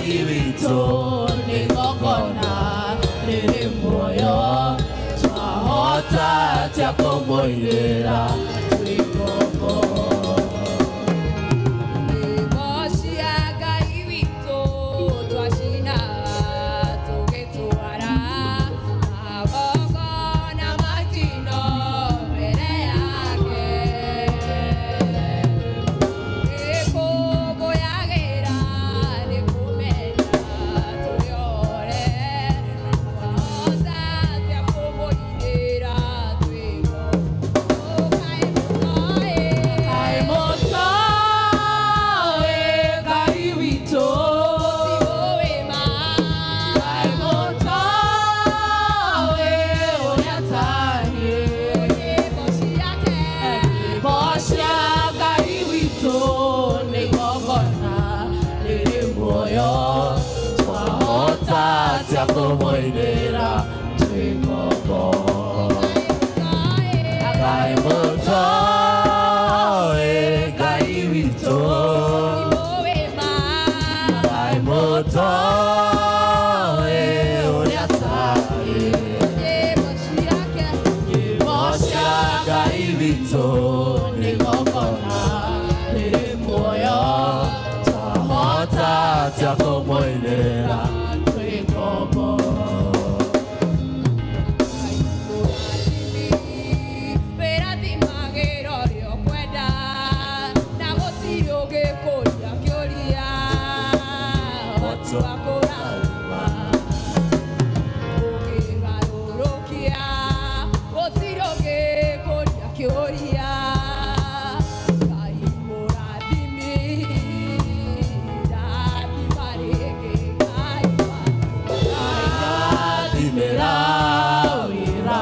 Ngai witũ nĩ igongona rĩrĩ muoyo twahota atĩa kũmũinĩra twĩ ngombo. Nyĩmbo cia Ngai witũ twacina tũgĩtwara magongona ma njino mbere yake. Gĩkũngũyagĩra nĩ kũmenya tũrĩ ore, twahota atĩa kũmũinĩra twĩ ngombo. Kaĩ mũtoĩ? Kaĩ mũtoĩ Ngai witũ? Mũtiũĩ ma? Kaĩ mũtoĩ ũrĩa atariĩ? Nyĩmbo ciake. Nyĩmbo cia Ngai witũ nĩ igongona rĩrĩ muoyo twahota atĩa kũmũinĩra twĩ ngombo. Kaĩ Kaĩ mũtoĩ? mũtoĩ Ngai witũ? Mũtiũĩ ma? Kaĩ mũtoĩ ũrĩa atariĩ? Nyĩmbo ciake. Nyĩmbo cia Ngai witũ nĩ igongona rĩrĩ muoyo twahota atĩa kũmũinĩra twĩ ngombo. Wĩrathimagĩra ũrĩa ũkwenda na gũtirĩ ũngĩkũria kĩũria watua kũrathima ũngĩgarũrũkia gũtirĩ ũngĩkũria kĩũria. Ngai mũrathimi rathima rĩngĩ Ngai Thimĩra wĩra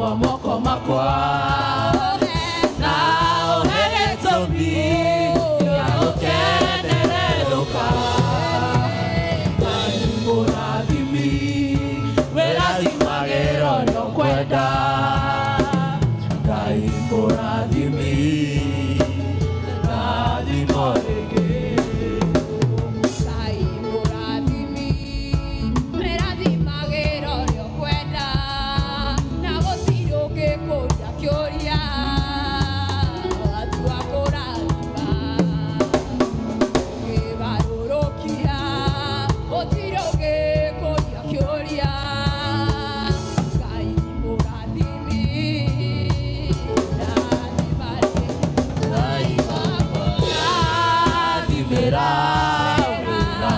wa moko makwa na ũhe gĩtũmi gĩa gũkenererũka. Ngai mũrathimi wĩrathimagĩra ũrĩa ũkwenda. Ngai mũrathimi rathimo rĩngĩ. Ngai mũrathimi wĩrathimagĩra ũrĩa ũkwenda na gũtirĩ ũngĩkũria kĩũria watua kũrathima ũngĩgarũrũkia gũtirĩ ũngĩkũria kĩũria. Ngai mũrathimi rathima rĩngĩ Ngai wakwa. Thimĩra wĩra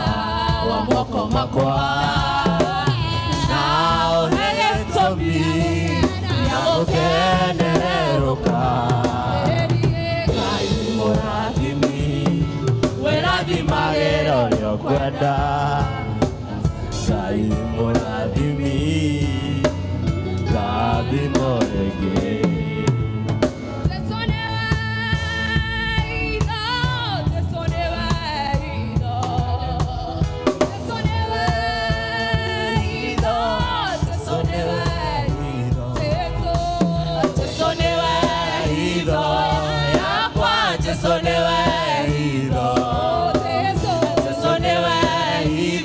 wa moko makwa na ũhe gĩtũmi gĩa gũkenererũka. Ngai mũrathimi wĩrathimagĩra ũrĩa ũkwenda. Ngai mũrathimi rathimo rĩngĩ. Jesu nĩwe itho, Jesu nĩwe itho, Jesu nĩwe itho, Jesu nĩwe Itho. Jesu. Jesu nĩwe itho yakwa, Jesu nĩwe itho. Jesu. Jesu nĩwe itho.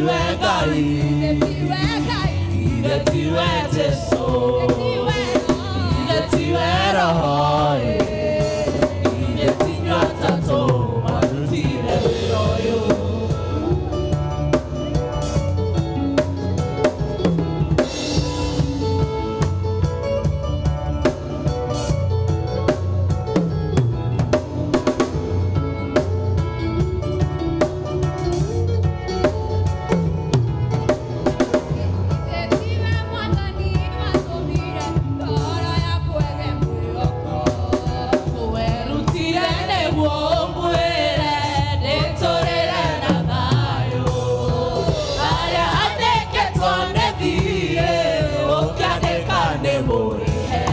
tiwe Ngai, ithe tiwe Jesu, ithe tiwe Roho, ithe ti inyuĩ atatũ mwarutire wĩra ũyũ. Werutire nĩguo ngwĩre ndĩtũrĩre na thayũ. Harĩa handĩkĩtwo nĩ thiirĩ, ũkĩandĩka nĩ mũrĩhe.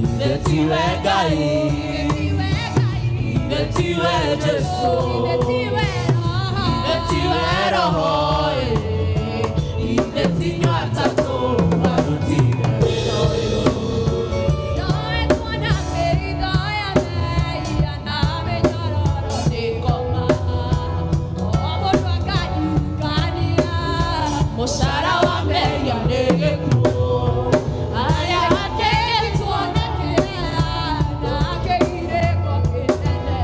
Ithe tiwe Ngai, ithe tiwe Jesu, ithe tiwe Roho, ithe ti inyuĩ atatũ mwarutire wĩra ũyũ. Mũcara wa mehia nĩ gĩkuũ, harĩa handĩkĩtwo nĩ kĩeha na kĩgirĩko kĩnene.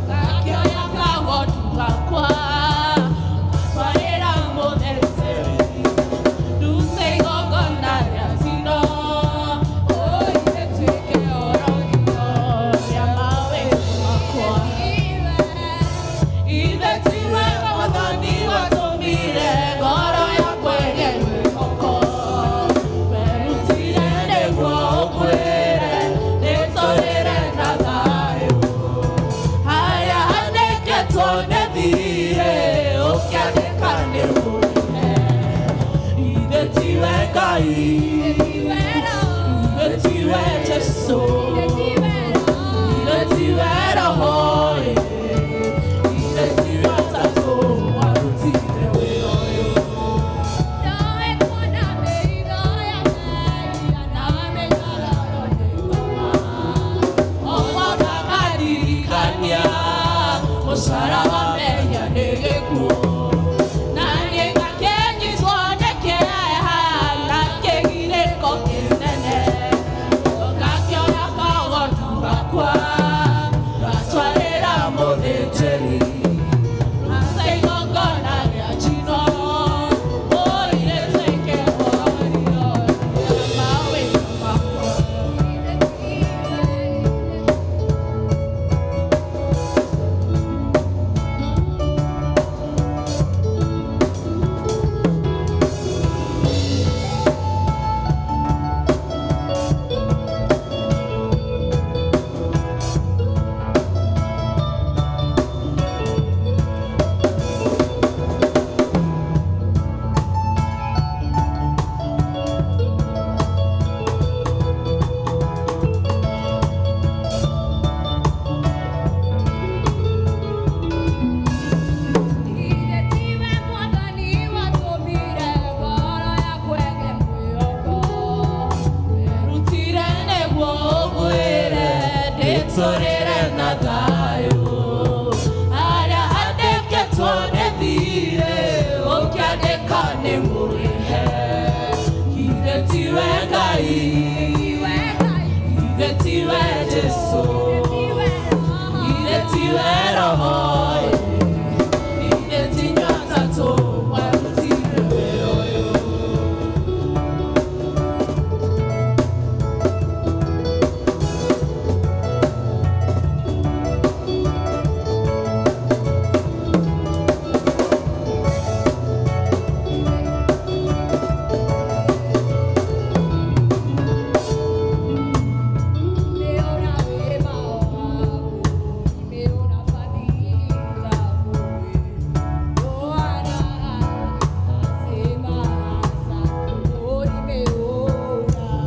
Ngakĩoya kagondu gakwa, ngatwarĩra mũthĩnjĩri, ndute igongona rĩa njino, rĩtuĩke orogio rĩa mawĩko makwa. Ithe tiwe Mwathani watũmire ngoro yakwa ĩgĩe mwĩhoko. Werutire nĩguo ũngwĩre ndĩtũrĩre na thayũ. Harĩa handĩkĩtwo nĩ thiirĩ, ũkĩandĩka nĩ mũrĩhe. Ithe tiwe Ngai, ithe tiwe Jesu, ithe tiwe Roho, ithe ti inyuĩ atatũ mwarutire wĩra ũyũ. O mwaka ngaririkania mũcara wa mehia nĩ gĩkuũ, na niĩ ngakĩnyitwo nĩ kĩeha na kĩgirĩko kĩnene. Ngakĩoya kagondu gakwa, ngatwarĩra mũthĩnjĩri, ndute igongona rĩa njino, rĩtuĩke orogio rĩa mawĩko makwa. Werutire nĩguo ũngwĩre ndĩtũrĩre na thayũ. Harĩa handĩkĩtwo nĩ thiirĩ, ũkĩandĩka nĩ mũrĩhe. Ithe tiwe Ngai, ithe tiwe Jesu, ithe tiwe Roho, ithe ti inyuĩ atatũ mwarutire wĩra ũyũ.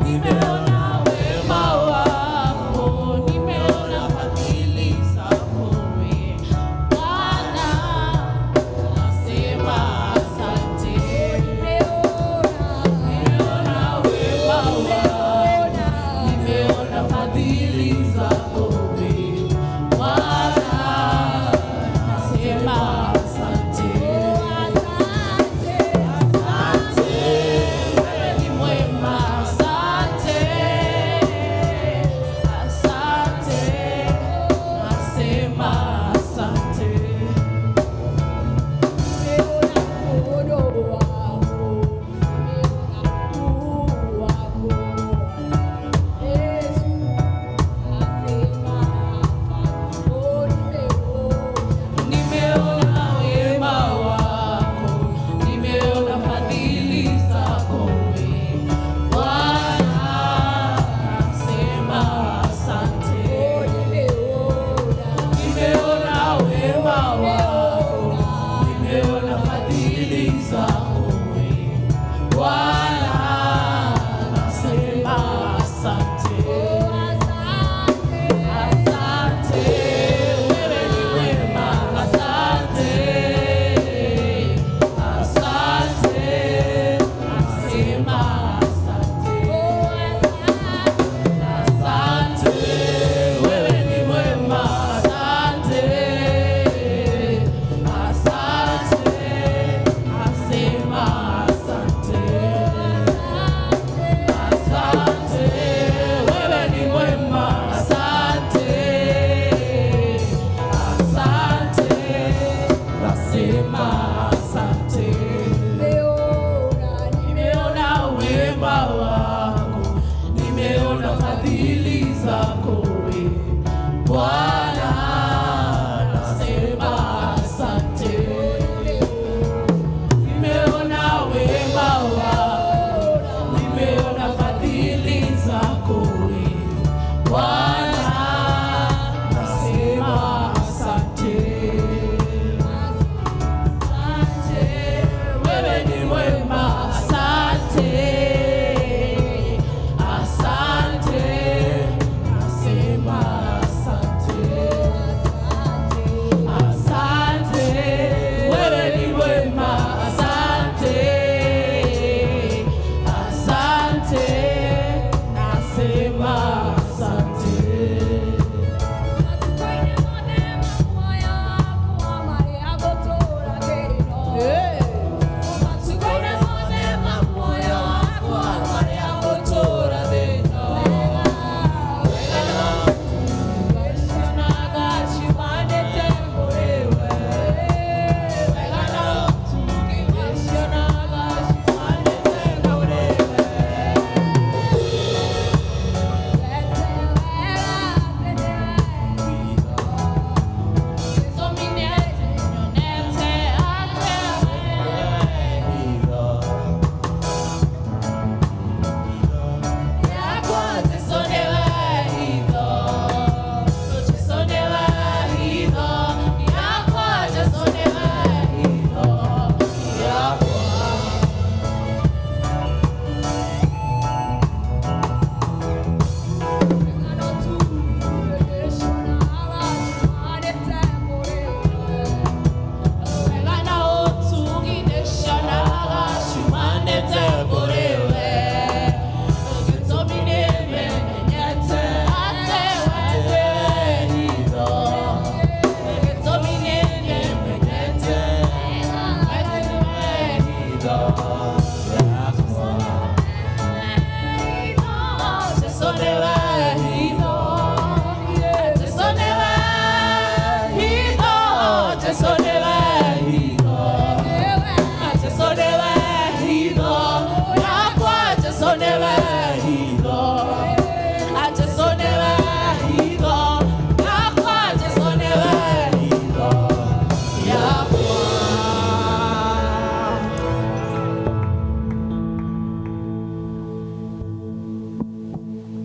Nimeona wema wako, nimeona fadhili zako we Bwana, nasema asante. Nimeona wema wako, nimeona fadhili zako we Bwana, nasema asante. asante. Asante, wewe ni mwema, asante. Asante, nasema asante. Asante, wewe ni mwema, asante. Asante, nasema asante. Asante, wewe ni mwema, asante. Asante, nasema asante. Nimeona wema wako, nimeona fadhili zako we Bwana, nasema asante. Nimeona wema wako, nimeona fadhili zako we Bwana, nasema asante. Asante, wewe ni mwema, asante. Asante, nasema asante. Asante, wewe ni mwema, asante. Asante, nasema asante.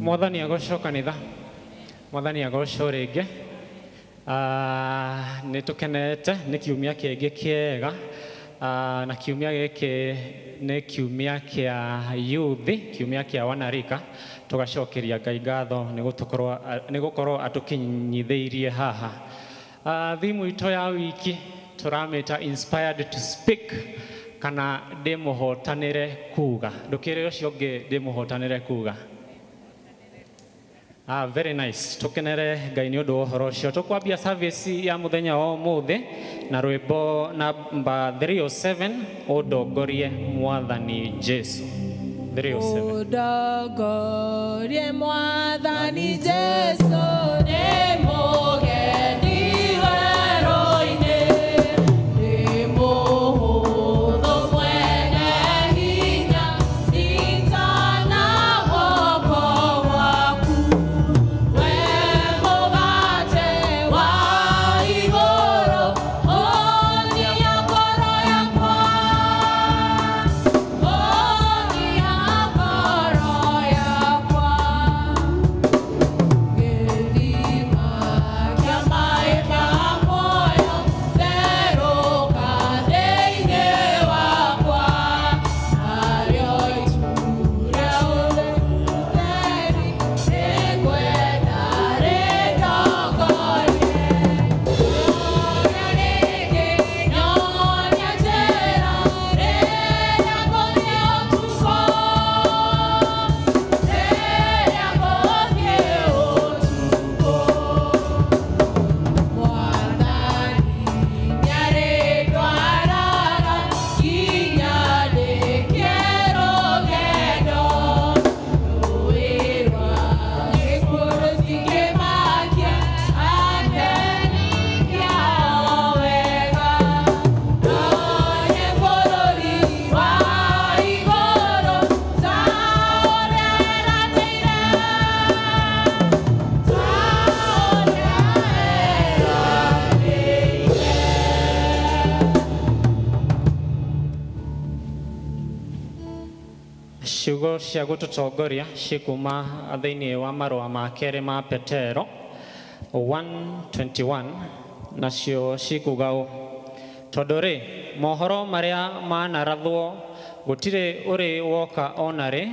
Mwathani agocwo kanitha, mwathani agocwo rĩngĩ. Nĩ tũkenete nĩ kiumia kĩngĩ kĩega, na kiumia gĩkĩ nĩ kiumia kĩa youth, kiumia kĩa wanarika. Tũgacokeria Ngai ngatho nĩ gũkorwo atũkinyithĩirie haha. Thimu itũ ya wiki tũramĩta inspired to speak, kana ndĩmũhotanĩre kuga. Ndũkĩre ũcio ũngĩ ndĩmũhotanĩre kuga. Very nice. Tukenere Ngai nĩ ũndũ wa ũhoro ũcio. Tũkwambia service ya mũthenya wa ũmũthĩ na rwĩmbo namba 307, ũndongorie Mwathani Jesu. 307. Ũndongorie Mwathani Jesu, nĩ mũgendi werũ-inĩ, nĩ mũhũthũ mwene hinya, nyitana guoko gwaku. We mũgate wa igũrũ, honia ngoro yakwa, honia ngoro yakwa. Ciugo cia gũtũtongoria cikuma thĩinĩ wa marũa ma kerĩ ma Petero 1:21, nacio cikuga ũũ: tondũ rĩ, mohoro marĩa manarathwo gũtirĩ ũrĩ woka ona rĩ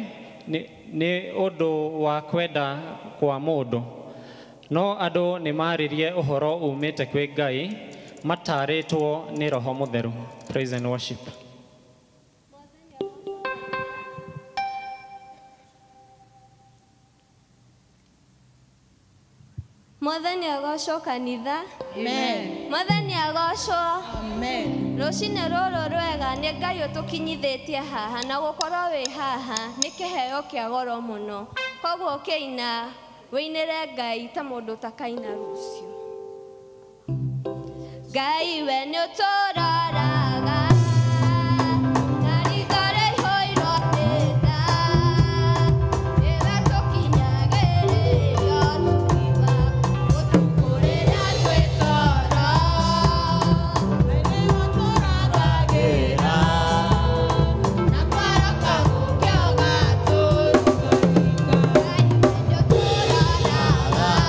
nĩ ũndũ wa kwenda kwa mũndũ, no andũ nĩ maririe ũhoro umĩte kwĩ Ngai matarĩtwo nĩ Roho Mũtheru. Praise and worship. Mwathani agocwo kanitha. Amen. Mwathani agocwo. Amen. Rũcinĩ rũrũ rwega nĩ Ngai ũtũkinyithĩtie haha, na gũkorwo wĩ haha nĩ kĩheo kĩa goro mũno. Koguo ũkĩina wĩinĩre Ngai ta mũndũ ũtakaina rũciũ. Ngai we nĩ ũtũroraga na ritho rĩihũirwo nĩ tha, nĩwe tũkinyagĩrĩrio tũkiuga ũtukũ rĩrĩa twĩ toro. Na kwaroko gũkĩoga Ngai we nĩ ũtũroraga.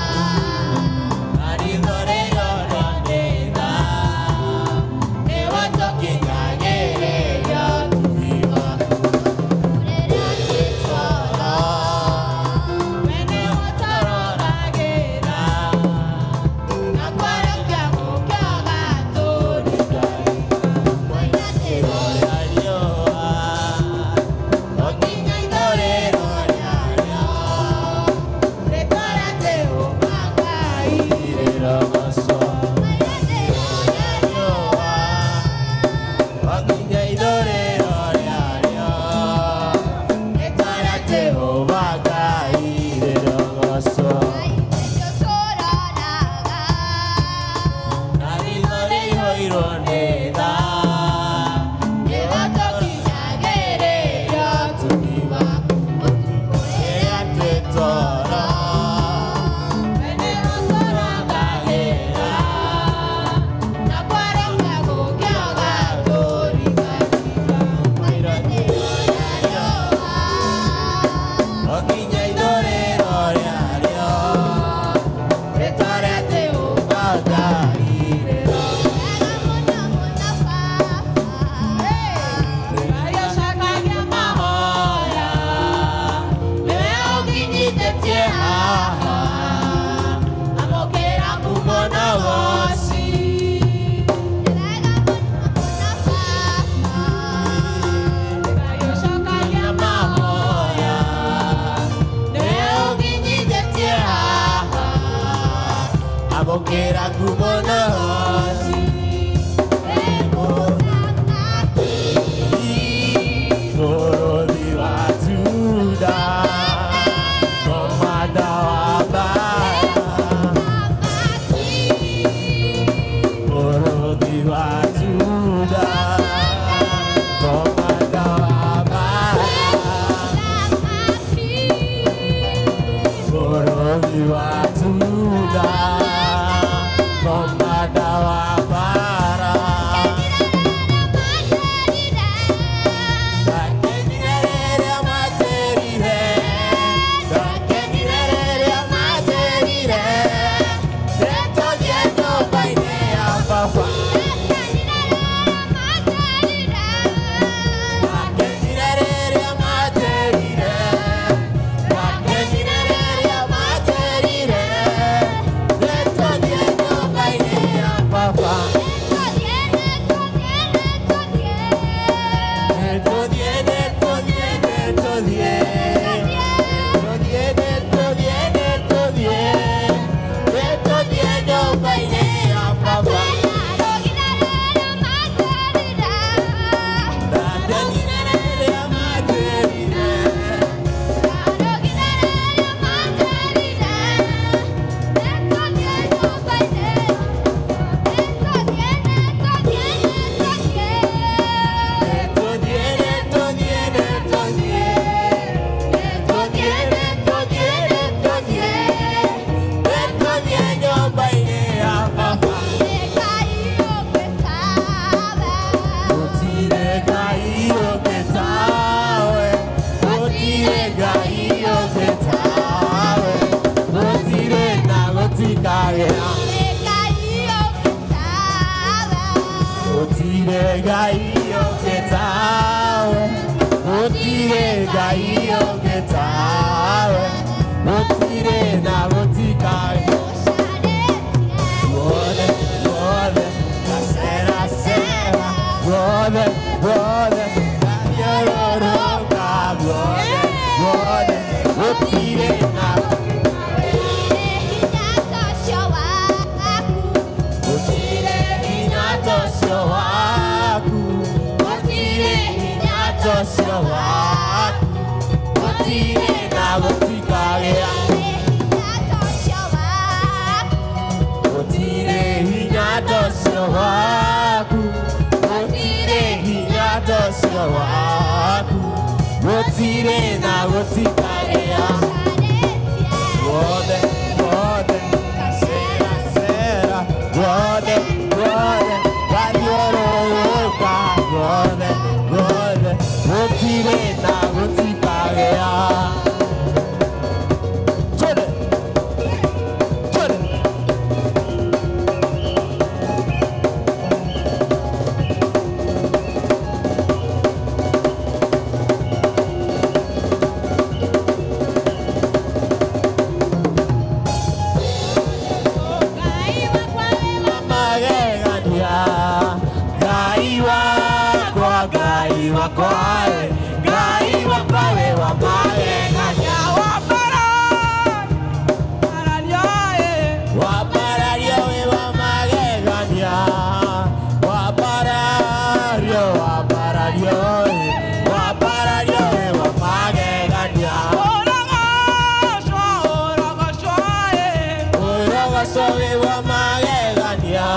Ũrogoco wĩ wa magegania.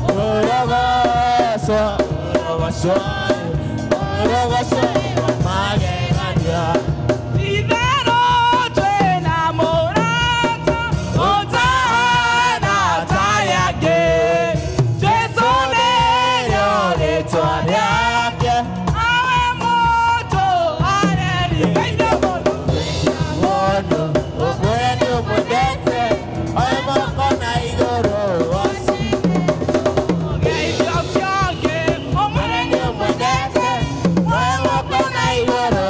Ũrogoco, ũrogoco, ũrogoco wĩ wa magegania. Itherũ twĩna mũrata ũtahana ta arĩa angĩ. Jesũ nĩrĩo rĩĩtwa rĩake. Awe mũndũ arerikaine mũno. Mũndũ ũmwe nĩ ũmwendete, oe moko na igũrũ Ũgeithio ũcio ũngĩ, ũmwĩre nĩ ũmwendete, oe moko na igũrũ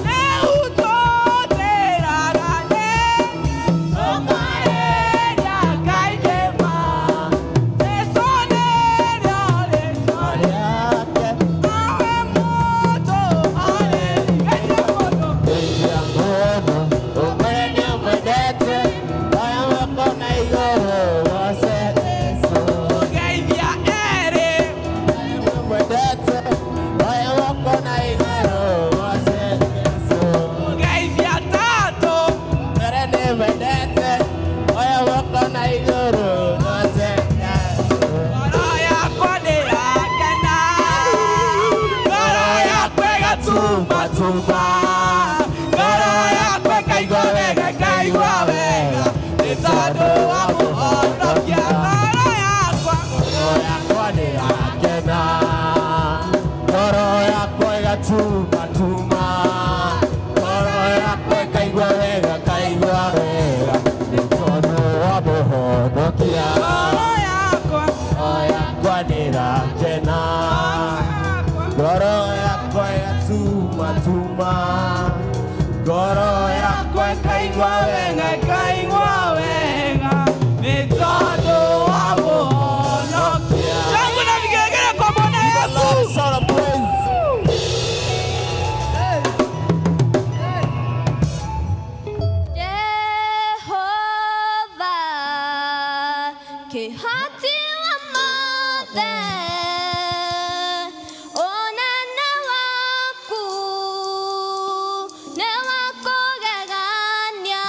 Rĩu tũtĩraga nĩkĩ, tũkarĩria kaingĩ ma. Jesũ nĩrĩo rĩĩtwa rĩake. Awe mũndũ arerikaine mũno. Mũndũ ũmwe nĩ ũmwendete, oe moko na igũrũ Jesũ. Ũgeithia erĩ, Ũmwendete, oe moko na igũrũ Jesũ. ũgeithia tatũ, Mere nĩ wendete, oya moko na igũrũ Jesũ. ngoro yakwa nĩyakena, ngoro yakwa ĩgatumatuma, ngoro yakwa ĩkaigua wega, ĩkaigua wega, nĩ tondũ wa mũhonokia ngoro yakwa. Ngoro yakwa nĩ yakena, ngoro yakwa ĩgatumatuma, ngoro yakwa ĩkaigua wega, ĩkaigua wega, nĩ tondũ wa mũhonokia. Ngoro yakwa, Ngoro yakwa nĩ ĩrakena, ngoro yakwa ĩgatumatuma, ngoro yakwa ĩkaigua wega, ĩkaigua wega, nĩ tondũ wa mũhonokia. Shangwe na vigelegele kwa Bwana Yesu. Lord, shout of praise. Jehova kĩhoti wa mothe ũnene waku nĩ wa kũgegania.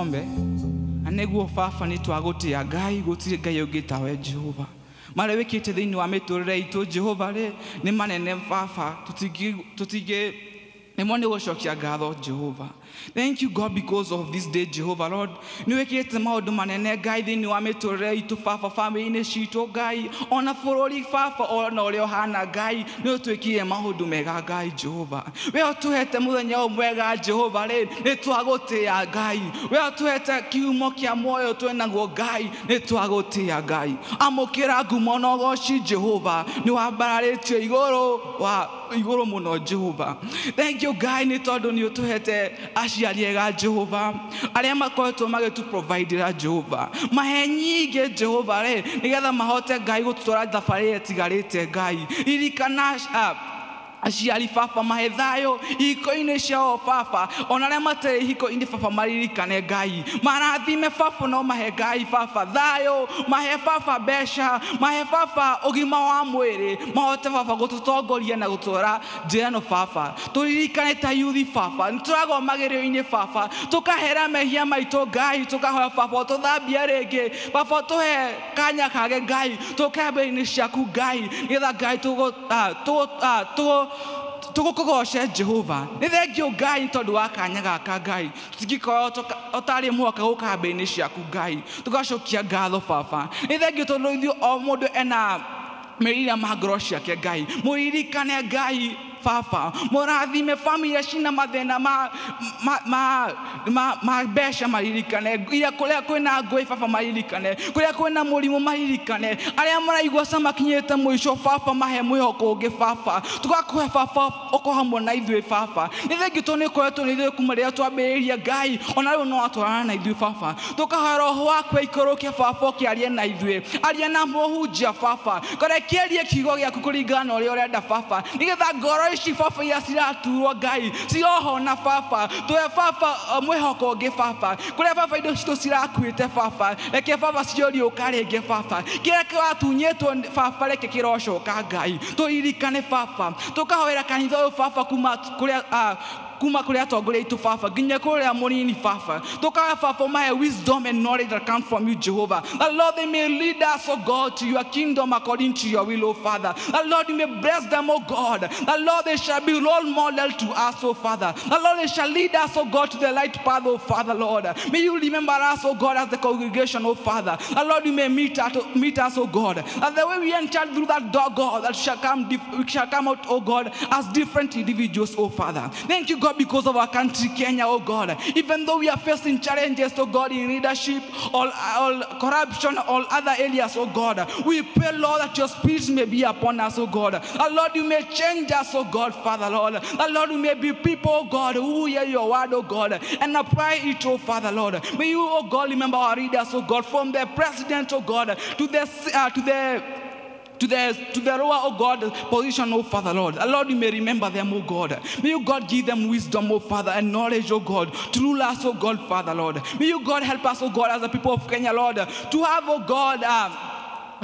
Tuombe. Na nĩguo baba nĩ twagũtĩa Ngai, gũtirĩ Ngai ũngĩ tawe Jehova. Marĩa wĩkĩte thĩinĩ wa mĩtũrĩre itũ Jehova rĩ nĩ manene baba, tũtingĩ nĩmo nĩ gũcokia ngatho Jehova. Thank you God because of this day Jehovah Lord. Nĩ wĩkĩte maũndũ manene Ngai thĩinĩ wa mĩtũrĩre itũ baba, famĩlĩ-inĩ citũ Ngai, ona bũrũri baba, ona ũrĩa ũhana Ngai, nĩ ũtwĩkire maũndũ mega Ngai Jehova. We ũtũhete mũthenya ũyũ mwega Jehova rĩ, nĩ twagũtĩa Ngai. We ũtũhete kiumo kĩa muoyo twĩnaguo Ngai, nĩ twagũtĩa Ngai. Amũkĩra ngumo na ũgoci Jehova, nĩ wambararĩtio igũrũ wa igũrũ mũno Jehova. Thank you Ngai nĩ tondũ nĩ ũtũhete aciari ega Jehova, arĩa makoretwo magĩtũ-providera Jehova, mahe nyingĩ Jehova rĩ, nĩgetha mahote Ngai gũtũtwara thabarĩ ĩrĩa ĩtigarĩte Ngai. Ririkana aciari baba, mahe thayũ ihiko-inĩ ciao baba, ona arĩa matarĩ ihiko-inĩ baba maririkane Ngai, marathime baba, no mahe Ngai baba thayũ, mahe baba mbeca, mahe baba ũgima wa mwĩrĩ, mahote baba gũtũtongoria na gũtwara njĩra ĩno baba. Tũririkane ta yuthi baba, nĩ tũragwa magerio-inĩ baba, tũkahera mehia maitũ Ngai, tũkahoya baba ũtũthambie rĩngĩ baba, ũtũhe kanya kage Ngai, tũke mbere-inĩ ciaku Ngai, nĩgetha Ngai tũgũkũgoce Jehova. Nĩ thengio Ngai nĩ tondũ wa kanya gaka Ngai, tũtingĩkorwo ũtarĩ mũhaka gũka mbere-inĩ ciaku Ngai, tũgacokia ngatho baba. Nĩ thengio tondũ ithuĩ o mũndũ ena meciria ma ngoro ciake Ngai, mũririkane Ngai baba, mũrathime famĩlĩ cina mathĩna ma mbeca maririkane, iria kũrĩa kwĩna ngũĩ baba maririkane, kũrĩa kwĩna mũrimũ maririkane, arĩa maraigua ca makinyĩte mũico baba mahe mwĩhoko ũngĩ baba, tũgakũhe baba ũkorwo hamwe na ithuĩ baba. Nĩ thengio tondũ nĩ ũkoretwo na ithuĩ kuma rĩrĩa twambĩrĩirie Ngai, ona rĩu no watwarana na ithuĩ baba. Tũkahoya roho waku aikũrũke baba, ũkĩarie na ithuĩ, aria na mũhunjia baba, karekerie kiugo gĩaku kũringana na ũrĩa ũrenda baba, nĩgetha ngoro ici baba iria ciraturwo Ngai cirohona baba, tũhe baba mwĩhoko ũngĩ baba, kũrĩa baba indo citũ cirakuĩte baba, reke baba cioriũka rĩngĩ baba, kĩrĩa kĩratunyĩtwo baba reke kĩrocoka Ngai. Tũririkane baba, tũkahoera kanitha ũyũ baba kuma kũrĩa kuma kũrĩa atongoria aitũ baba nginya kũrĩa mũnini baba, tũkahoya baba ũmahe wisdom and knowledge that come from you Jehovah, that Lord they may lead us, O God, to your kingdom according to your will, O Father, that Lord you may bless them, O God, that Lord they shall be role model to us, O Father, that Lord they shall lead us, O God, to the right path, O Father, Lord. May you remember us, O God, as the congregation, O Father, that Lord you may meet us, O God, that the way we enter through that door, God, that we shall come out, O God, as different individuals, O Father. Thank you, God, because of our country, Kenya, oh God. Even though we are facing challenges, oh God, in leadership, all corruption, all other areas, oh God, we pray, Lord, that your spirit may be upon us, oh God. That, Lord, you may change us, oh God, Father, Lord. That, Lord, we may be people, oh God, who hear your word, oh God, and apply it, oh Father, Lord. May you, oh God, remember our leaders, oh God, from the president, oh God, to the lower, oh God, position, oh Father, Lord. Lord, you may remember them, oh God. May you, God, give them wisdom, oh Father, and knowledge, oh God, to rule us, oh God, Father, Lord. May you, God, help us, oh God, as the people of Kenya, Lord, to have, oh God,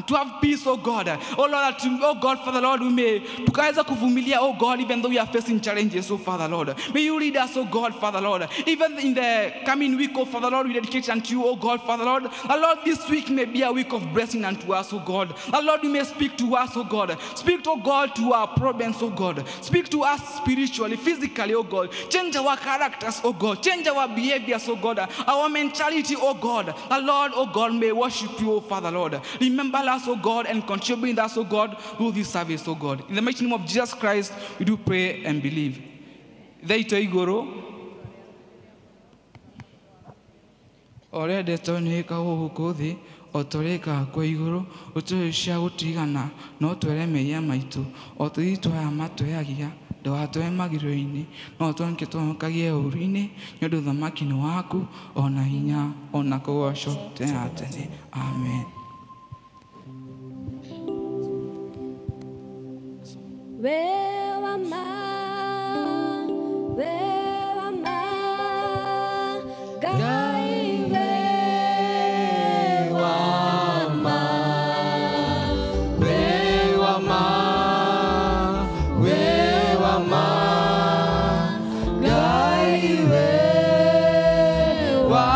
to have peace, oh God. Oh Lord, oh God, Father, Lord, we may tukaweza kuvumilia, oh God, even though we are facing challenges, oh Father, Lord. May you lead us, oh God, Father, Lord. Even in the coming week, oh Father, Lord, we dedicate unto you, oh God, Father, Lord. And Lord, this week may be a week of blessing unto us, oh God. And Lord, you may speak to us, oh God. Speak, oh God, to our problems, oh God. Speak to us spiritually, physically, oh God. Change our characters, oh God. Change our behaviors, oh God. Our mentality, oh God. And Lord, oh God, may worship you, oh Father, Lord. Remember us, oh God, and continue with us, oh God, through this service, oh God. In the mighty name of Jesus Christ, we do pray and believe. Ithe igũrũ ũrĩa ndeto nĩ ĩkagwo gũkũ thĩ o ta ũrĩa ĩkaga kwa igũrũ, ũtũhe cia gũtigana no twere mehia maitũ o tũthiĩ twaya matwehagia, ndũgatũhe magĩrĩro-inĩ no ũtũhonokie tũhonokagie ũũru-inĩ, nĩ ũndũ ũthamaki nĩ waku ona hinya ona kũgoocwo tene na tene. Amen. Where am I, Ngai we wa ma, Ngai we wa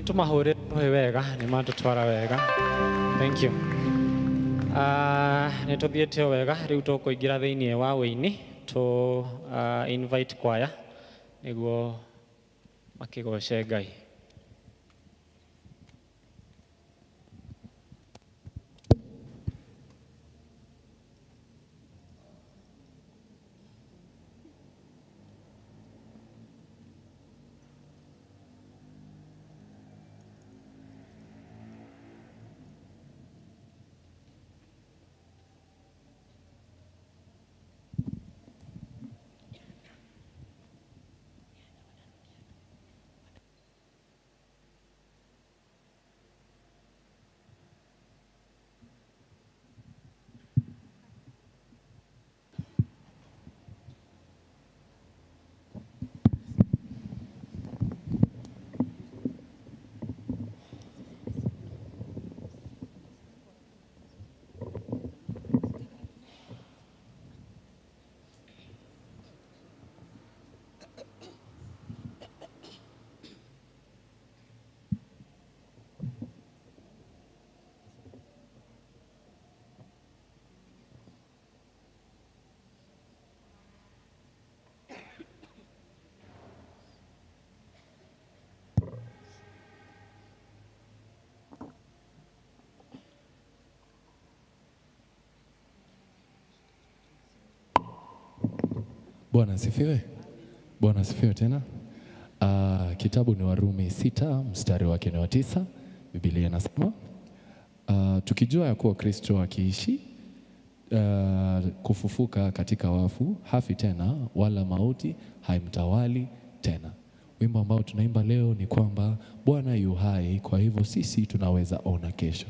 Tũmahũrĩre rũhĩ wega, nĩ matũtwara wega. Thank you. Nĩ tũthiĩte o wega, rĩu tũkũingĩra thĩinĩ wa wĩini, tũ invite choir nĩguo makĩgoce Ngai. Bwana asifiwe. Bwana asifiwe tena. Kitabu ni Warumi 6 mstari wake ni wa 9. Biblia inasema tukijua ya kuwa Kristo akiishi kufufuka katika wafu, hafi tena, wala mauti haimtawali tena. Wimbo ambao tunaimba leo ni kwamba Bwana yu hai, kwa hivyo sisi tunaweza ona kesho.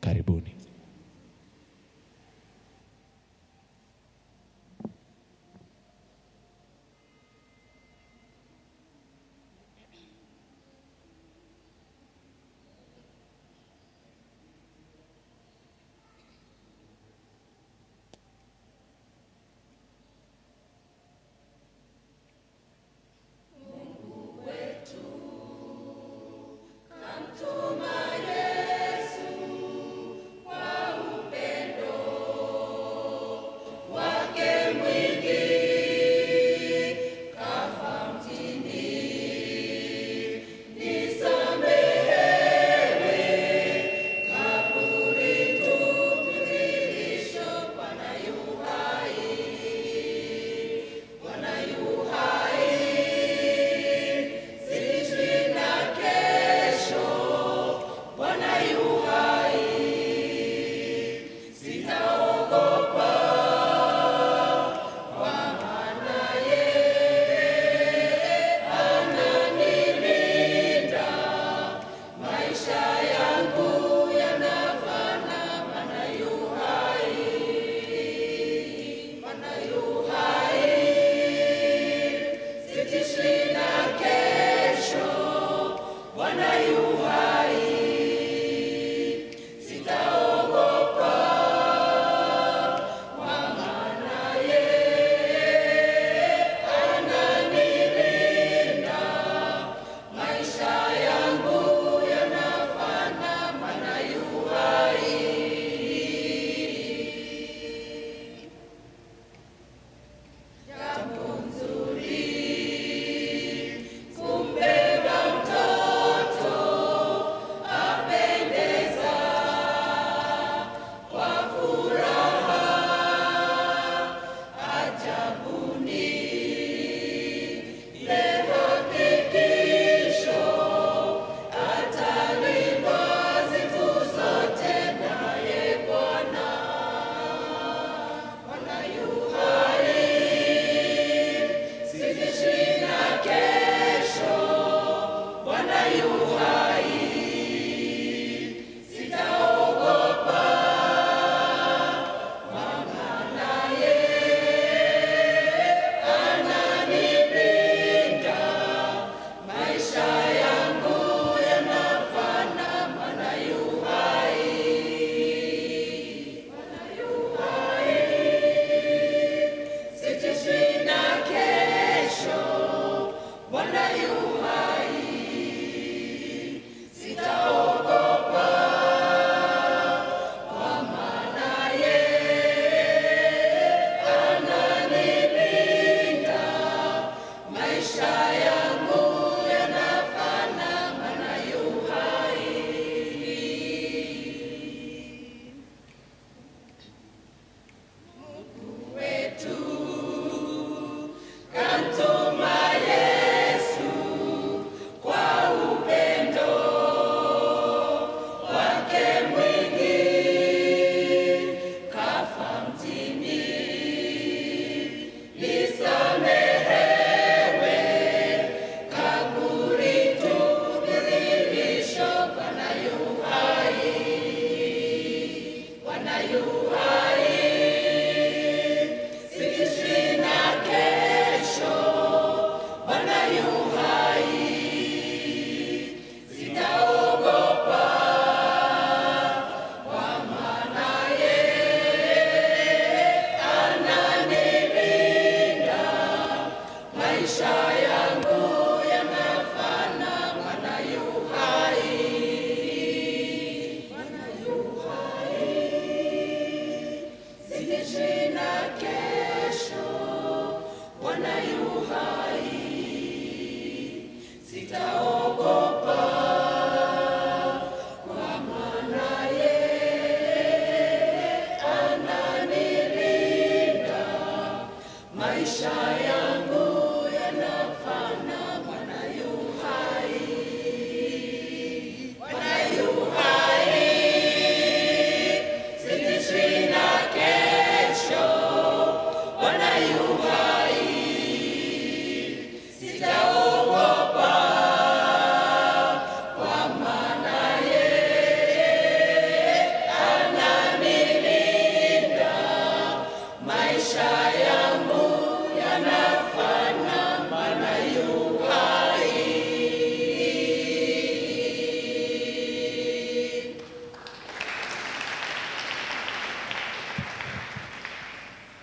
Karibuni. Kamtuma Yesu kwa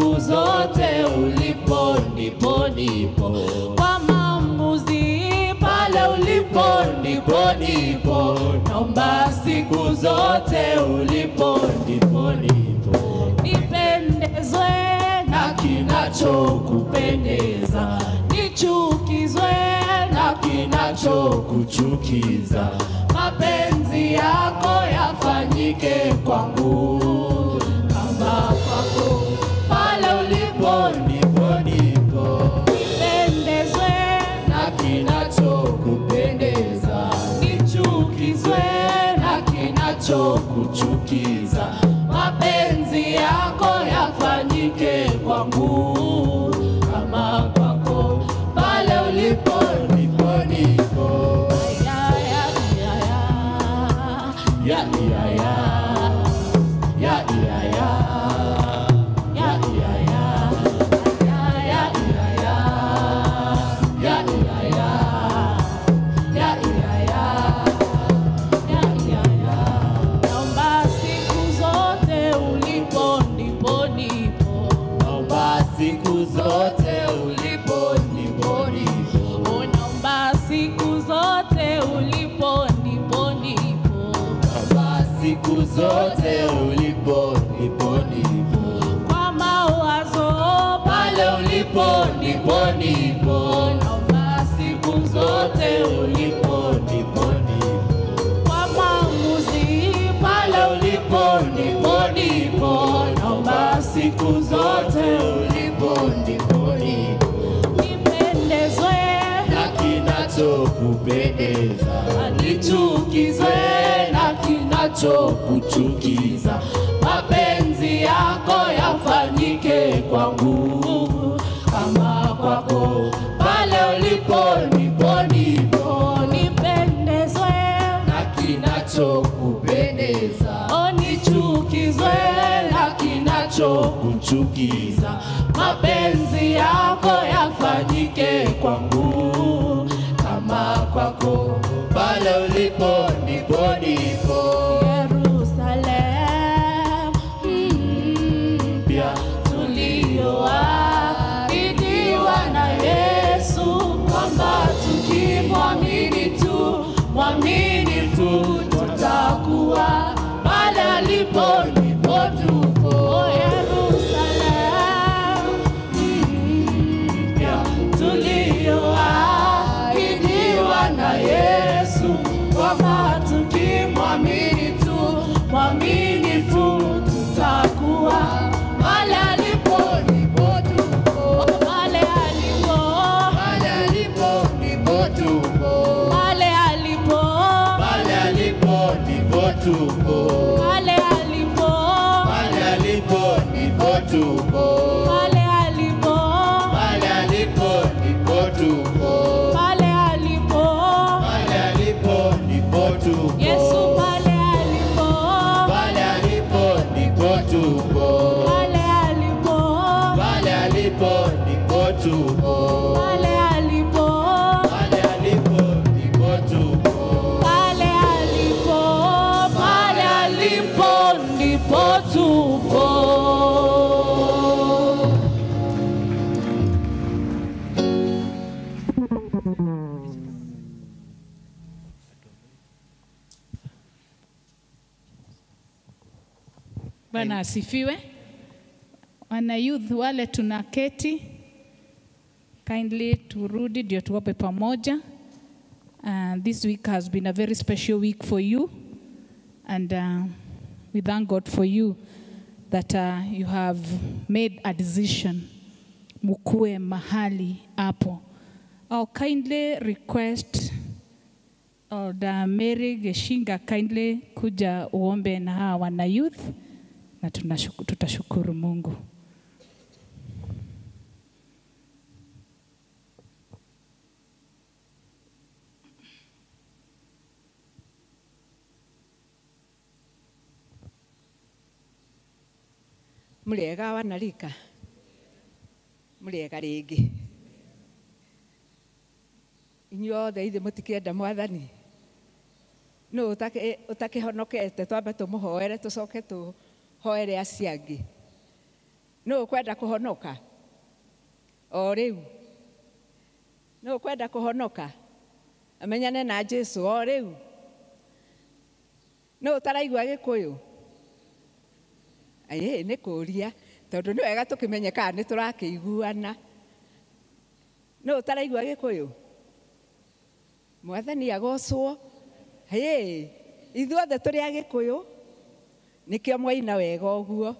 siku zote ulipo ndipo nipo. Kwa maamuzi pale ulipo ndipo nipo. Naomba siku zote ulipo ndipo nipo. Nipendezwe na kinachokupendeza, nichukizwe na kinachokuchukiza. Mapenzi yako yafanyike kwangu kama kwako. Pale ulipo ndipo nipo. Nipendezwe na kinachokupendeza, nichukizwe na kinachokuchukiza. Mapenzi yako yafanyike kwangu kama kwako. Pale ulipo ndipo nipo. Ya ya ya ya ya ya ya ya ya ya ya ya ya ya ya ya ya ya. Naomba siku zote ulipo ndipo nipo. Naomba siku zote ulipo ndipo nipo. Naomba siku zote ulipo ndipo nipo. Naomba siku zote ulipo ndipo nipo. Kwa mawazo pale ulipo ndipo nipo. Naomba siku zote ulipo ndipo nipo. Kwa maamuzi pale ulipo ndipo nipo. Naomba siku zote ulipo ndipo nipo. Nipendezwe na kinachokupendeza, nichukizwe na kinachokuchukiza. Mapenzi yako yafanyike kwangu kama kwako. Pale ulipo ndipo nipo. Nipendezwe na kinachokupendeza, nichukizwe na kinachokuchukiza. Mapenzi yako yafanyike kwangu kama kwako. Pale ulipo ndipo nipo. Yerusalemu mpya tulioahidiwa na Yesu, kwamba tukimwamini tu mwaminifu tutakuwa pale alipo ndipo tupo. Yerusalemu mpya tulioahidiwa na Yesu, kwamba tukimwamini tu mwaminifu tutakuwa pale alipo ndipo tupo. Pale alipo, pale alipo ndipo tupo. Pale alipo, pale alipo ndipo tupo. Pale alipo, pale alipo ndipo tupo. Pale alipo, pale alipo ndipo tupo. Pale alipo, pale alipo ndipo tupo. Yesu pale alipo, pale alipo ndipo tupo. Pale alipo, pale alipo ndipo tupo. Pale alipo, pale alipo ndipo tupo. Pale alipo, pale alipo ndipo tupo. Bwana asifiwe. Wana youth wale tunaketi, kindly turudi ndio tuwape pamoja. This week has been a very special week for you, and we thank God for you that you have made a decision. Mukue mahali hapo. I'll kindly request Elder Mary Geshinga kindly kuja uombe na hawa wana youth, na tutashukuru Mungu. Muliega wanarika, muliega rĩngĩ. Inyuothe ithe mũtikĩenda mwathani. Nũ ũtakĩhonokete twambe tũmũhoere tũcoke tũhoere acio angĩ. Nũ ũkwenda kũhonoka o rĩu? Nũ ũkwenda kũhonoka amenyane na Jesu o rĩu? Nũ ũtaraigua Gĩkũyũ? Ĩĩ nĩ kũũria tondũ nĩ wega tũkĩmenye kana nĩ tũrakĩiguana. Nũ ũtaraigua Gĩkũyũ? Mwathani agocwo. Ĩĩ ithuothe tũrĩ Agĩkũyũ, nĩkĩo mwaina wega ũguo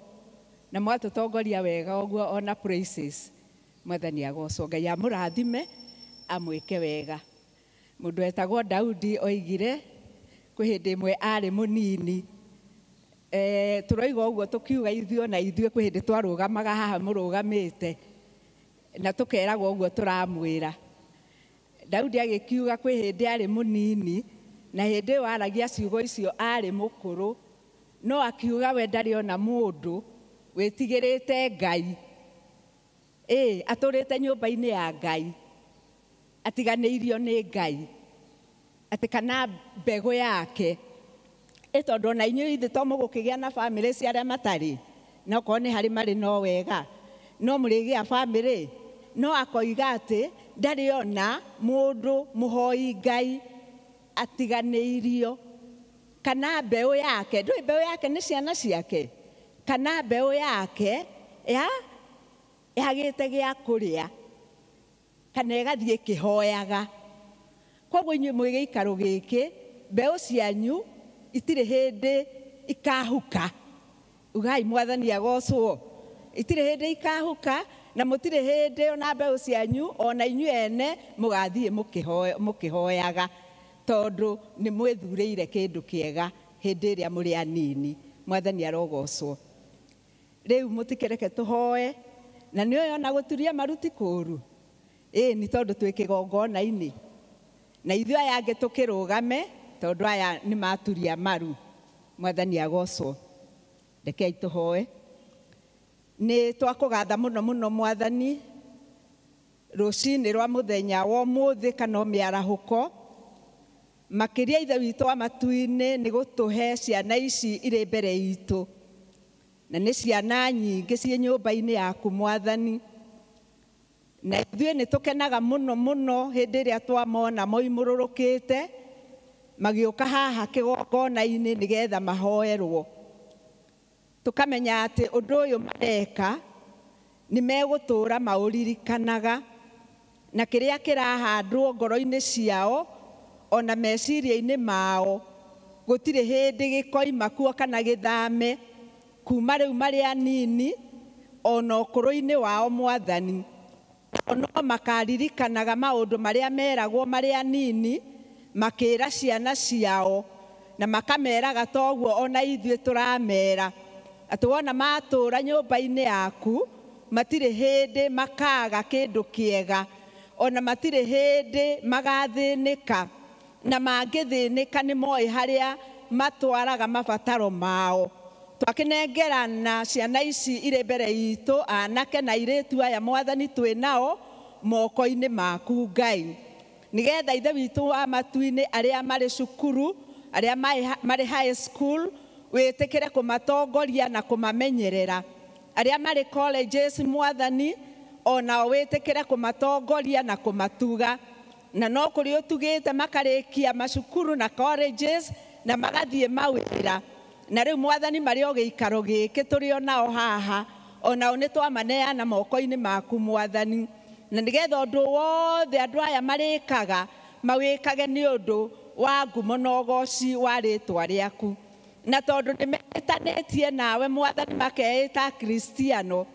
na mwatũtongoria wega ũguo ona praises. Mwathani agocwo. Ngai amũrathime amwĩke wega. Mũndũ etagwo Daudi oigire kwĩ hĩndĩ ĩmwe arĩ mũnini, tũroiga ũguo tũkiuga ithuĩ ona ithuĩ kwĩ hĩndĩ twarũgamaga haha mũrũgamĩte na tũkeragwo ũguo tũramwĩra. Daudi agĩkiuga kwĩ hĩndĩ arĩ mũnini na hĩndĩ ĩyo aragia ciugo icio arĩ mũkũrũ, no akiuga we ndarĩ ona mũndũ wĩtigĩrĩte Ngai. Ĩĩ atũrĩte nyũmba-inĩ ya Ngai, atiganĩirio nĩ Ngai, atĩ kana mbegũ yake. Ĩ tondũ ona inyuĩ ithe to mũgũkĩgĩa na bamĩrĩ cia arĩa matarĩ, na okorwo nĩ harĩ marĩ no wega, no mũrĩgĩa bamĩrĩ. No akoiga atĩ ndarĩ ona mũndũ mũhoi Ngai atiganĩirio, kana mbeũ yake. Ndũĩ mbeũ yake nĩ ciana ciake, kana mbeũ yake ya yagĩte gĩa kũrĩa kana ĩgathiĩ ĩkĩhoyaga. Koguo inyuĩ mwĩ gĩikaro gĩkĩ, mbeũ cianyu itirĩ hĩndĩ ikahuka. Ugai Mwathani agocwo. Itirĩ hĩndĩ ikahuka na mũtirĩ hĩndĩ ona mbeũ cianyu ona inyuĩ ene mũgathiĩ mũkĩhoyaga, tondũ nĩ mwĩthurĩire kĩndũ kĩega hĩndĩ ĩrĩa mũrĩ anini. Mwathani arogocwo. Rĩu mũtikĩreke tũhoe, na nĩ ona gũturia maruti kũũru. Ĩĩ nĩ tondũ twĩ kĩgongona-inĩ na ithuĩ aya angĩ tũkĩrũgame, tondũ aya nĩ maturia maru. Mwathani agocwo. Rekei tũhoe. Nĩ twakũgatha mũno mũno Mwathani rũcinĩ rwa mũthenya wa ũmũthĩ kana mĩarahũko, makĩria Ithe witũ wa matu-inĩ nĩ gũtũhe ciana ici irĩ mbere itũ, na nĩ ciana nyingĩ ciĩ nyũmba-inĩ yaku Mwathani. Na ithuĩ nĩ tũkenaga mũno mũno hĩndĩ ĩrĩa twamona moimũrũrũkĩte magĩũka haha kĩgongona-inĩ nĩgetha mahoerwo. Tũkamenya atĩ ũndũ ũyũ mareka nĩ megũtũũra maũririkanaga, na kĩrĩa kĩrahandwo ngoro-inĩ ciao ona meciria-inĩ mao gũtirĩ hĩndĩ gĩkoima kuo kana gĩthame kuma rĩu marĩ anini ona ũkũrũ-inĩ wao Mwathani. No makaririkanaga maũndũ marĩa meragwo marĩ anini makĩra ciana ciao, na makameraga toguo ona ithuĩ tũramera atĩ wona matũũra nyũmba-inĩ yaku matirĩ hĩndĩ makaga kĩndũ kĩega, ona matirĩ hĩndĩ magathĩnĩka, na mangĩthĩnĩka nĩ moĩ harĩa matwaraga mabataro mao. Twakĩnengerana ciana ici irĩ mbere itũ, anake na airĩtu aya Mwathani twĩ nao moko-inĩ maku Ngai, nĩgetha Ithe witũ wa matu-inĩ arĩa marĩ cukuru, arĩa marĩ high school, wĩtĩkĩre kũmatongoria na kũmamenyerera, arĩa marĩ colleges Mwathani onao wĩtĩkĩre kũmatongoria na kũmatuga, na no kũrĩ ũtugĩte makarĩkia macukuru na colleges na magathiĩ mawĩra. Na rĩu Mwathani marĩ o gĩikaro gĩkĩ tũrĩ o nao haha, onao nĩ twamaneana moko-inĩ maku Mwathani, na nĩgetha ũndũ wothe andũ aya marĩkaga mawĩkage nĩ ũndũ wa ngumo na ũgoci wa rĩtwa rĩaku. Na tondũ nĩ metanĩtie nawe Mwathani makeĩta Kristiano,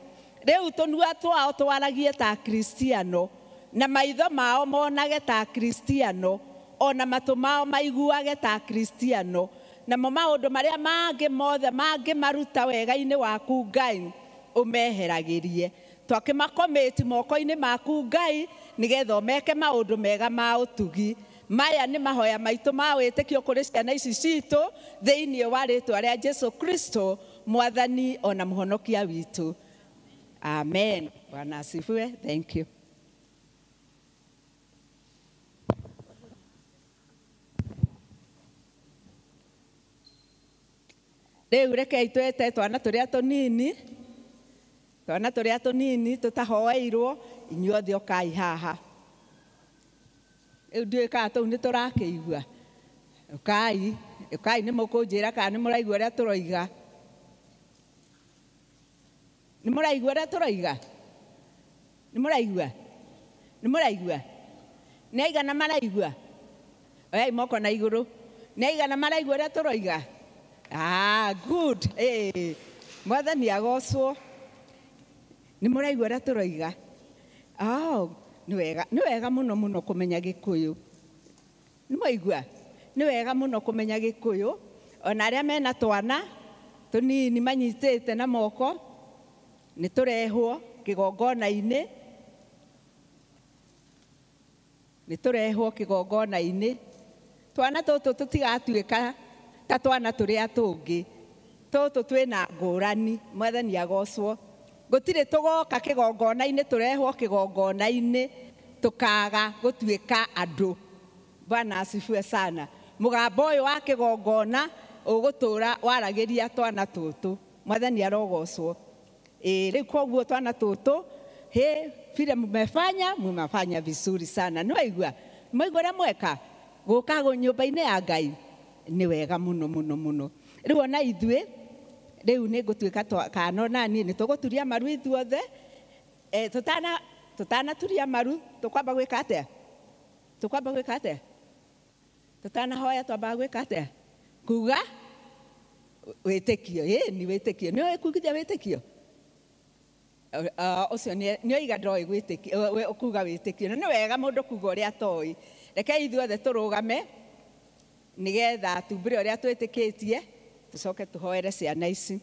rĩu tũnua twao twaragie ta Kristiano, na maitho mao monage ta Kristiano, ona matũ mao maiguage ta Kristiano, namo maũndũ marĩa mangĩ mothe mangĩmaruta wega-inĩ waku Ngai ũmeheragĩrie. Twakĩmakomĩti moko-inĩ maku Ngai nĩgetha ũmeke maũndũ mega ma ũtugi. Maya nĩ mahoya maitũ ma wĩtĩkio kũrĩ ciana ici citũ thĩinĩ wa rĩtwa rĩa Jesu Kristo Mwathani ona mũhonokia witũ. Amen. Bwana asifiwe. Thank you. Rĩu rekei twĩte twana tũrĩa tũnini Twana tũrĩa tũnini tũtahoeirwo inyuothe ũkai haha. Rĩu ndiũĩ kana tũu nĩ tũrakĩigua. Ũkai, ũkai nĩ mũkũnjĩra kana nĩ mũraigua ũrĩa tũroiga. Nĩ mũraigua ũrĩa tũroiga? Nĩ mũraigua? Nĩ mũraigua? Nĩ aigana maraigua? Oyai moko na igũrũ. Nĩ aigana maraigua ũrĩa tũroiga? Ah, good. Eh, Mwathani agocwo. Nĩ mũraigua ũrĩa tũroiga? Oh, nĩ wega, nĩ wega mũno mũno kũmenya Gĩkũyũ. Nĩ mwaigua? Nĩ wega mũno kũmenya Gĩkũyũ. Ona arĩa mena twana tũnini manyitĩte na moko nĩ tũrehwo kĩgongona-inĩ. Nĩ tũrehwo kĩgongona-inĩ. Twana tũtũ tũtigatuĩka ta twana tũrĩa tũngĩ. Tũtũ twĩna ngũrani, Mwathani agocwo. Gũtirĩ tũgoka kĩgongona-inĩ tũrehwo kĩgongona-inĩ tũkaga gũtuĩka andũ. Bwana asifiwe sana. Mũgambo ũyũ wa kĩgongona ũgũtũra waragĩria twana tũtũ. Mwathani arogocwo. Rĩu koguo twana tũtũ, he vile mmefanya, mmefanya vizuri sana. Nĩ waigua? Mwaigua ũrĩa mweka? Gũka nyũmba-inĩ ya Ngai nĩ wega mũno mũno mũno. Rĩu ona ithuĩ rĩu nĩ ngũtuĩka kana ona niĩ nĩ tũgũturia maru ithuothe. Tũtanaturia maru tũkwamba gwĩka atĩa? Tũkwamba gwĩka atĩa? Tũtanahoya twambaga gwĩka atĩa? Kuga wĩtĩkio. Ĩĩ ni wĩtĩkio. Nĩ ũĩ kugithia wĩtĩkio? Ũcio nĩ oiga ndoĩ gwĩtĩkio, kuga wĩtĩkio. Na nĩ wega mũndũ kuga ũrĩa atoĩ. Rekei ithuothe tũrũgame nĩgetha tumbũre ũrĩa twĩtĩkĩtie tũcoke tũhoere ciana ici.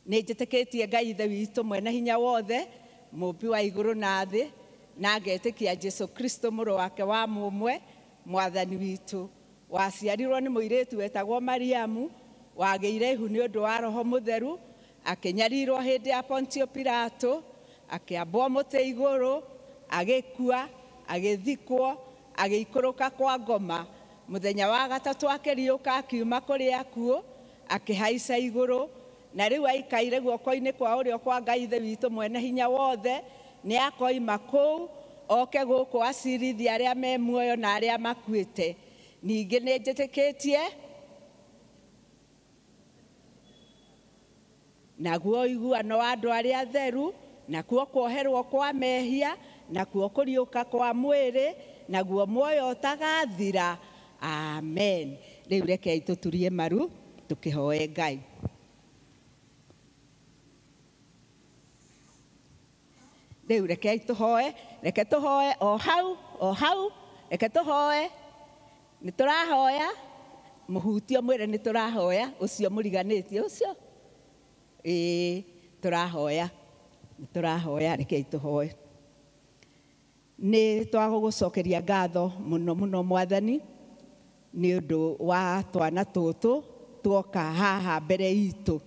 Nĩ njĩtĩkĩtie Ngai Ithe witũ mwene hinya wothe, mũmbi wa igũrũ na thĩ, na ngetĩkia Jesu Kristo mũrũ wake wa mũmwe, Mwathani witũ. Waciarirwo nĩ mũirĩtu wetagwo Mariamu, wagĩire ihu nĩ ũndũ wa Roho Mũtheru, akĩnyarirwo hĩndĩ ya Pontio Pilato, akĩambwo mũtĩ igũrũ, agĩkua, agĩthikwo, agĩikũrũka kwa ngoma. Mũthenya wa gatatũ akĩriũka akiuma kũrĩ akuũ, akĩhaica igũrũ, na rĩu aikaire guoko-inĩ kwa ũrĩo kwa Ngai Ithe witũ mwene hinya wothe. Nĩ akoima kũu oke gũkũ acirithie arĩa me muoyo na arĩa makuĩte. Ningĩ nĩ njĩtĩkĩtie naguo ũiguano wa andũ arĩa atheru, nakuo kuoherwo kwa mehia, nakuo kũriũka kwa mwĩrĩ, naguo muoyo ũtagathira. Amen. Rĩu rekei tũturie maru tũkĩhoe Ngai. Rĩu rekei tũhoe, reke tũhoe o hau, o hau, reke tũhoe. Nĩ tũrahoya, mũhutio mwĩre nĩ tũrahoya, ũcio mũriganĩtie ũcio. Ĩĩ, tũrahoya, nĩ tũrahoya, rekei tũhoe. Nĩ twagũgũcokeria ngatho mũno mũno Mwathani nĩ ũndũ wa twana tũtũ tuoka haha mbere itũ.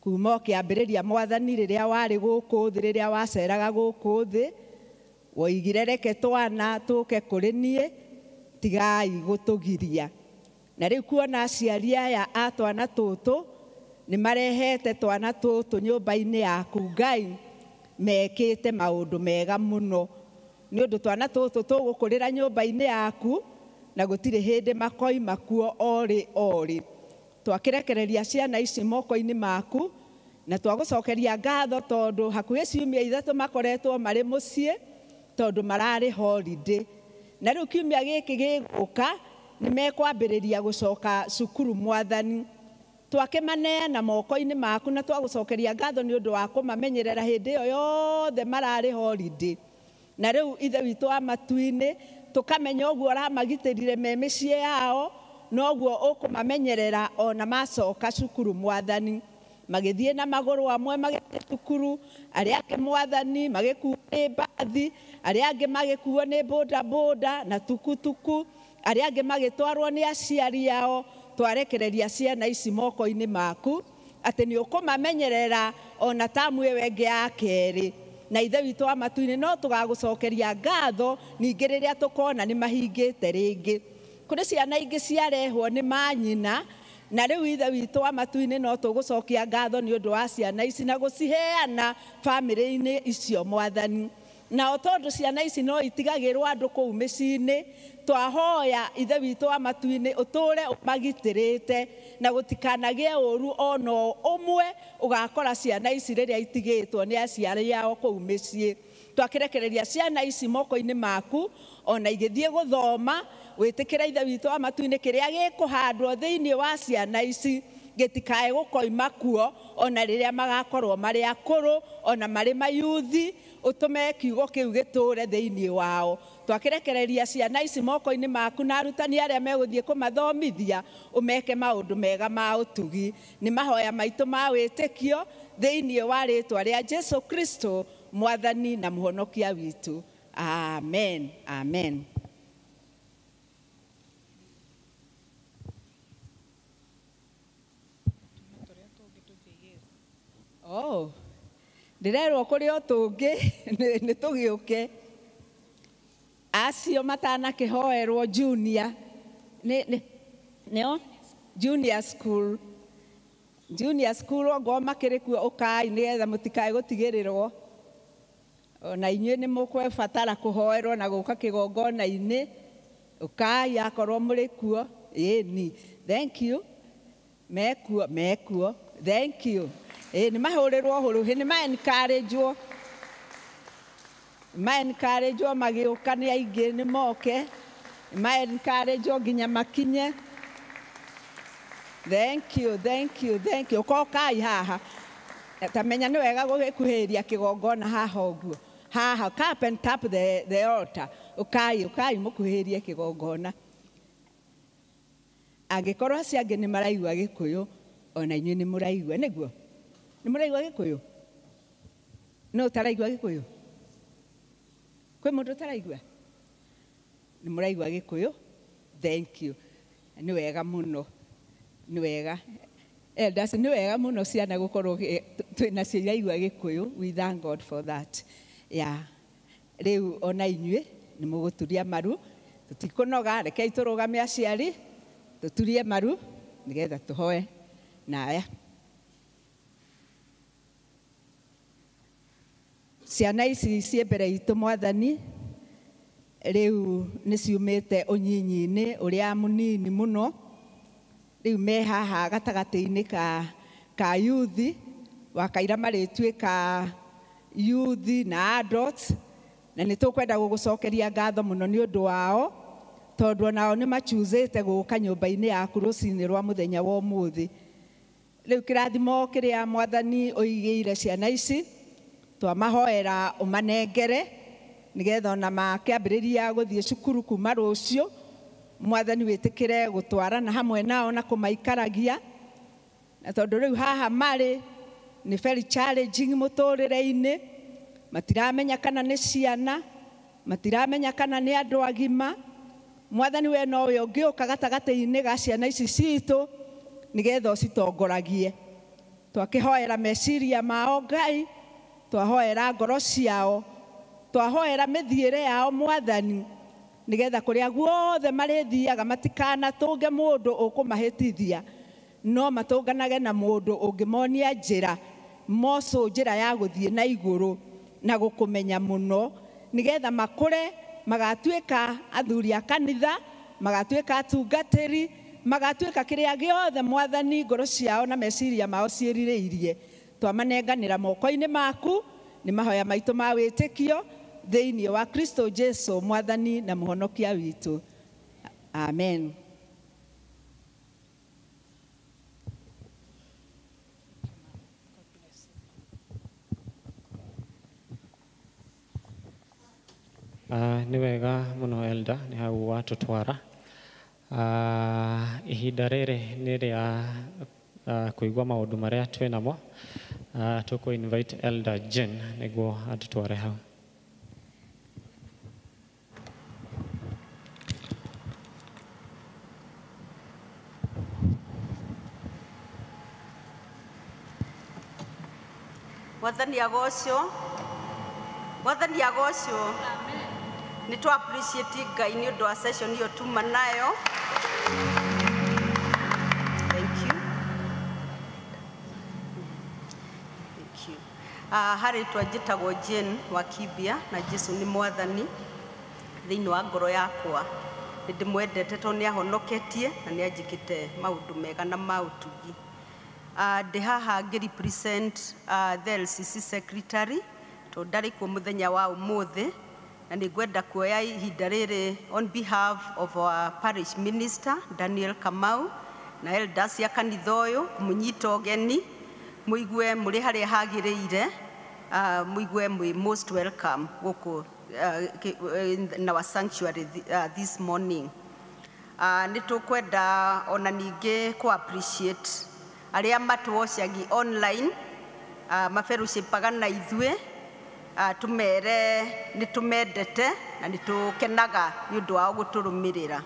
Kuma ũkĩambĩrĩria Mwathani rĩrĩa warĩ gũkũ thĩ, rĩrĩa waceraga gũkũ thĩ, woigire reke twana tũke kũrĩ niĩ, tigai gũtũgiria. Na rĩu kuona aciari aya a twana tũtũ nĩ marehete twana tũtũ nyũmba-inĩ yaku Ngai, mekĩte maũndũ mega mũno. Nĩ ũndũ twana tũtũ tũgũkũrĩra nyũmba-inĩ yaku na gũtirĩ hĩndĩ makoima kuo orĩ orĩ. Twakĩrekereria ciana ici moko-inĩ maku na twagũcokeria ngatho tondũ hakuhĩ ciumia ithatũ makoretwo marĩ mũciĩ tondũ mararĩ holiday. Na rĩu kiumia gĩkĩ gĩgũka nĩ mekwambĩrĩria gũcoka cukuru Mwathani. Twakĩmaneana moko-inĩ maku na twagũcokeria ngatho nĩ ũndũ wa kũmamenyerera hĩndĩ ĩyo yothe mararĩ holiday. Na rĩu Ithe witũ wa matu-inĩ tũkamenya ũguo ũramagitĩrire me mĩciĩ yao, noguo ũkũmamenyerera ona macoka cukuru Mwathani. Magĩthiĩ na magũrũ amwe magĩthiĩ cukuru, arĩa angĩ Mwathani magĩkuo nĩ mbathi, arĩa angĩ magĩkuo nĩ bodaboda na tukutuku, arĩa angĩ magĩtwarwo nĩ aciari ao. Twarekereria ciana ici moko-inĩ maku atĩ nĩ ũkũmamenyerera ona tamu ĩyo ĩngĩ ya kerĩ. Na Ithe witũ wa matu-inĩ no tũgagũcokeria ngatho ningĩ rĩrĩa tũkona nĩ mahingĩte rĩngĩ. Kũrĩ ciana ingĩ ciarehwo nĩ manyina Na rĩu Ithe witũ wa matu-inĩ no tũgũcokia ngatho nĩ ũndũ wa ciana ici na gũciheana bamĩrĩ-inĩ icio Mwathani. Na o tondũ ciana ici no itigagĩrwo andũ kũu mĩciĩ-inĩ, twahoya Ithe witũ wa matu-inĩ ũtũre ũmagitĩrĩte na gũtikanagĩe ũru ona ũmwe ũgakora ciana ici rĩrĩa itigĩtwo nĩ aciari ao kũu mĩciĩ. Twakĩrekereria ciana ici moko-inĩ maku ona igĩthiĩ gũthoma, wĩtĩkĩre Ithe witũ wa matu-inĩ kĩrĩa gĩkũhandwo thĩinĩ wa ciana ici gĩtikae gũkoima kuo ona rĩrĩa magakorwo marĩ akũrũ ona marĩ mayuthi, ũtũme kiugo kĩu gĩtũre thĩinĩ wao. Twakĩrekereria ciana ici moko-inĩ maku na arutani arĩa megũthiĩ kũmathomithia ũmeke maũndũ mega ma ũtugi. Nĩ mahoya maitũ ma wĩtĩkio thĩinĩ wa rĩtwa rĩa Jesu Kristo Mwathani na Mũhonokia witũ. Amen. Amen. Oh, ndĩrerwo kũrĩ o tũngĩ nĩ tũgĩũke. Acio matanakĩhoerwo junior nĩo junior school. Junior school ongoo makĩrĩ kuo ũkai nĩgetha mũtikae gũtigĩrĩrwo. Ona inyuĩ nĩ mũkũbatara kũhoerwo na gũka kĩgongona-inĩ. Ũkai akorwo mũrĩ kuo. Ĩni, thank you. Mekuo, mekuo. Thank you. Nĩ mahũrĩrwo hũrũhĩ, nĩ ma-encourage-wo. Ma-encourage-wo magĩũka nĩ aingĩ nĩ moke. Ma-encourage-wo nginya makinye. Thank you, thank you, thank you. Ũkokai haha. Ta menya nĩ wega gũgĩkuhĩrĩria kĩgongona haha ũguo. Haha, come and tap the altar. Ũkai, ũkai mũkuhĩrĩrie kĩgongona. Angĩkorwo acio angĩ nĩ maraigua Gĩkũyũ, ona inyuĩ nĩ mũraigua, nĩguo? Nĩ mũraigua Gĩkũyũ? No ũtaraigua Gĩkũyũ? Kwĩ mũndũ ũtaraigua? Nĩ mũraigua Gĩkũyũ? Thank you. Nĩ wega mũno. Nĩ wega. Elders, nĩ wega mũno ciana gũkorwo twĩna cio iraigua Gĩkũyũ. We thank God for that. Yeah. Rĩu ona inyuĩ nĩ mũgũturia maru. Tũtikũnoga, rekei tũrũgame aciari, tũturie maru nĩgetha tũhoe naya. Ciana ici ciĩ mbere itũ Mwathani, rĩu nĩ ciumĩte ũnyinyi-inĩ ũrĩa mũnini mũno. Rĩu me haha gatagatĩ-inĩ ka youth, wakaira marĩtuĩka youth na adults, na nĩ tũkwenda gũgũcokeria ngatho mũno nĩ ũndũ wao, tondũ onao nĩ machoosĩte gũka nyũmba-inĩ yaku rũcinĩ rwa mũthenya wa ũmũthĩ. Rĩu kĩrathimo kĩrĩa Mwathani ũigĩire ciana ici, twamahoera ũmanengere nĩgetha ona makĩambĩrĩria gũthiĩ cukuru kuma rũciũ, Mwathani wĩtĩkĩre gũtwarana hamwe nao na kũmaikaragia. Na tondũ rĩu haha marĩ nĩ very challenging mũtũrĩre-inĩ, matiramenya kana nĩ ciana, matiramenya kana nĩ andũ agima. Mwathani we nowe ũngĩũka gatagatĩ-inĩ ga ciana ici citũ nĩgetha ũcitongoragie. Twakĩhoera meciria mao Ngai, twahoera ngoro ciao, twahoera mĩthiĩre yao Mwathani, nĩgetha kũrĩa guothe marĩthiaga matikanatũnge mũndũ ũkũmahĩtithia, no matũnganage na mũndũ ũngĩmonia njĩra, moco njĩra ya gũthiĩ na igũrũ na gũkũmenya mũno, nĩgetha makũre magatuĩka athuri a kanitha, magatuĩka atungatĩri, magatuĩka kĩrĩa gĩothe Mwathani ngoro ciao na meciria mao ciĩrirĩirie. Twamanenganĩra moko-inĩ maku, nĩ mahoya maitũ ma wĩtĩkio thĩinĩ wa Kristo Jesu Mwathani na Mũhonokia witũ. Amen. Nĩ wega mũno Elder, nĩ hau watũtwara. Ihinda rĩrĩ nĩ rĩa kũigua maũndũ marĩa twĩ namo. Tũkũ invite Elder Jane nĩguo atũtware hau. Mwathani agocwo. Mwathani agocwo. Nĩ twa appreciate Ngai nĩ ũndũ wa session ĩyo tuma nayo. Thank Harĩ twa njĩtagwo Jane Wakibia na Jesu nĩ mwathani thĩinĩ wa ngoro yakwa. Nĩ ndĩmwendete tondũ nĩ ahonoketie na nĩ anjĩkĩte maũndũ mega na ma ũtugi. Ndĩ haha ngĩ represent the LCC secretary tondũ ndarĩ kuo mũthenya wa ũmũthĩ, na nĩ ngwenda kuoya ihinda rĩrĩ on behalf of our parish minister Daniel Kamau na elders ya kanitha ũyũ kũmũnyita ũgeni mũigue mũrĩ harĩa hagĩrĩire, mũigue mwĩ most welcome gũkũ in our sanctuary this morning. Nĩ tũkwenda ona ningĩ kũ appreciate arĩa matũwocagi online, maferũcipaga na ithuĩ, tũmere nĩ tũmendete na nĩ tũkenaga nĩ ũndũ wao gũtũrũmĩrĩra.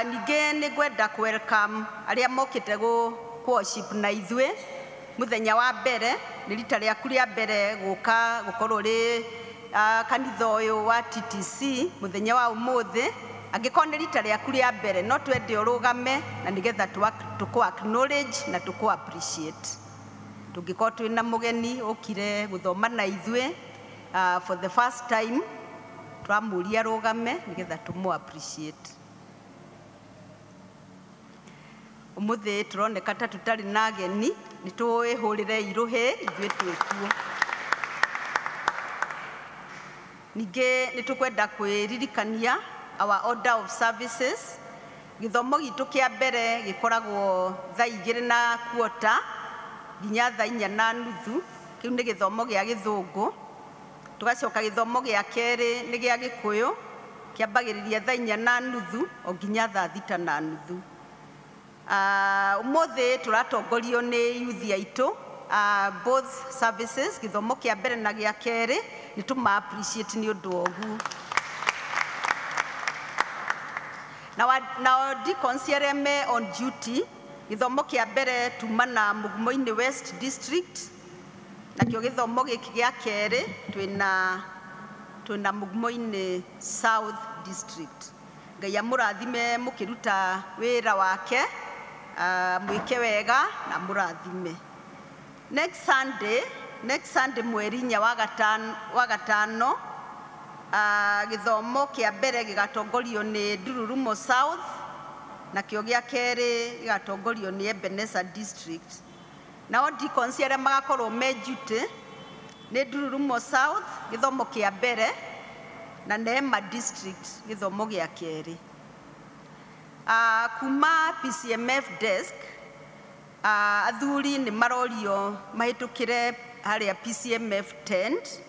Ningĩ nĩ ngwenda kũ welcome arĩa mokĩte gũ worship na ithuĩ mũthenya wa mbere, nĩ rita rĩaku rĩa mbere gũka gũkorwo ũrĩ kanitha ũyũ wa TTC mũthenya wa ũmũthĩ. Angĩkorwo nĩ rita rĩaku rĩa mbere, no twende ũrũgame na nĩgetha tũkũ acknowledge na tũkũ appreciate. Tũngĩkorwo twĩna mũgeni ũkire gũthoma na ithuĩ for the first time, tũramũria arũgame nĩgetha tũmũ appreciate. Ũmũthĩ tũroneka ta tũtarĩ na ageni, nĩ tũĩhũrĩre irũhĩ ithuĩ twĩkuo. Ningĩ nĩ tũkwenda kwĩririkania our order of services. Gĩthomo gitũ kĩa mbere gĩkoragwo thaa 2:15 nginya thaa 4:30. Kĩu nĩ gĩthomo gĩa Gĩthũngũ. Tũgacoka gĩthomo gĩa kerĩ nĩ gĩa Gĩkũyũ, kĩambagĩrĩria thaa 4:30 o nginya thaa 6:30. Ũmũthĩ tũratongorio nĩ youth aitũ, both services, gĩthomo kĩa mbere na gĩa kerĩ, nĩ tũma appreciate nĩ ũndũ wa ũguo. Nao deacons arĩa me on duty, gĩthomo kĩa mbere tuma na Mugumo-inĩ West District, nakĩo gĩthomo gĩkĩ gĩa kerĩ twĩna Mugumo-inĩ South District. Ngai amũrathime mũkĩruta wĩra wake, mwĩke wega na mũrathime. Next Sunday mweri 4 wa gatano, gĩthomo kĩa mbere gĩgatongorio nĩ Ndururumo South, nakĩo gĩa kerĩ gĩgatongorio nĩ Ebenezer District. Nao deacons arĩa magakorwo me duty nĩ Ndururumo South gĩthomo kĩa mbere na Neema District gĩthomo gĩa kerĩ. Kuma PCMF desk, athuri nĩ marorio mahĩtũkĩre harĩa PCMF tent,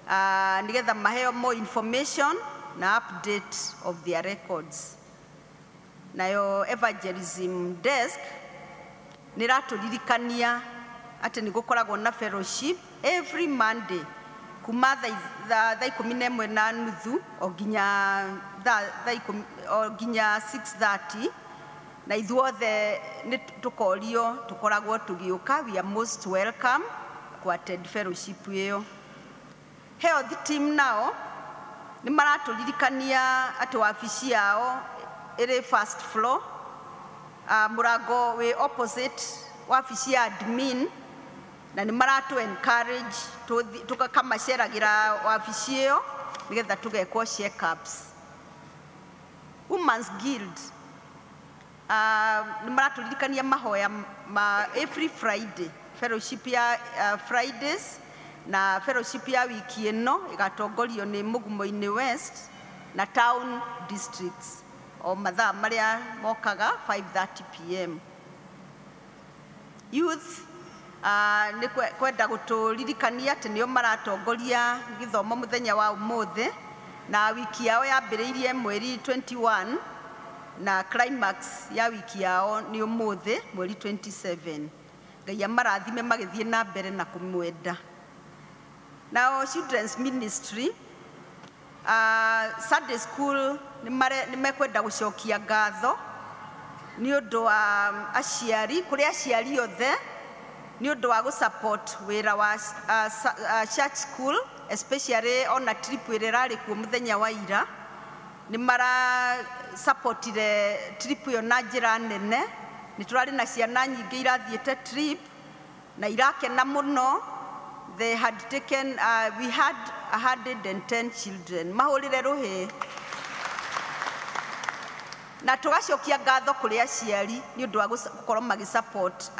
nĩgetha maheo more information na update of their records. Nayo evangelism desk nĩ ĩratũririkania atĩ nĩ gũkoragwo na fellowship every Monday kuma thaa 11:30 o nginya 6:30, na ithuothe nĩ tũkorio tũkoragwo tũgĩũka. We are most welcome ku attend fellowship ĩyo. Health team nao nĩ maratũririkania atĩ wabici yao ĩrĩ first floor, mũrango wĩ opposite wabici ya admin, na nĩ maratũ encourage tũkamaceragĩra wabici ĩyo nĩgetha tũgekwo check-ups. Women's Guild nĩ maratũririkania mahoya ma every Friday, fellowship ya Fridays, na fellowship ya wiki ĩno ĩgatongorio nĩ Mugumo-inĩ West na Town Districts o mathaa marĩa mokaga 5:30 pm. Youth nĩ kwenda gũtũririkania atĩ nĩo maratongoria gĩthomo mũthenya wa ũmũthĩ, na wiki yao yambĩrĩirie mweri 21 na climax ya wiki yao nĩ ũmũthĩ mweri 27. Ngai amarathime magĩthiĩ na mbere na kũmwenda. Nao Children's Ministry, Sunday school nĩ mekwenda gũcokia ngatho nĩ ũndũ wa aciari, kũrĩ aciari othe nĩ ũndũ wa gũ-support wĩra wa church school, especially ona trip ĩrĩa ĩrarĩ kuo mũthenya wa ira. Nĩ mara-supportire trip ĩyo na njĩra nene. Nĩ tũrarĩ na ciana nyingĩ irathiĩte trip na irakena mũno, They had taken, we had 110 children. Mahũrĩre rũhĩ. Na tũgacokia ngatho kũrĩ aciari nĩ ũndũ wa gũkorwo magĩ support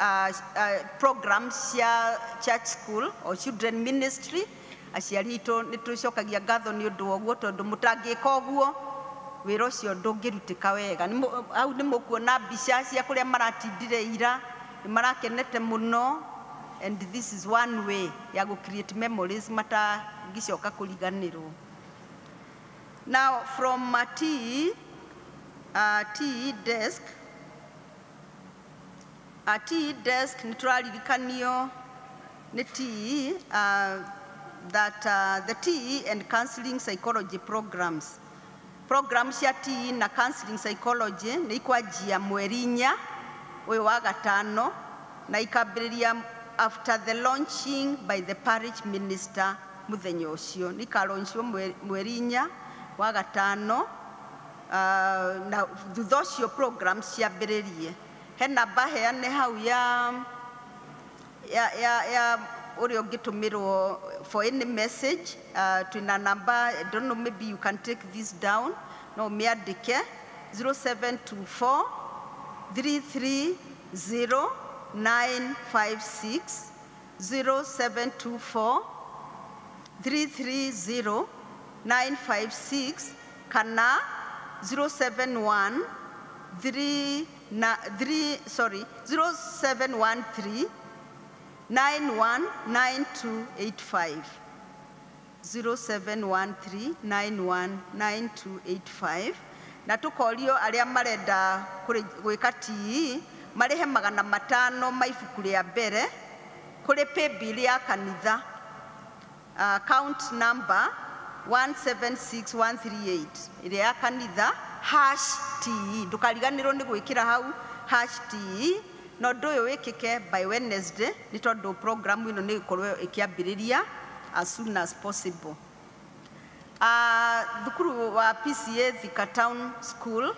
programs cia church school or children ministry. Aciari itũ nĩ tũcokagia ngatho nĩ ũndũ wa ũguo, tondũ mũtangĩka ũguo wĩra ũcio ndũngĩrutĩka wega. Hau nĩ mũkuona mbica cia kũrĩa maratindire ira, nĩ marakenete mũno, and this is one way ya gũ create memories matangĩcoka kũriganĩrwo. Now from TE desk nĩ tũraririkanio nĩ TE that the TE and counseling psychology programs, program cia TE na counseling psychology nĩ ikwanjia mweri 4 ũyũ wa gatano na ikambĩrĩria after the launching by the parish minister. Mũthenya ũcio nĩ ikalaunchwo mweri 4 wa gatano, na thutha ũcio programs ciambĩrĩrie. He namba heane hau ya ũrĩa ũngĩtũmĩrwo for any message. Twĩna namba, I don't know, maybe you can take this down, no ũmĩandĩke: 0724 330 956, 0724 330 956, kana 071 3 na 3, sorry, 0713 919285, 0713 919285. Na tukorio arĩa marenda gwĩka TE marĩhe 500 ma ibuku rĩa mbere kũrĩ paybill ya kanitha, account number 176138, ĩrĩa ya kanitha, #TE. Ndũkariganĩrwo nĩ gwĩkĩra hau #TE. Na ũndũ ũyũ wĩkĩke by Wednesday, nĩ tondũ program ĩno nĩ ĩgũkorwo ĩkĩambĩrĩria as soon as possible. Thukuru wa PCA Thika Town School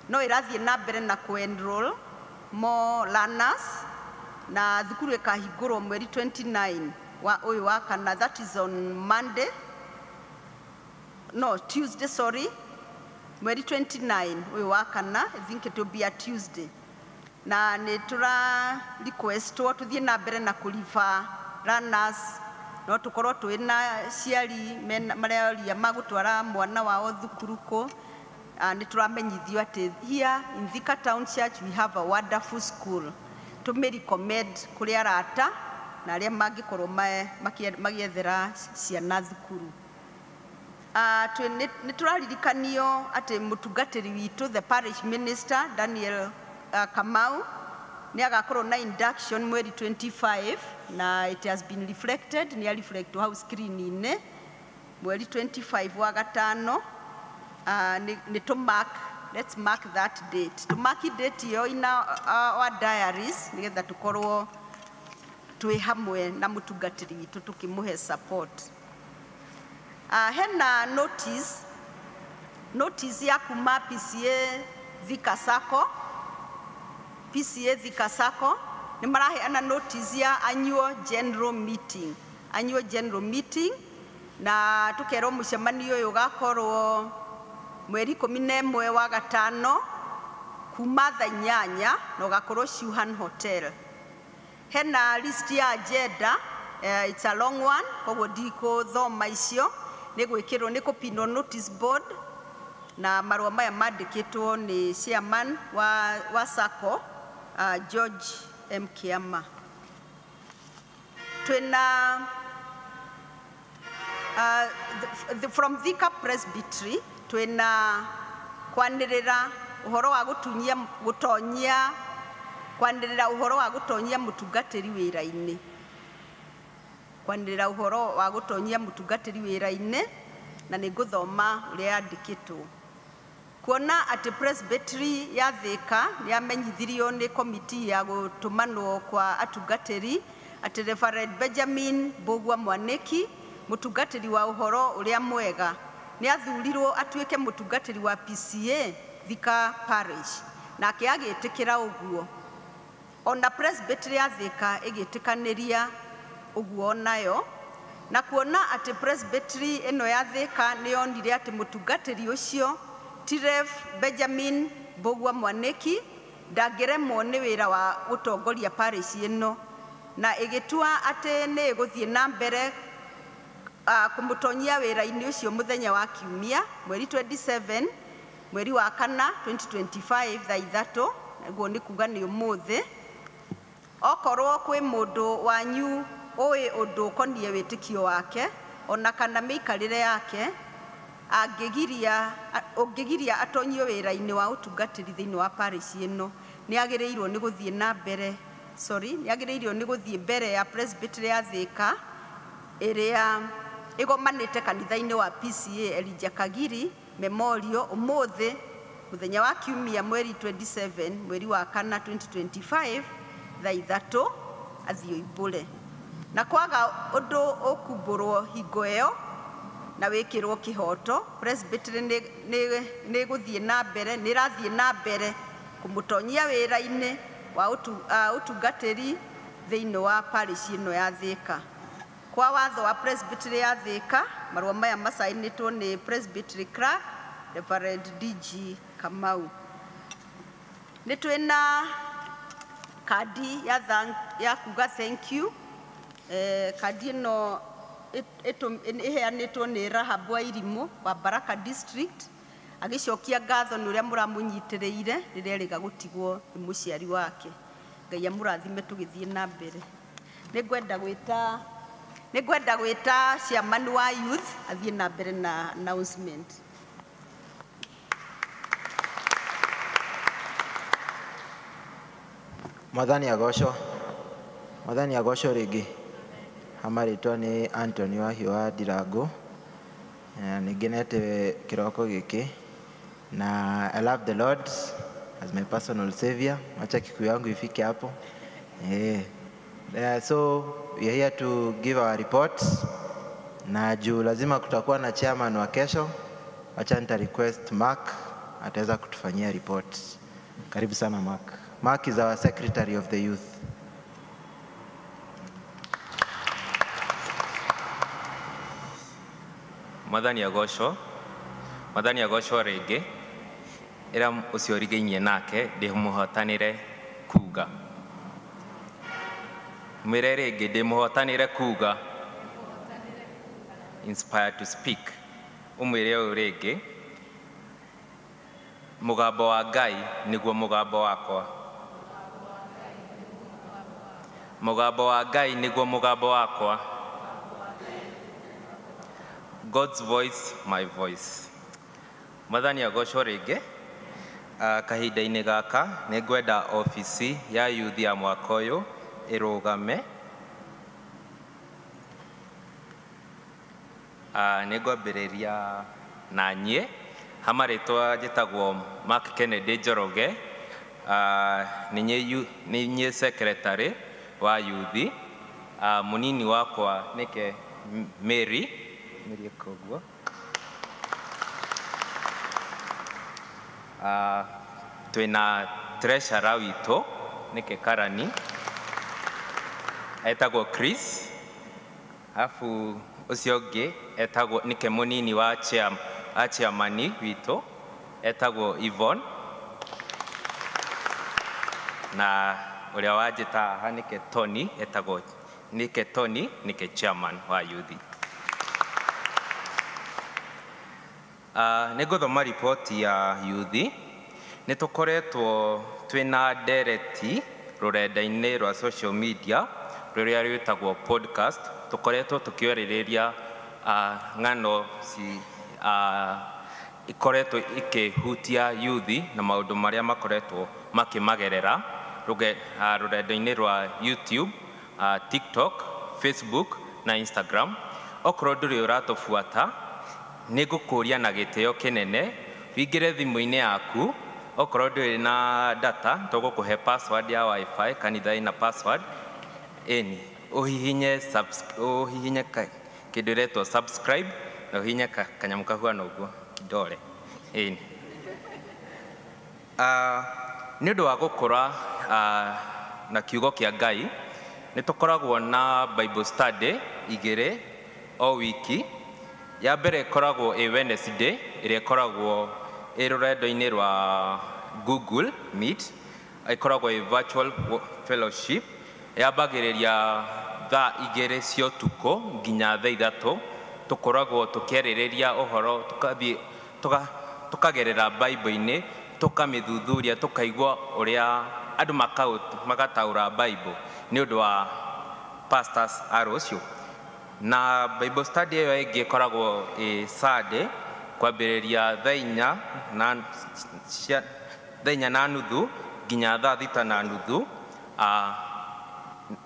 no ĩrathiĩ na mbere na kũ-enroll more learners, na thukuru ĩkahingũrwo mweri 29 wa ũyũ wa kana, that is on Monday, no, Tuesday, sorry, mweri 29 ũyũ wa kana. I think it will be a Tuesday. Na nĩ tũra requestwo tũthiĩ na mbere na kũriba learners. No tũkorwo twĩ na ciari mareoria magũtwara mwana wao thukuru kũ. Nĩ tũramenyithio atĩ here in Thika Town Church we have a wonderful school. Tũmĩ recommend kũrĩ arata na arĩa mangĩkorwo magĩethera ciana thukuru. Nĩ tũraririkanio atĩ mũtungatĩri witũ, the parish minister Daniel Kamau, nĩ agakorwo na induction mweri 25, na it has been reflected, nĩ reflect hau screen-inĩ, mweri 25 wa gatano. Nĩ to mark, let's mark that date, to mark date ĩyo in our diaries, nĩgetha tũkorwo twĩ hamwe na mũtungatĩri witũ tũkĩmũhe support. Hena notice ya kuma PCA Thika Sacco. PCA Thika Sacco nĩ maraheana notice ya annual general meeting, annual general meeting, na tukerwo mũcemanio ũyũ ũgakorwo mweri 11 wa gatano kuma thaa 8, na ũgakorwo Shuhan Hotel. Hena list ya agenda, it's a long one, koguo ndikũthoma icio, nĩ gwĩkĩrwo, nĩ kũpinwo notice board, na marũa maya mandĩkĩtwo nĩ chairman wa SACCO, George M. Kiama. Twĩna from Thika Presbytery twĩna kwanĩrĩra ũhoro wa gũtunyia gũtonyia, kwanĩrĩra ũhoro wa gũtonyia mũtungatĩri wĩra-inĩ, kwanĩrĩra ũhoro wa gũtonyia mũtungatĩri wĩra-inĩ, na nĩ ngũthoma ũrĩa yandĩkĩtwo. Kuona atĩ Presbytery ya Thika nĩ yamenyithirio nĩ komiti ya gũtũmanwo kwa atungatĩri atĩ Reverend Benjamin Mbũgua Mwanĩki, mũtungatĩri wa ũhoro ũrĩa mwega, nĩ athurirwo atuĩke mũtungatĩri wa PCA Thika Parish, nake agĩtĩkĩra ũguo, ona Presbytery ya Thika ĩgĩtĩkanĩria. ũguo nayo na kuona atĩ presbytery ĩno ya Thika nĩ yonire atĩ mũtungatĩri ũcio ti Rev Benjamin Mbũgua Mwanĩki ndangĩremwo nĩ wĩra wa gũtongoria parish ĩno na ĩgĩtua atĩ nĩ ĩgũthiĩ na mbere kũmũtonyia wĩra-inĩ ũcio mũthenya wa kiumia mweri 27 mweri wa kana 2025 thaa 3 naguo nĩ kuga nĩ ũmũthĩ. Okorwo kwĩ mũndũ wanyu ũĩ ũndũ ũkoniĩ wĩtĩkio wake ona kana mĩikarĩre yake ũngĩgiria atonyio wĩra-inĩ wa ũtungatĩri thĩinĩ wa parish ĩno nĩ agĩrĩirwo nĩ gũthiĩ na mbere nĩ agĩrĩirwo nĩ gũthiĩ mbere ya presbytery ya Thika ĩrĩa ĩgomanĩte kanitha-inĩ wa PCA Elijah Kagiri Memorial ũmũthĩ mũthenya wa kiumia mweri 27 mweri wa kana 2025 thaa 3 athiĩ oimbũre na kwaga ũndũ ũkumbũrwo hingo ĩyo na wĩkĩrwo kĩhoto presbytery nĩ gũthiĩ na mbere nĩ ĩrathiĩ na mbere kũmũtonyia wĩra-inĩ wa ũtungatĩri thĩinĩ wa parish ĩno ya Thika. Kwa watho wa presbytery ya Thika marũa maya macainĩtwo nĩ presbytery clerk Reverend DG Kamau. Nĩ twĩna kandi ya kuga thank you. Kandi ĩno ĩheanĩtwo nĩ Rahab wa Irimũ wa Baraka District agĩcokia ngatho nĩ ũrĩa mũramũnyitĩrĩire rĩrĩa erĩga gũtigwo nĩ mũciari wake. Ngai amũrathime tũgĩthiĩ na mbere. Nĩ ngwenda gwĩta chairman wa youth athiĩ na mbere na announcement. Mwathani agocwo. Mwathani agocwo rĩngĩ. Amarĩtwa nĩ Anthony Wahiũ wa Ndirango. Nĩ ngenete kĩroko gĩkĩ na I love the Lord as my personal savior. Wacha Kikuyu yangu ifike hapo. So we are here to give our report na juu lazima kutakuwa na chairman wa kesho. Wacha nita request Mark ataweza kutufanyia report. Karibu sana Mark. Mark is our secretary of the youth. Mwathani agocwo. Mwathani agocwo rĩngĩ. Ĩra ũcio ũrigainie nake ndĩmũhotanĩre kuga. Mwĩre rĩngĩ ndĩmũhotanĩre kuga. Inspired to speak. Ũmwĩre ũyũ rĩngĩ. Mũgambo wa Ngai nĩguo mũgambo wakwa. Mũgambo wa Ngai nĩguo mũgambo wakwa. God's voice, my voice. Mwathani agocwo rĩngĩ. Kahinda-inĩ gaka nĩ ngwenda ofici ya youth ya mwaka ũyũ ĩrũgame. Nĩ ngwambĩrĩria na niĩ. Hama rĩtwa njĩtagwo Mark Kennedy Njoroge. Nĩ niĩ secretary wa youth. Mũnini wakwa nĩke Mary. Mary koguo. Twĩna treasurer witũ nĩke Karani etagwo Chris, alafu ũcio ũngĩ etagwo nĩke mũnini wa chairman witũ etagwo Yvonne, na ũrĩa wanjĩta haha nĩke Tony etagwo nĩke Tony nĩke chairman wa youth. Nĩ ngũthoma riboti ya youth. Nĩ tũkoretwo twĩna ndereti rũrenda-inĩ rwa social media rũrĩa rwĩtagwo podcast. Tũkoretwo tũkĩarĩrĩria ng'ano ikoretwo ikĩhutia youth na maũndũ marĩa makoretwo makĩmagerera rũrenda-inĩ rwa YouTube, TikTok, Facebook na Instagram. Okorwo ndũrĩ ũratũbuata, nĩ ngũkũria na gĩtĩo kĩnene wingĩre thimũ-inĩ yaku. Okorwo ndũrĩ na data, tũgũkũhe password ya wifi, kanitha ĩna password. Ĩni ũhihinye ũhihinye kĩndũ ĩretwo subscribe na ũhihinye kanyamũ kahuana ũguo kidole. Ĩni nĩ ũndũ wa gũkũra na kiugo kĩa Ngai, Nĩ tũkoragwo na Bible study igĩrĩ o wiki. Ya mbere ĩkoragwo ĩ Wednesday, ĩrĩa ĩkoragwo ĩ rũrenda-inĩ rwa Google Meet, ĩkoragwo ĩ virtual fellowship, yambagĩrĩria thaa 2 cia ũtukũ nginya thaa 3. Tũkoragwo tũkĩarĩrĩria ũhoro, tũkathiĩ tũkagerera Bible-inĩ, tũkamĩthuthuria, tũkaigua ũrĩa andũ magataũra Bible nĩ ũndũ wa pastors a rũciũ. Na Bible study ĩyo ĩngĩ ĩkoragwo ĩ Sunday kwambĩrĩria thaa 4:30 nginya thaa 6:30.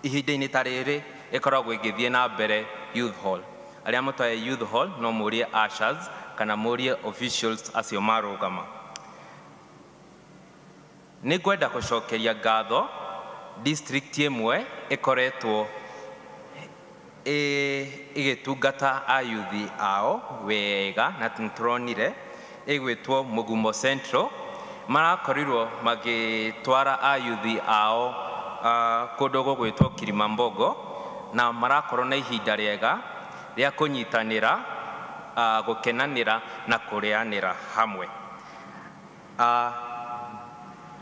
Ihinda-inĩ ta rĩrĩ ĩkoragwo ĩgĩthiĩ na mbere Youth Hall. Arĩa mũtoĩ Youth Hall no mũrie ushers kana mũrie officials acio marũgama. Nĩ ngwenda gũcokeria ngatho district ĩmwe ĩkoretwo ĩgĩtungata ayuthi ao wega na nĩtũronire ĩgwĩtwo Mugumo Central. Marakorirwo magĩtwara ayuthi ao kũndũ gũgwĩtwo Kilimambogo, na marakorwo na ihinda rĩega rĩa kũnyitanĩra, gũkenanĩra na kũrĩanĩra hamwe.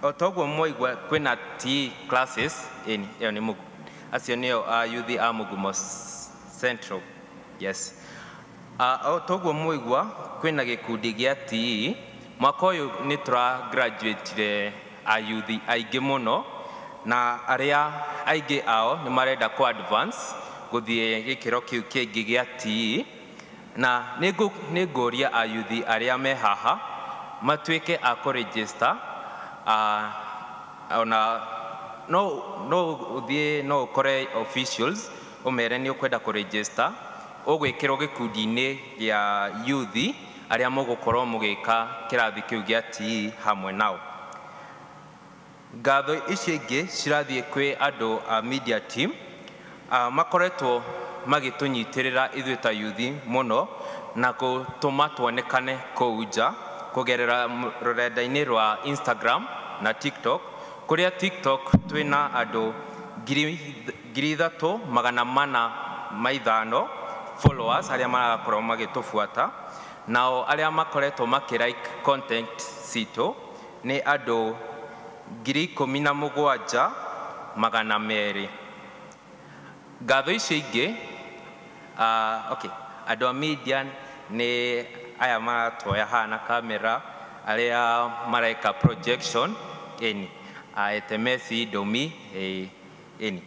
O toguo mwaigua kwĩna tea classes, ĩyo nĩ acio nĩo ayuthi a Mugumo Central. Yes. O toguo mwaigua kwĩna gĩkundi gĩa TE. Mwaka ũyũ nĩ tũragraduatire ayuthi aingĩ mũno, na arĩa aingĩ ao nĩ marenda kũ advance gũthiĩ gĩkĩro kĩu kĩngĩ gĩa TE. Na nĩ ngũria ayuthi arĩa me haha matuĩke a kũregister, ona no ũthiĩ no ũkore officials ũmere nĩ ũkwenda kũregister, ũgwĩkĩrwo gĩkundi-inĩ gĩa youthi arĩa mũgũkorwo mũgĩka kĩrathi kĩu gĩa TE hamwe nao. Ngatho icio ingĩ cirathiĩ kwĩ andũ a media team, makoretwo magĩtũnyitĩrĩra ithuĩ ta yuthi mũno na gũtũma tuonekane kũu nja kũgerera rũrenda-inĩ rwa Instagram na TikTok, kũrĩa TikTok twĩna andũ 3,405 followers arĩa marakorwo magĩtũbuata, nao arĩa makoretwo makĩ-like content citũ nĩ andũ 17,200. Ngatho icio ingĩ, okay, andũ a media nĩ aya maratuoya haha na kamera, arĩa mareka projection ĩni, Etemesi, Domi, ĩni.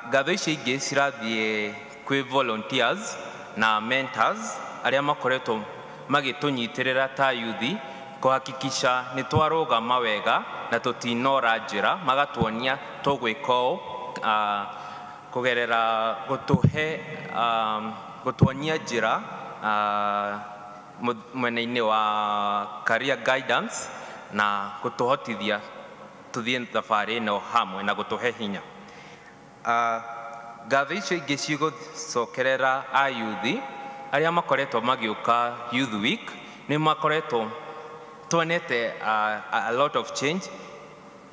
Ngatho icio ingĩ cirathiĩ kwĩ volunteers na mentors arĩa makoretwo magĩtũnyitĩrĩra ta yuthi kũhakikisha nĩ twarũgama wega na tũtinora njĩra, magatuonia tũgwĩka ũũ, kũgerera gũtũhe gũtuonia njĩra mwena-inĩ wa career guidance na gũtũhotithia tũthiĩ thabarĩ ĩno hamwe na gũtũhe hinya. Ngatho icio ingĩ cigũcokerera ayuthi arĩa makoretwo magĩũka Youth Week, nĩ makoretwo tuonete a lot of change.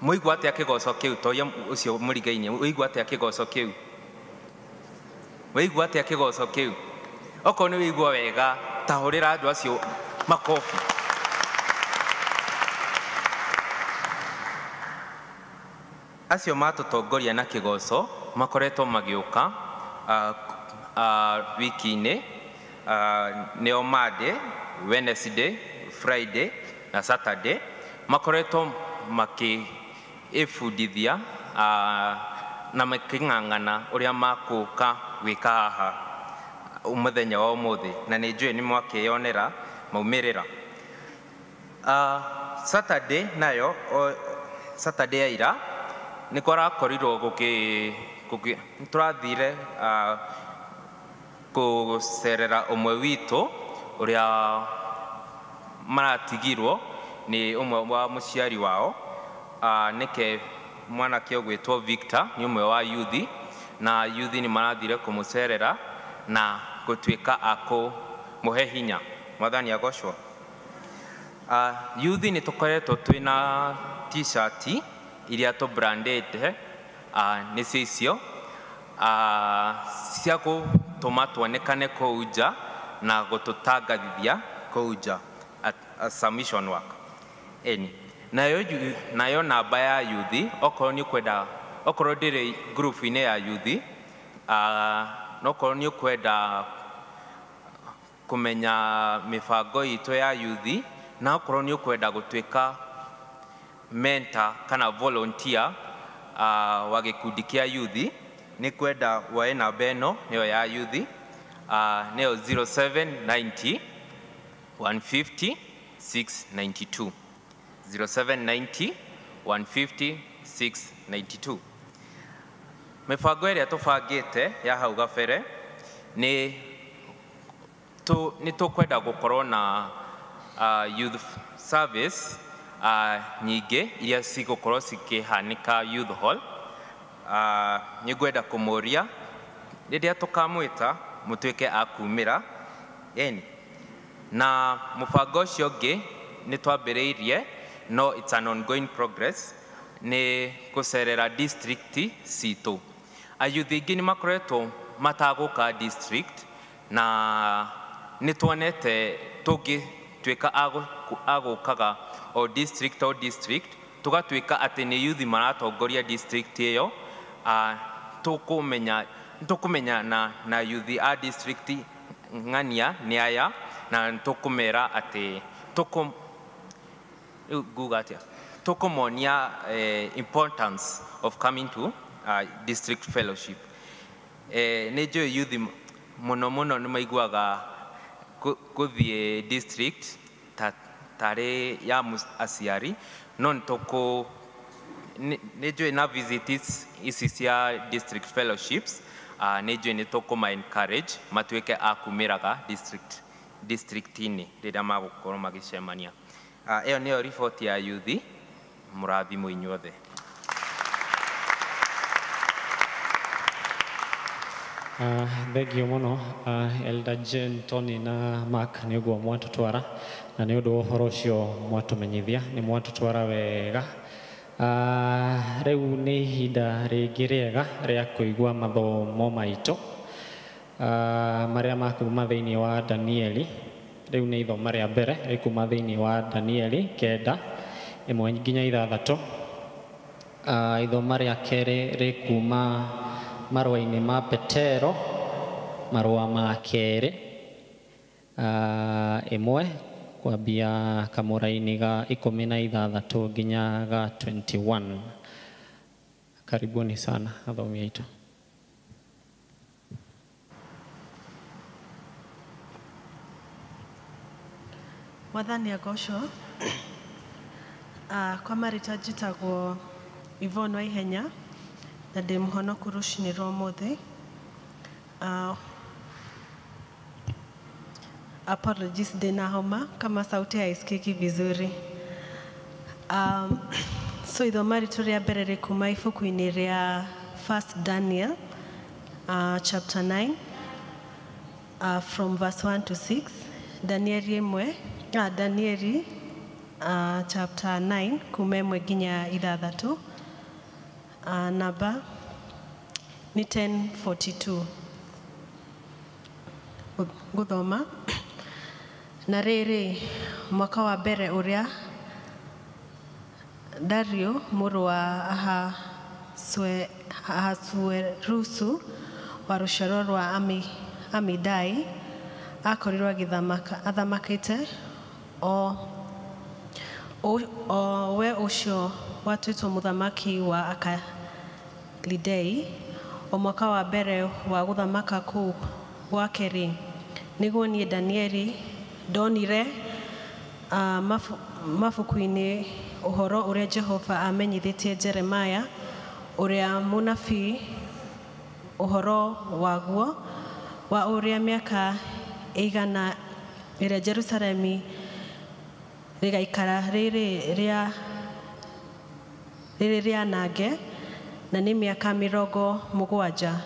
Mũigua atĩa kĩgoco kĩu? Toria ũcio mũrigainie, ũigua atĩa kĩgoco kĩu? Ũigua atĩa kĩgoco kĩu? Okorwo nĩ ũigua wega, ta hũrĩra andũ acio makobi. Acio matũtongoria na kĩgoco makoretwo magĩũka wiki-inĩ, nĩo Monday, Wednesday, Friday na Saturday, makoretwo makĩĩbundithia na makĩng'ang'ana ũrĩa makũka gwĩka haha mũthenya wa ũmũthĩ, na nĩ njũĩ nĩ mwakĩyonera maumĩrĩra. Saturday nayo, Saturday ya ira nĩ kũrakorirwo tũrathire kũcerera ũmwe witũ ũrĩa maratigirwo nĩ ũmwe wa mũciari wao, nĩke mwanake ũgwĩtwo Victor, nĩ ũmwe wa yuthi, na yuthi nĩ marathire kũmũcerera na gũtuĩka a kũmũhe hinya. Mwathani agocwo. Yuthi nĩ tũkoretwo twĩna t-shirt iria tũbrandĩte Nĩcio icio cia gũtũma tuonekane kũu nja na gũtũtangathithia kũu nja as a mission work. Eni nayo namba ya yuthi, okorwo nĩ ũkwenda, okorwo ndĩrĩ group-inĩ ya yuthi, na okorwo nĩ ũkwenda kũmenya mĩbango itũ ya yuthi, na okorwo nĩ ũkwenda gũtuĩka mentor kana volunteer wa gĩkundi kĩa yuthi, nĩ kwenda woe namba ĩno nĩyo ya yuthi, nĩyo 0790 150 692, 0790 150 692. Mĩbango ĩrĩa tũbangĩte ya hau gabere nĩ tũkwenda gũkorwo na youth service nyingĩ iria cigũkorwo cikĩhanĩka youth hall. Nĩ ngwenda kũmũria rĩrĩa tũkamwĩta mũtuĩke a kumĩra. Ĩni na mũbango ũcio ũngĩ nĩ twambĩrĩirie, no it's an ongoing progress, nĩ gũcerera district citũ. Ayuthi aingĩ nĩ makoretwo matagũka district, na nĩ tuonete tũngĩtuĩka a gũkaga o district o district, tũgatuĩka atĩ nĩ yuthi maratongoria district ĩyo, tũkũmenya na yuthi a district ng'ania nĩ aya, na tũkũmera atĩ nguga atĩa, tũkũmonia importance of coming to district fellowship. Nĩ njũĩ yuthi mũno mũno nĩ maiguaga gũthiĩ district tarĩ ya aciari, no nĩ njũĩ na visits ici cia district fellowships, nĩ njũĩ nĩ tũkũma encourage matuĩke a kumĩraga district-inĩ rĩrĩa magũkorwo magĩcemania. Ĩyo nĩyo riboti ya yuthi. Mũrathimwo inyuothe. Thengio mũno Elder Jane, Tony na Mark nĩ ũguo mwatũtwara, na nĩ ũndũ wa ũhoro ũcio mwatũmenyithia, nĩ mwatũtwara wega. Rĩu nĩ ihinda rĩngĩ rĩega rĩa kũigua mathomo maitũ marĩa makuma thĩinĩ wa Danieli. Rĩu nĩ ithoma rĩa mbere rĩkuma thĩinĩ wa Danieli 9 1 nginya 6. Ithoma rĩa kerĩ rĩkuma marũa-inĩ ma Petero, marũa ma kerĩ 1 kwambia kamũra-inĩ ga 16 nginya ga 21. Karibuni sana athomi aitũ. Mwathani agocwo. Kwa marĩtwa njĩtagwo Yvonne Waihenya na ndĩ mũhonoku rũcinĩ rwa ũmũthĩ. Apologies, ndĩna homa kama sauti haisikiki vizuri. So ithoma ritũ rĩa mbere rĩkuma ibuku-inĩ rĩa First Daniel chapter 9 from verse 1 to 6. Danieli Danieli chapter 9 kuma 1 nginya 6. Namba ni 1042. Guthoma. Na rĩrĩ, mwaka wa mbere ũrĩa Dario mũrũ wa Ahasuerusu wa rũciaro rwa Amidai akorirwo athamakĩte, o we ũcio watuĩtwo mũthamaki wa Akalidei, o mwaka wa mbere wa gũthamaka kũu gwake-rĩ, nĩguo niĩ Danieli ndonire mabuku-inĩ ũhoro ũrĩa Jehova amenyithĩtie Jeremaya ũrĩa mũnabii ũhoro waguo wa ũrĩa mĩaka ĩigana ĩrĩa Jerusalemu rĩgaikara rĩrĩ rĩanange, na nĩ mĩaka 70.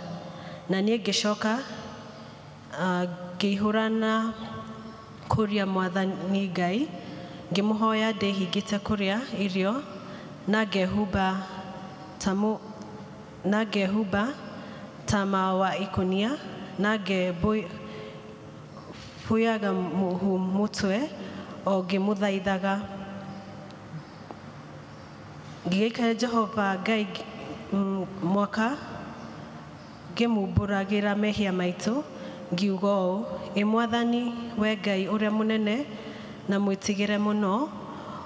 Na niĩ ngĩcoka ngĩihũrana kũria Mwathani Ngai, ngĩmũhoya ndĩhingĩte kũrĩa irio na ngehumba na ngehumba tama wa ikũnia na ngebũyaga mũhu mũtwe o ngĩmũthaithaga. Ngĩgĩkaĩra Jehova Ngai mwaka ngĩmumbũragĩra mehia maitũ, ngiuga ũũ, ĩ Mwathani, we Ngai ũrĩa mũnene na mwĩtigĩre mũno,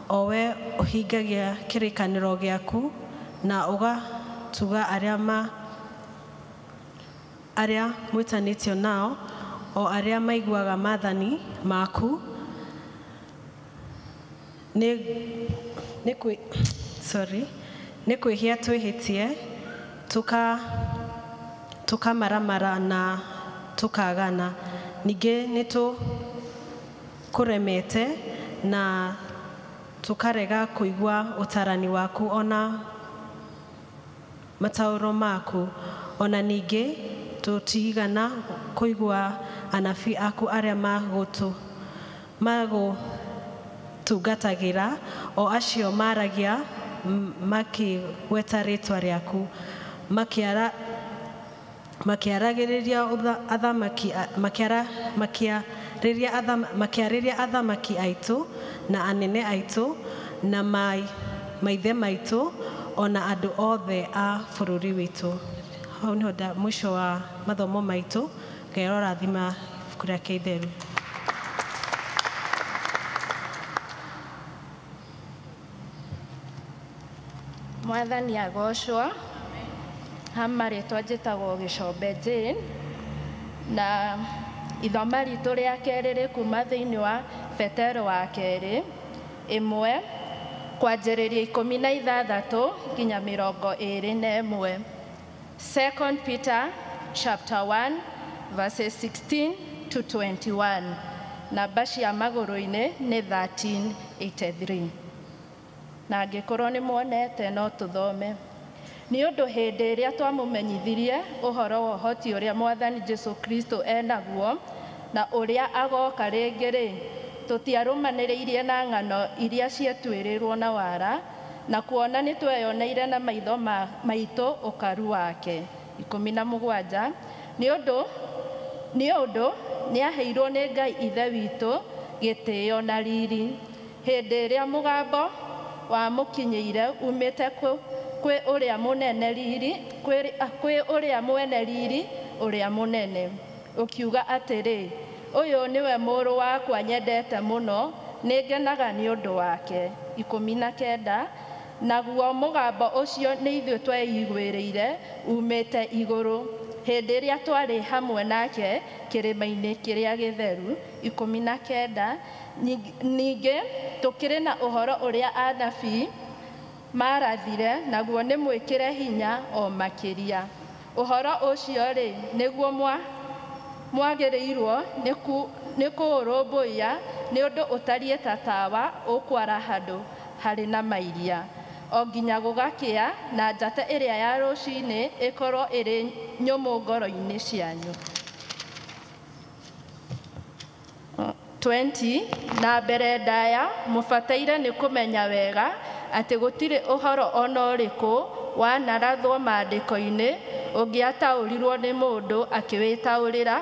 o we ũhingagia kĩrĩkanĩro gĩaku na ũgatuga arĩa mwĩtanĩtio nao, o arĩa maiguaga maathani maku. Nĩ kwĩhia twĩhĩtie, tũkamaramara na tũkagana. Ningĩ nĩ tũkũremete na tũkarega kũigua ũtarani waku ona mataũro maku. Ona ningĩ tũtigana kũigua anabii aku arĩa magũtungatagĩra, o acio maragia makĩgweta rĩĩtwa rĩaku, makĩarĩria athamaki aitũ na anene aitũ na maithe maitũ ona andũ othe a bũrũri witũ. Hau nĩho mũico wa mathomo maitũ. Ngai arorathima ibuku rĩake itheru. Mwathani agocwo. Ha marĩtwa njĩtagwo Gĩcombe Jane, na ithoma ritũ rĩa kerĩ rĩ kuma thĩinĩ wa Petero wa kerĩ 1 kwanjĩrĩria 16 nginya 21. 2 Peter chapter 1 verses 16 to 21. Namba cia magũrũ-inĩ nĩ 1383. Na angĩkorwo nĩ muonete no tũthome. Nĩ ũndũ hĩndĩ ĩrĩa twamũmenyithirie ũhoro wa ũhoti ũrĩa Mwathani Jesu Kristo enaguo na ũrĩa agoka rĩngĩ-rĩ, tũtiarũmanĩrĩirie na ng'ano iria ciatuĩrĩirwo na wara, na kuona nĩ tweyoneire na maitho maitũ ũkaru wake. 17. Nĩ ũndũ nĩaheirwo nĩ Ngai Ithe witũ gĩtĩo na riri hĩndĩ ĩrĩa mũgambo wamũkinyĩire umĩte kwĩ ũrĩa mũnene riri, kwĩ ũrĩa mwene riri ũrĩa mũnene, ũkiuga atĩrĩ, ũyũ nĩwe mũrũ wakwa nyendete mũno, nĩngenaga nĩ ũndũ wake. 19. Naguo mũgambo ũcio nĩ ithuĩ tweiguĩrĩire umĩte igũrũ hĩndĩ ĩrĩa twarĩ hamwe nake kĩrĩma-inĩ kĩrĩa gĩtheru. 19. Ningĩ tũkĩrĩ na ũhoro ũrĩa anabii marathire, naguo nĩ mwĩkĩre hinya o makĩria. Ũhoro ũcio-rĩ, nĩguo mwagĩrĩirwo nĩ kũũrũmbũiya, nĩ ũndũ ũtariĩ ta tawa ũkwara handũ harĩ na mairia, o nginya gũgakĩa na njata ĩrĩa ya rũcinĩ ĩkorwo ĩrĩ nyũmũ ngoro-inĩ cianyu. 20. Na mbere ndaya mũbataire nĩ kũmenya wega atĩ gũtirĩ ũhoro ona ũrĩkũ wanarathwo maandĩko-inĩ ũngĩataũrirwo nĩ mũndũ akĩwĩtaũrĩra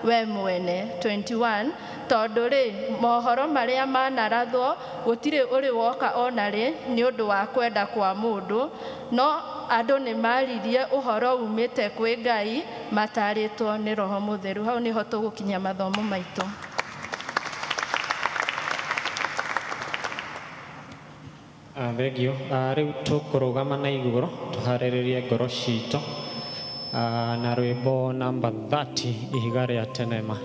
we mwene. 21. Tondũ rĩ, mohoro marĩa manarathwo gũtirĩ ũrĩ woka ona rĩ nĩ ũndũ wa kwenda kwa mũndũ, no andũ nĩ maririe ũhoro umĩte kwĩ Ngai matarĩtwo nĩ Roho Mũtheru. Hau nĩho tũgũkinyia mathomo maitũ. Thengio. Rĩu tũkũrũgama na igũrũ tũharĩrĩrie ngoro citũ na rwĩmbo namba 30, ihiga rĩa tene ma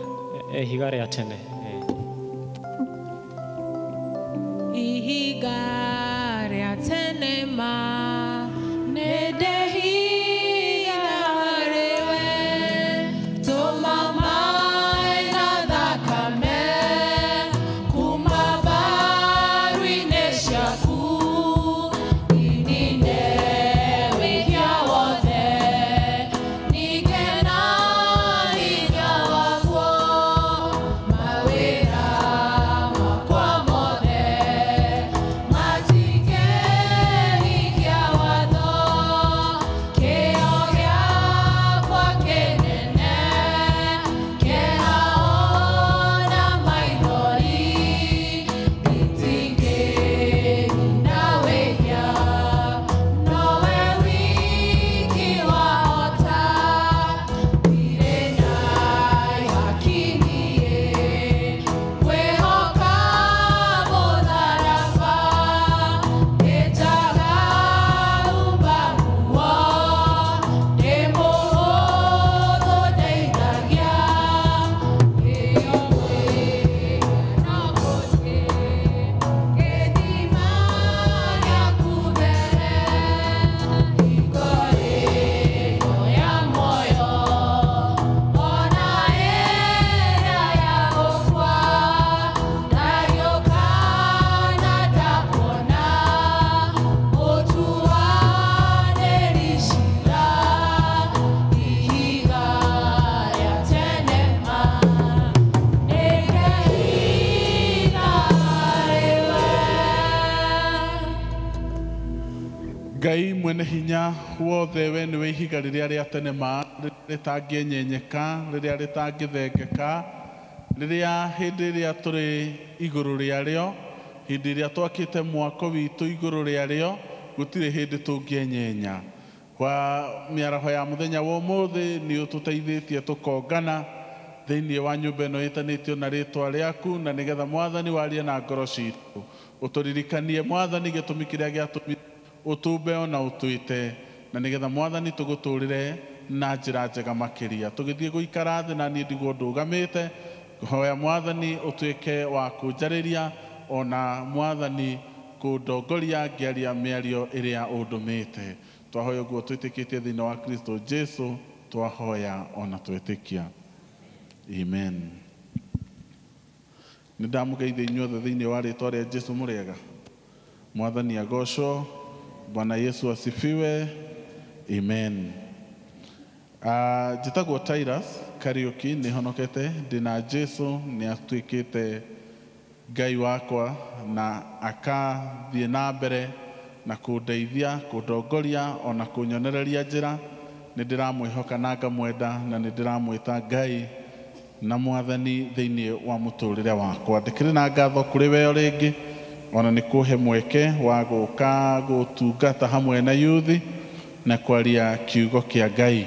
ihiga rĩa tene. Ihiga rĩa tene ma nĩ ndehiga harĩ we, tũma maĩ na thakame kuma mbaru-inĩ ciaku, inine wĩhia wothe, ningĩ na hinya waguo. Ngai mwene hinya wothe, we nĩwe ihiga rĩrĩa rĩa tene ma rĩtangĩenyenyeka, rĩrĩa rĩtangĩthengeka, rĩrĩa hĩndĩ ĩrĩa tũrĩ igũrũ rĩarĩo, hĩndĩ ĩrĩa twakĩte mwako witũ igũrũ rĩarĩo, gũtirĩ hĩndĩ tũngĩenyenya. Kwa mĩaraho ya mũthenya wa ũmũthĩ nĩ ũtũteithĩtie tũkongana thĩinĩ wa nyũmba ĩno ĩtanĩtio na rĩtwa rĩaku, na nĩgetha Mwathani warie na ngoro citũ, ũtũririkanie Mwathani gĩtũmi kĩrĩa gĩatũmire ũtũmbe ona ũtwĩte, na nĩgetha Mwathani tũgũtũrĩre na njĩra njega makĩria. Tũgĩthiĩ gũikara thĩ na niĩ ndigwo ndũgamĩte, hoya Mwathani ũtuĩke wa kũnjarĩria ona Mwathani kũndongoria ngĩaria mĩario ĩrĩa ũndũmĩte. Twahoya ũguo twĩtĩkĩtie thĩinĩ wa Kristo Jesu, twahoya ona twĩtĩkia. Amen. Nĩ ndamũgeithia inyuothe thĩinĩ wa rĩtwa rĩa Jesu mũrĩega. Mwathani agocwo. Bwana Yesu asifiwe. Amen. Njĩtagwo Titus Kariuki, nĩ honokete, ndĩna Jesu, nĩ atuĩkĩte Ngai wakwa na akathiĩ na mbere na kũndeithia, kũndongoria ona kũnyonereria njĩra. Nĩ ndĩramwĩhoka na ngamwenda, na nĩ ndĩramwĩta Ngai na Mwathani thĩinĩ wa mũtũrĩre wakwa. Ndĩkĩrĩ na ngatho kũrĩ we o rĩngĩ, ona nĩ kũhe mweke wa gũka gũtungata hamwe na yuthi na kwaria kiugo kĩa Ngai.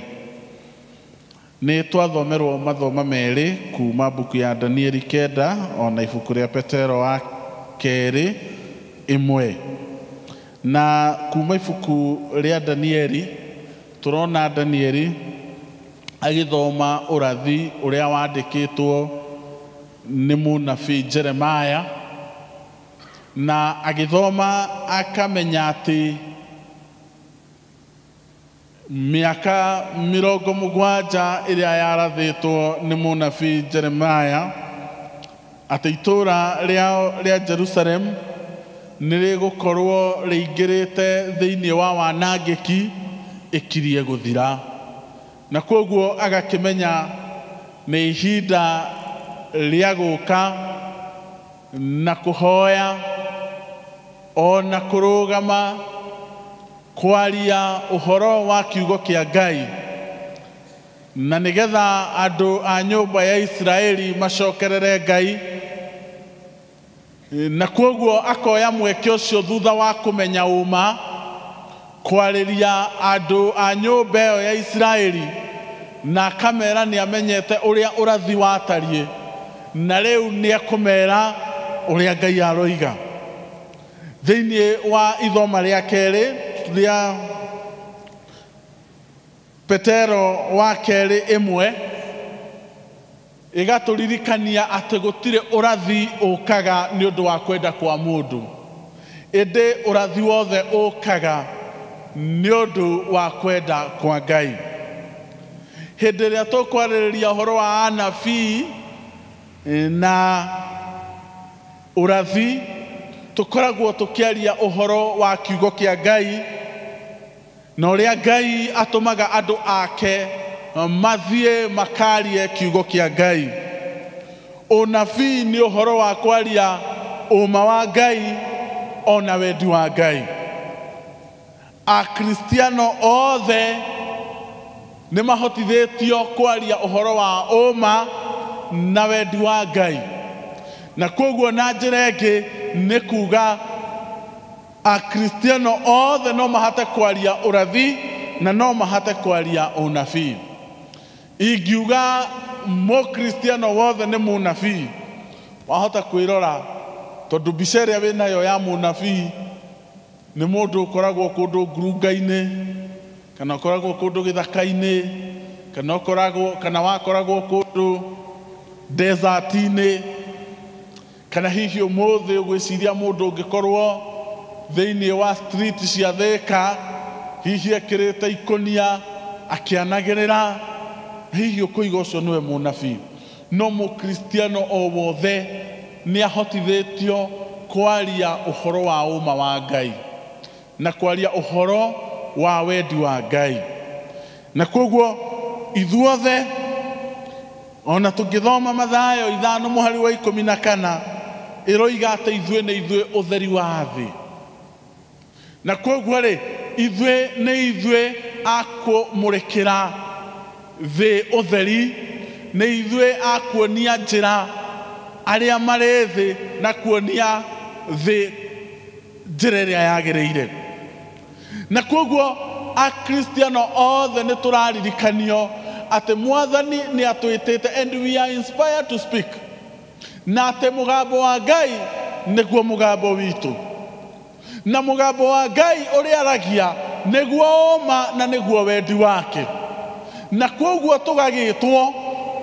Nĩ twathomerwo mathoma merĩ kuma mbuku ya Danieli 9 ona ibuku rĩa Petero wa kerĩ 1. Na kuma ibuku rĩa Danieli tũrona Danieli agĩthoma ũrathi ũrĩa wandĩkĩtwo nĩ mũnabii Jeremiah, na agĩthoma akamenya atĩ mĩaka 70 ĩrĩa yarathĩtwo nĩ mũnabii Jeremiah atĩ itũũra rĩa Jerusalem nĩ rĩgũkorwo rĩingĩrĩte thĩinĩ wa wanangĩki ĩkirie gũthira. Na kwoguo agakĩmenya nĩ ihinda rĩa gũka na kũhoya ona kũrũgama kwaria ũhoro wa kiugo kĩa Ngai, na nĩgetha andũ a nyũmba ya Isiraeli macokerere Ngai. Na kwoguo akoya mweke ũcio thutha wa kũmenya ũma kwarĩria andũ a nyũmba ĩyo ya Isiraeli, na akamera nĩ amenyete ũrĩa ũrathi watariĩ, na rĩu nĩ ekũmera ũrĩa Ngai aroiga. Thĩinĩ wa ithoma rĩa kerĩ rĩa Petero wa kerĩ 1 ĩgatũririkania atĩ gũtirĩ ũrathi ũkaga nĩ ũndũ wa kwenda kwa mũndũ, ĩndĩ ũrathi wothe ũkaga nĩ ũndũ wa kwenda kwa Ngai. Hĩndĩ ĩrĩa tũkwarĩrĩria ũhoro wa anabii na ũrathi, tũkoragwo tũkĩaria ũhoro wa kiugo kĩa Ngai na ũrĩa Ngai atũmaga andũ ake mathiĩ makarie kiugo kĩa Ngai. Ũnabii nĩ ũhoro wa kwaria ũma wa Ngai ona wendi wa Ngai. Akristiano othe nĩ mahotithĩtio kwaria ũhoro wa ũma na wendi wa Ngai. Na kwoguo na njĩra ĩngĩ nĩ kuga Akristiano othe no mahate kwaria ũrathi na no mahate kwaria ũnabii. Ingiuga mũkristiano wothe nĩ mũnabii, wahota kwĩrora tondũ mbica ĩrĩa wĩnayo ya mũnabii nĩ mũndũ ũkoragwo kũndũ ngurunga-inĩ, kana ũkoragwo kũndũ gĩthaka-inĩ, kana ũkoragwo kana wakoragwo kũndũ desert-inĩ, kana hihi ũmũthĩ ũgwĩciria mũndũ ũngĩkorwo thĩinĩ wa street cia Thĩka, hihi ekĩrĩte ikũnia akĩanagĩrĩra, hihi ũkũiga ũcio nĩwe mũnabii. No mũkristiano o wothe nĩ ahotithĩtio kwaria ũhoro wa ũma wa Ngai na kwaria ũhoro wa wendi wa Ngai. Na kwoguo ithuothe ona tũngĩthoma Mathayo 5 mũhari wa 14 ĩroiga atĩ ithuĩ nĩ ithuĩ ũtheri wa thĩ. Na kwoguo rĩ, ithuĩ nĩ ithuĩ a kũmũrĩkĩra thĩ ũtheri, nĩ ithuĩ a kuonia njĩra arĩa marĩ thĩ na kuonia thĩ njĩra ĩrĩa yagĩrĩire. Na kwoguo Akristiano othe nĩ tũraririkanio atĩ Mwathani nĩ atwĩtĩte, and we are inspired to speak, na atĩ mũgambo wa Ngai nĩguo mũgambo witũ, na mũgambo wa Ngai ũrĩa aragia nĩguo ũma na nĩguo wendi wake. Na kwoguo tũgagĩtwo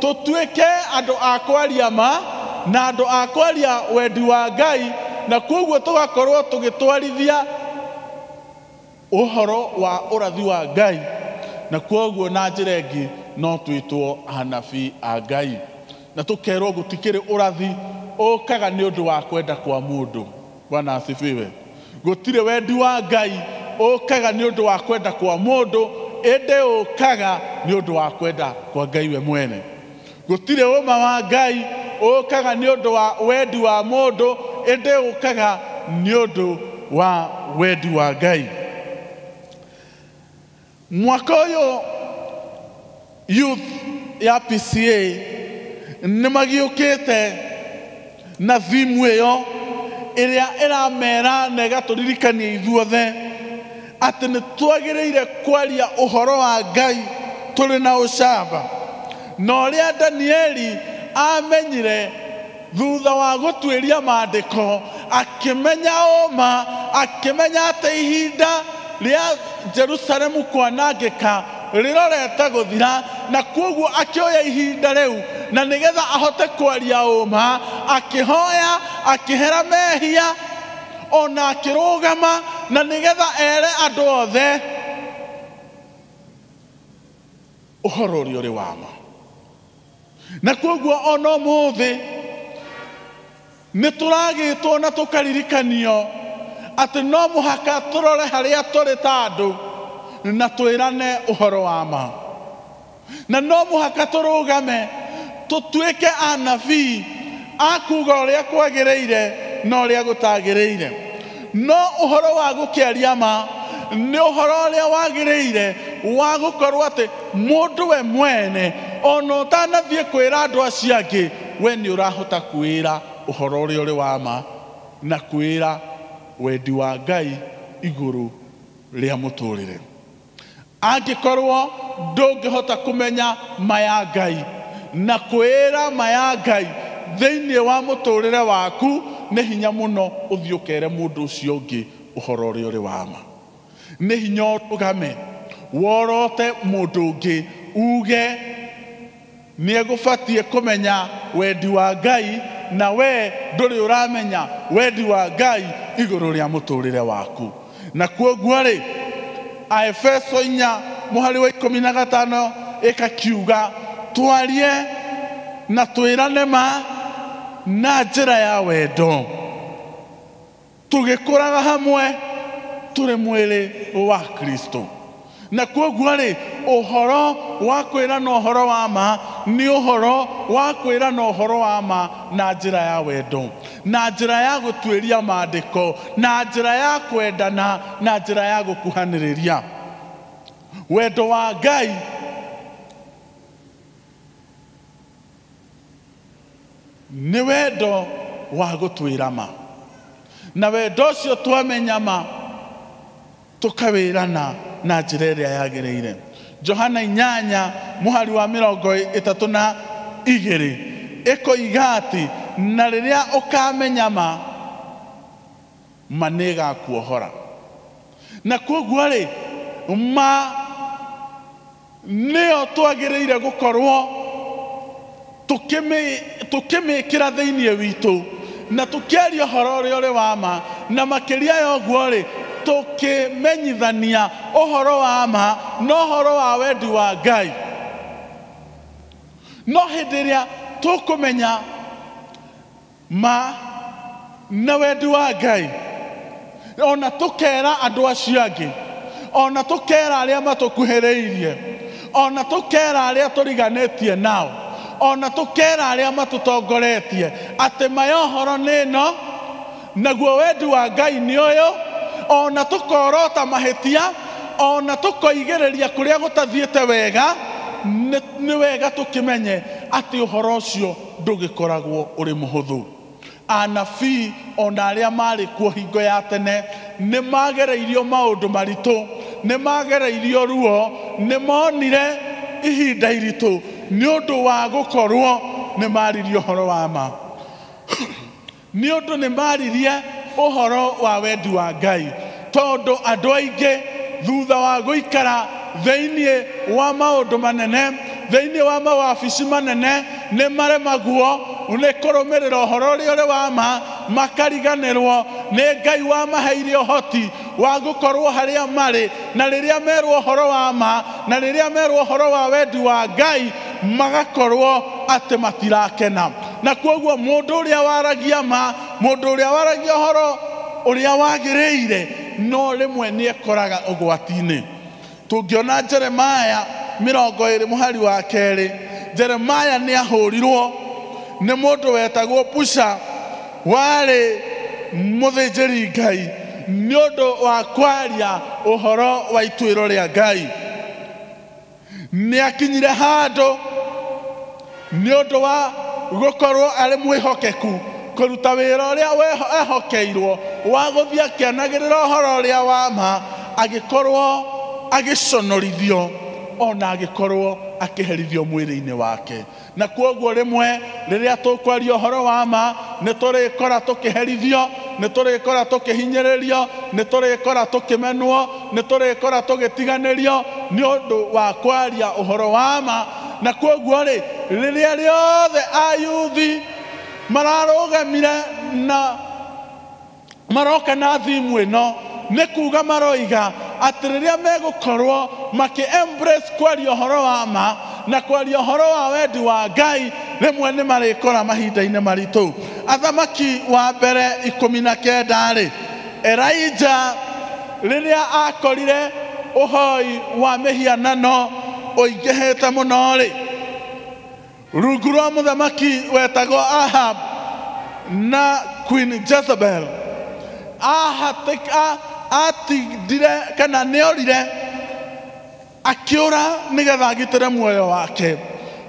tũtuĩke andũ a kwaria ma na andũ a kwaria wendi wa Ngai, na kwoguo tũgakorwo tũgĩtwarithia ũhoro wa ũrathi wa Ngai, na kwoguo na njĩra ĩngĩ no twĩtwo anabii a Ngai. Na tũkerwo gũtikĩrĩ ũrathi ũkaga nĩ ũndũ wa kwenda kwa mũndũ. Bwana asifiwe. Gũtirĩ wendi wa Ngai ũkaga nĩ ũndũ wa kwenda kwa mũndũ, ĩndĩ ũkaga nĩ ũndũ wa kwenda kwa Ngai we mwene. Gũtirĩ ũma wa Ngai ũkaga nĩ ũndũ wa wendi wa mũndũ, ĩndĩ ũkaga nĩ ũndũ wa wendi wa Ngai. Mwaka ũyũ youth ya PCA nĩ magiũkĩte na thimu ĩyo ĩrĩa ĩramera na ĩgatũririkania ithuothe atĩ nĩ twagĩrĩire kwaria ũhoro wa Ngai tũrĩ na ũcamba. Na ũrĩa Danieli amenyire thutha wa gũtuĩria maandĩko, akĩmenya ũma, akĩmenya atĩ ihinda rĩa Jerusalemu kwanangĩka rĩrorete gũthira, na kwoguo akĩoya ihinda rĩu na nĩgetha ahote kwaria ũma, akĩhoya, akĩhera mehia, ona akĩrũgama na nĩgetha ere andũ othe ũhoro ũrĩa ũrĩ wa ma. Na kwoguo ona ũmũthĩ nĩ tũragĩtwo na tũkaririkanio atĩ no mũhaka tũrore harĩa tũrĩ ta andũ na twĩrane ũhoro wa ma, na no mũhaka tũrũgame tũtuĩke anabii a kuuga ũrĩa kwagĩrĩire na ũrĩa gũtagĩrĩire. No ũhoro wa gũkĩaria ma nĩ ũhoro ũrĩa wagĩrĩire wa gũkorwo atĩ mũndũ we mwene ona ũtanathiĩ kwĩra andũ acio angĩ, we nĩ ũrahota kwĩra ũhoro ũrĩa ũrĩ wa ma na kwĩra wendi wa Ngai igũrũ rĩa mũtũrĩre. Angĩkorwo ndũngĩhota kũmenya ma ya Ngai na kwĩra ma ya Ngai thĩinĩ wa mũtũrĩre waku, nĩ hinya mũno ũthiĩ ũkere mũndũ ũcio ũngĩ ũhoro ũrĩa ũrĩ wa ma. Nĩ hinya ũrũgame worote mũndũ ũngĩ uge nĩ egũbatiĩ kũmenya wendi wa Ngai, na we ndũrĩ ũramenya wendi wa Ngai igũrũ rĩa mũtũrĩre waku. Na kwoguo rĩ, Aefeso 4 mũhari wa 15 ĩkakiuga twarie na twĩrane ma na njĩra ya wendo, tũgĩkũraga hamwe tũrĩ mwĩrĩ wa Kristo. Na kwoguo rĩ, ũhoro wa kwĩrana ũhoro wa ma nĩ ũhoro wa kwĩrana ũhoro wa ma na njĩra ya wendo, na njĩra ya gũtuĩria maandĩko, na njĩra ya kwendana, na njĩra ya gũkuhanĩrĩria. Wendo wa Ngai nĩ wendo wa gũtwĩra ma, na wendo ũcio twamenya ma tũkawĩrana na njĩra ĩrĩa yagĩrĩire. Johana 8 mũhari wa 32 ĩkoiga atĩ na rĩrĩa ũkamenya ma, ma nĩ ĩgakuohora. Na kwoguo rĩ, ma nĩyo twagĩrĩire gũkorwo tũkĩmĩkĩra thĩinĩ witũ na tũkĩaria ũhoro ũrĩa ũrĩ wa ma, na makĩria ya ũguo rĩ, tũkĩmenyithania ũhoro wa ma na ũhoro wa wendi wa Ngai. No hĩndĩ ĩrĩa tũkũmenya ma na wendi wa Ngai, ona tũkera andũ acio angĩ, ona tũkera arĩa matũkuhĩrĩirie, ona tũkera arĩa tũriganĩtie nao, ona tũkera arĩa matũtongoretie atĩ ma ya ũhoro nĩ ĩno, naguo wendi wa Ngai nĩ ũyũ, Ona tũkorota mahĩtia, ona tũkoigĩrĩria kũrĩa gũtathiĩte wega, nĩ wega tũkĩmenye atĩ ũhoro ũcio ndũgĩkoragwo ũrĩ mũhũthũ. Anabii ona arĩa marĩ kuo hingo ya tene nĩ magereirio maũndũ maritũ, nĩ magereirio ruo, nĩ monire ihinda iritũ nĩ ũndũ wa gũkorwo nĩ maririe ũhoro wa ma, nĩ ũndũ nĩ maririe ũhoro wa wendi wa Ngai. Tondũ andũ aingĩ thutha wa gũikara thĩinĩ wa maũndũ manene, thĩinĩ wa mawabici manene, nĩ maremagwo nĩ kũrũmĩrĩra ũhoro ũrĩa ũrĩ wa ma, makariganĩrwo nĩ Ngai wamaheire ũhoti wa gũkorwo harĩa marĩ, na rĩrĩa merwo ũhoro wa ma, na rĩrĩa merwo ũhoro wa wendi wa Ngai, magakorwo atĩ matirakena. Na kwoguo mũndũ ũrĩa waragia ma, mũndũ ũrĩa waragia ũhoro ũrĩa wagĩrĩire, no rĩmwe nĩ ekoraga ũgwati-inĩ. Tũngĩona Jeremiah 20 mũhari wa 2, Jeremiah nĩ ahũrirwo nĩ mũndũ wetagwo Pusha, warĩ mũthĩnjĩri Ngai, nĩ ũndũ wa kwaria ũhoro wa ituĩro rĩa Ngai. Nĩ akinyire handũ nĩ ũndũ wa gũkorwo arĩ mwĩhokeku kũruta wĩra ũrĩa ehokeirwo wa gũthiĩ akĩanagĩrĩra ũhoro ũrĩa wa ma, agĩkorwo agĩconorithio ona agĩkorwo akĩherithio mwĩrĩ-inĩ wake. Na kwoguo rĩmwe rĩrĩa tũkwaria ũhoro wa ma, nĩ tũrĩkora tũkĩherithio, nĩ tũrĩkora tũkĩhinyĩrĩrio, nĩ tũrĩkora tũkĩmenwo, nĩ tũrĩkora tũgĩtiganĩrio nĩ ũndũ wa kwaria ũhoro wa ma. Na kwoguo rĩ, rĩrĩa rĩothe ayuthi mararũgamire na maroka na thimu ĩno, nĩ kuga maroiga atĩ rĩrĩa megũkorwo makĩ embrace kwaria ũhoro wa ma na kwaria ũhoro wa wendi wa Ngai, rĩmwe nĩ marĩkora mahinda-inĩ maritũ. Athamaki wa mbere 19 rĩ, Elijah rĩrĩa akorire ũhoi wa mĩhianano ũingĩhĩte mũno rĩ, rungu rwa mũthamaki wetagwo Ahab na Queen Jezebel, atindire kana nĩorire akĩũra nĩgetha agitĩre muoyo wake.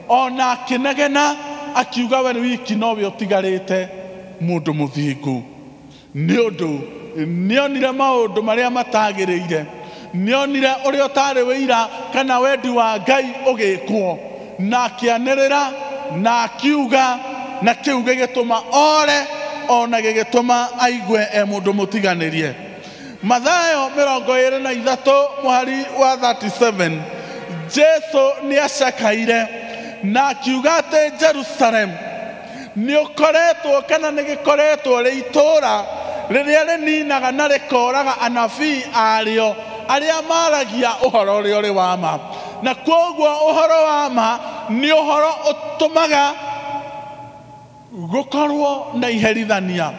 Ona akĩnegena akiuga we wiki nowe ũtigarĩte mũndũ mũthingu, nĩ ũndũ nĩonire maũndũ marĩa matagĩrĩire, nĩonire ũrĩa ũtarĩ wĩira kana wendi wa Ngai ũgĩkwo, na akĩanĩrĩra na akiuga, na kĩu gĩgĩtũma ore ona gĩgĩtũma aigue e mũndũ mũtiganĩrie. Mathayo 23 mũhari wa 37, Jesu nĩ acakaire na akiuga atĩ Jerusalem nĩ ũkoretwo kana nĩ gĩkoretwo rĩ itũũra rĩrĩa rĩninaga na rĩkoraga anabii arĩo arĩa maragia ũhoro ũrĩa ũrĩ wa ma. Na kwoguo ũhoro wa ma nĩ ũhoro ũtũmaga gũkorwo na iherithania.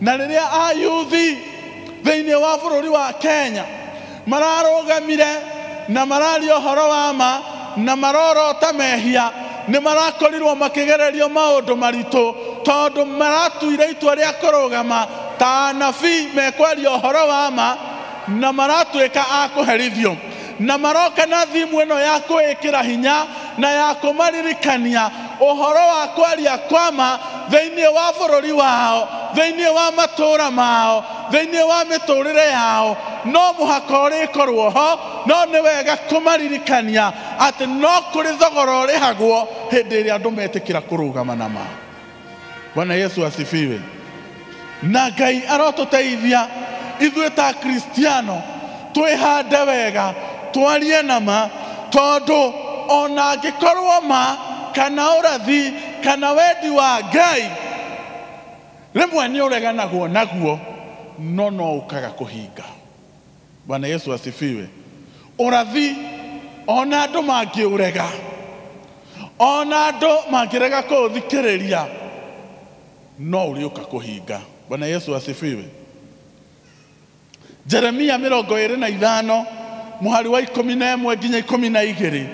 Na rĩrĩa ayuthi thĩinĩ wa bũrũri wa Kenya mararũgamire na mararia ũhoro wa ma na marorota mehia, nĩ marakorirwo makĩgererio maũndũ maritũ tondũ maratuire itua rĩa kũrũgama ta anabii mekwaria ũhoro wa ma na maratuĩka a kũherithio. Na maroka na thimu ĩno ya kwĩĩkĩra hinya na ya kũmaririkania ũhoro wa kwaria kwa ma thĩinĩ wa bũrũri wao, thĩinĩ wa matũũra mao, thĩinĩ wa mĩtũrĩre yao, no mũhaka ũrĩkorwo ho. No nĩ wega kũmaririkania atĩ no kũrĩ thogora ũrĩhagwo hĩndĩ ĩrĩa andũ metĩkĩra kũrũgama na ma. Bwana Yesu asifiwe. Na Ngai arotũteithia ithuĩ ta Kristiano twĩhande wega, twarie na ma, tondũ ona angĩkorwo ma kana ũrathi kana wendi wa Ngai rĩmwe nĩ ũreganagwo naguo, no no ũkaga kũhinga. Bwana Yesu asifiwe. Ũrathi ona andũ mangĩũrega, ona andũ mangĩrega kũũthikĩrĩria, no ũrĩũka kũhinga. Bwana Yesu asifiwe. Jeremia 25 mũhari wa 11 nginya 12,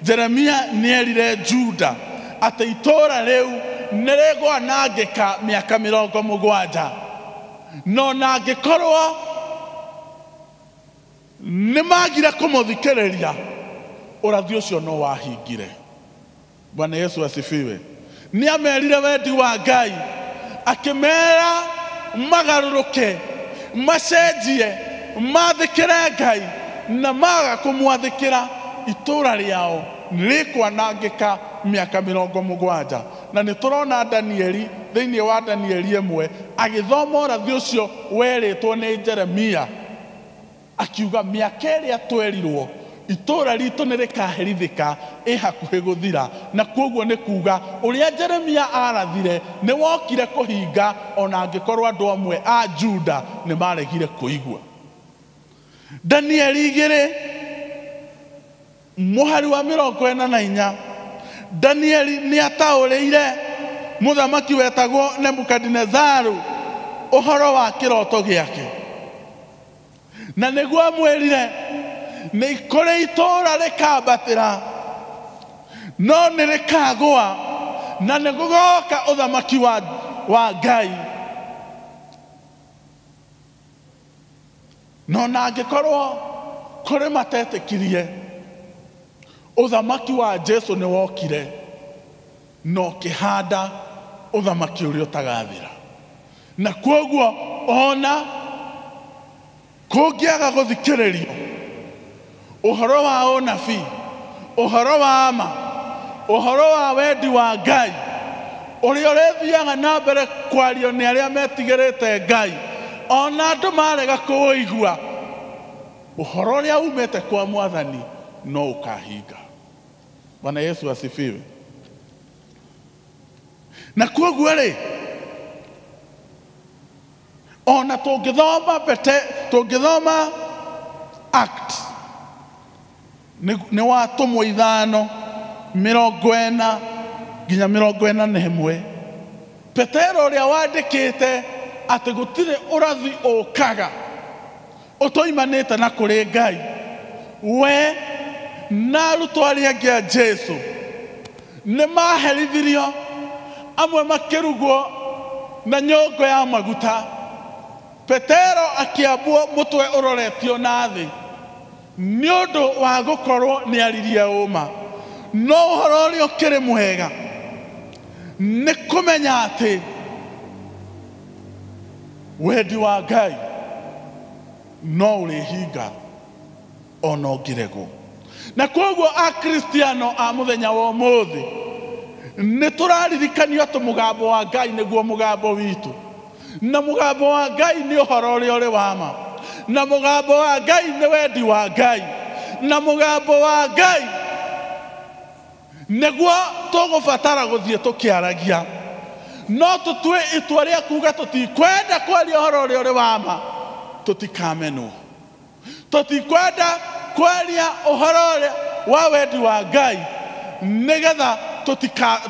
Jeremia nĩerire Juda atĩ itũũra rĩu nĩ rĩgwanangĩka mĩaka 70, no na angĩkorwo Nĩ magire kũmũthikĩrĩria, ũrathi ũcio no wahingire. Bwana Yesu asifiwe. Nĩ amerire wendi wa Ngai, akĩmera magarũrũke, macenjie, mathĩkĩre Ngai, na maga kũmwathĩkĩra itũra rĩao rĩkwanangĩka mĩaka 70. Na nĩ tũrona Danieli thĩinĩ wa Danieli 1 agĩthoma ũrathi ũcio werĩtwo nĩ Jeremia, akiuga mĩaka ĩrĩa twerirwo itũra ritũ nĩ rĩkaherithĩka ĩ hakuhĩ gũthira. Na kwoguo nĩ kuga ũrĩa Jeremia arathire nĩ wokire kũhinga, ona angĩkorwo andũ amwe a Juda nĩ maregire kũigua. Danieli 2 mũhari wa 44, Danieli nĩ ataũrĩire mũthamaki wetagwo Nebukadinezaru ũhoro wa kĩroto gĩake, na nĩguo amwĩrire nĩ kũrĩ itũũra rĩkambatĩra no nĩ rĩkagũa, na nĩ gũgoka ũthamaki wa Ngai. No na angĩkorwo kũrĩ matetĩkirie, ũthamaki wa Jesu nĩ wokire na ũkĩhanda ũthamaki ũrĩa ũtagathira. Na kwoguo ona kũngĩaga gũthikĩrĩrio ũhoro wa ũnabii, ũhoro wa ma, ũhoro wa wendi wa Ngai ũrĩa ũrĩthiaga na mbere kwario nĩ arĩa metigĩrĩte Ngai, ona andũ marega kũũigua, ũhoro ũrĩa umĩte kwa Mwathani no ũkahinga. Bwana Yesu asifiwe. Na kwoguo rĩ, ona tũngĩthoma tũngĩthoma Act nĩ wa atũmwo 5 40 nginya 41, Petero ũrĩa wandĩkĩte atĩ gũtirĩ ũrathi ũkaga ũtoimanĩte na kũrĩ Ngai, we na arutwo arĩa angĩ a Jesu nĩ maherithirio, amwe makĩrugwo na nyũngũ ya maguta, Petero akĩambwo mũtwe ũroretio na thĩ nĩ ũndũ wa gũkorwo nĩ aririe ũma. No ũhoro ũrĩa ũkĩrĩ mwega nĩ kũmenya atĩ wendi wa Ngai no ũrĩhinga ona ũngĩregwo. Na kwoguo Akristiano a mũthenya wa ũmũthĩ nĩ tũraririkanio atĩ mũgambo wa Ngai nĩguo mũgambo witũ, na mũgambo wa Ngai nĩ ũhoro ũrĩa ũrĩ wa ma, na mũgambo wa Ngai nĩ wendi wa Ngai, na mũgambo wa Ngai nĩguo tũgũbatara gũthiĩ tũkĩaragia. No tũtue itua rĩa kuga tũtikwenda kwaria ũhoro ũrĩa ũrĩ wa ma, tũtikamenwo. Tũtikwenda kwaria ũhoro ũrĩa wa wendi wa Ngai nĩgetha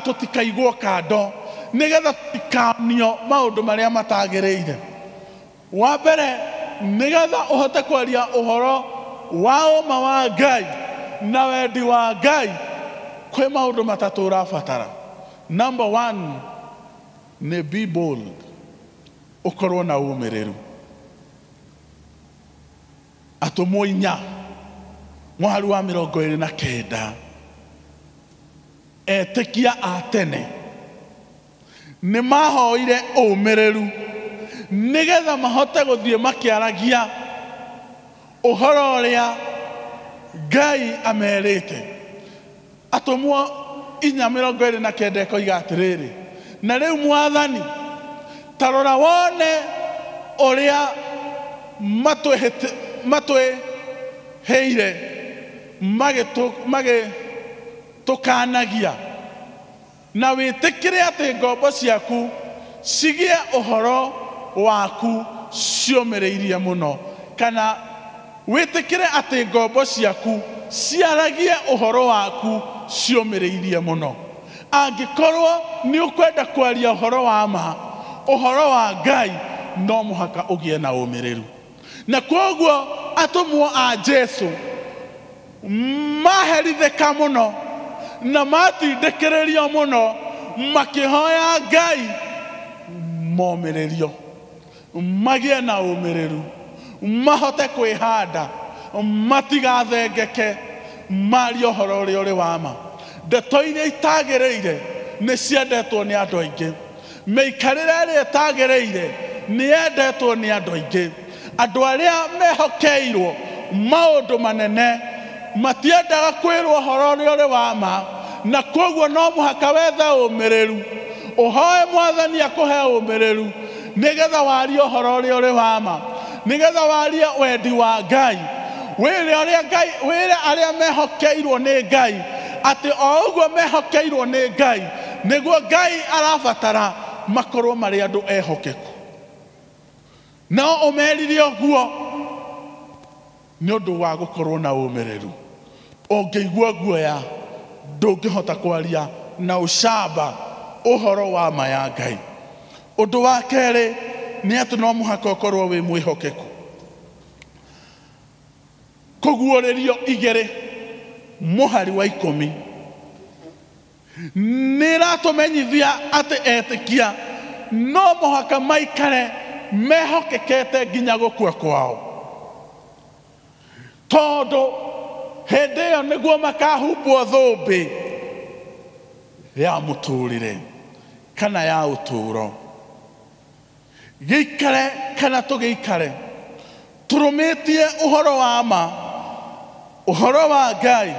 tũtikaigwo kando, nĩgetha tũtikanio maũndũ marĩa matagĩrĩire. Wa mbere, nĩgetha ũhote kwaria ũhoro wa ũma wa Ngai na wendi wa Ngai, kwĩ maũndũ matatũ ũrabatara. Number 1 nĩ be bold, ũkorwo na ũmĩrĩru. Atũmwo 4 mũhari wa 29, etĩkia a tene nĩ mahoire ũmĩrĩru nĩgetha mahote gũthiĩ makĩaragia ũhoro ũrĩa Ngai amerĩte. Atũmwo 4:29 ĩkoiga atĩrĩrĩ, na rĩu Mwathani ta rora wone ũrĩa matwĩhĩire magĩtũkanagia, na wĩtĩkĩre atĩ ngombo ciaku cigĩe ũhoro waku ciũmĩrĩirie mũno, kana wĩtĩkĩre atĩ ngombo ciaku ciaragie ũhoro waku ciũmĩrĩirie mũno. Angĩkorwo nĩ ũkwenda kwaria ũhoro wa ma, ũhoro wa Ngai, no mũhaka ũgĩe na ũmĩrĩru. Na kwoguo atũmwo a Jesu maherithĩka mũno na matindĩkĩrĩrio mũno, makĩhoya Ngai momĩrĩrio, magĩe na ũmĩrĩru, mahote kwĩhanda Matigathengeke marie ũhoro ũrĩa ũrĩ wa ma. Ndeto iria itagĩrĩire nĩ ciendetwo nĩ andũ aingĩ. Mĩikarĩre ĩrĩa ĩtagĩrĩire nĩ yendetwo nĩ andũ aingĩ. Andũ arĩa mehokeirwo maũndũ manene matiendaga kwĩrwo ũhoro ũrĩa ũrĩ wa ma, na koguo no mũhaka wethe ũmĩrĩru, ũhoe Mwathani akũhe ũmĩrĩru nĩgetha warie ũhoro ũrĩa ũrĩ wa ma, nĩgetha warie wendi wa Ngai. Wĩre ũrĩa Ngai, wĩre arĩa mehokeirwo nĩ Ngai atĩ o ũguo mehokeirwo nĩ Ngai nĩguo Ngai arabatara makorwo marĩ andũ ehokeku. No ũmerire ũguo nĩ ũndũ wa gũkorwo na ũmĩrĩru. Ũngĩigua guoya ndũngĩhota kwaria na ũcamba ũhoro wa ma ya Ngai. Ũndũ wa kerĩ nĩ atĩ no mũhaka ũkorwo wĩ mwĩhokeku. Kũguũrĩrio 2 mũhari wa 10 nĩ ĩratũmenyithia atĩ etĩkia no mũhaka maikare mehokekete nginya gũkua kwao, tondũ hĩndĩ ĩyo nĩguo makahumbwo thũmbĩ ya mũtũrĩre kana ya ũtũũro. Gĩikare kana tũgĩikare tũrũmĩtie ũhoro wa ma, ũhoro wa Ngai,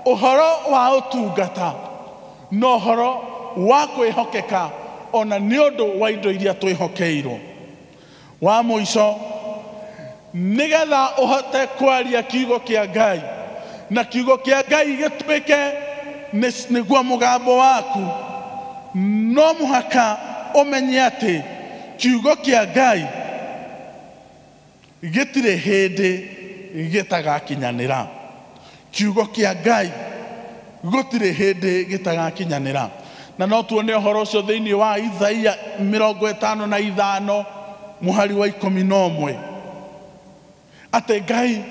ũhoro wa ũtungata na ũhoro wa kwĩhokeka ona nĩ ũndũ wa indo iria twĩhokeirwo. Wa mũico, nĩgetha ũhote kwaria kiugo kĩa Ngai na kiugo kĩa Ngai gĩtuĩke nĩguo mũgambo waku, no mũhaka ũmenye atĩ kiugo kĩa Ngai gĩtirĩ hĩndĩ gĩtagakinyanĩra. Kiugo kĩa Ngai gũtirĩ hĩndĩ gĩtagakinyanĩra. Na no tuone ũhoro ũcio thĩinĩ wa Isaia 55 mũhari wa 11 atĩ Ngai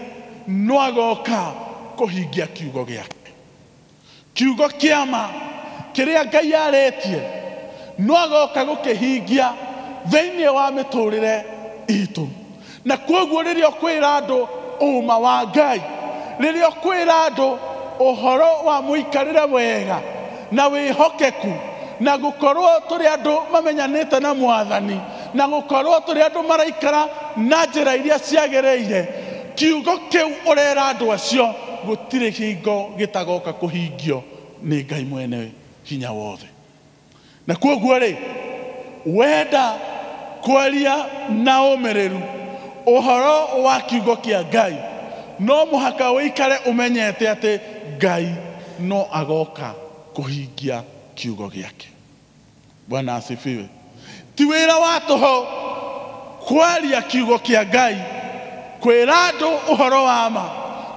no agoka kũhingia kiugo gĩake. Kiugo kĩa ma kĩrĩa Ngai arĩtie no agoka gũkĩhingia thĩinĩ wa mĩtũrĩre itũ. Na koguo rĩrĩa ũkwĩra andũ ũma wa Ngai, rĩrĩa ũkwĩra andũ ũhoro wa mũikarĩre wega na wĩhokeku na gũkorwo tũrĩ andũ mamenyanĩte na Mwathani na gũkorwo tũrĩ andũ maraikara na njĩra iria ciagĩrĩire, kiugo kĩu ũrera andũ acio gũtirĩ hingo gĩtagoka kũhingio nĩ Ngai mwene hinya wothe. Na koguo rĩ, wenda kwaria na ũmĩrĩru ũhoro wa kiugo kĩa Ngai, no mũhaka ũikare ũmenyete atĩ Ngai no agoka kũhingia kiugo gĩake. Bwana asifiwe. Ti wĩra wa tũhũ kwaria kiugo kĩa Ngai, kwĩra andũ ũhoro wa ma,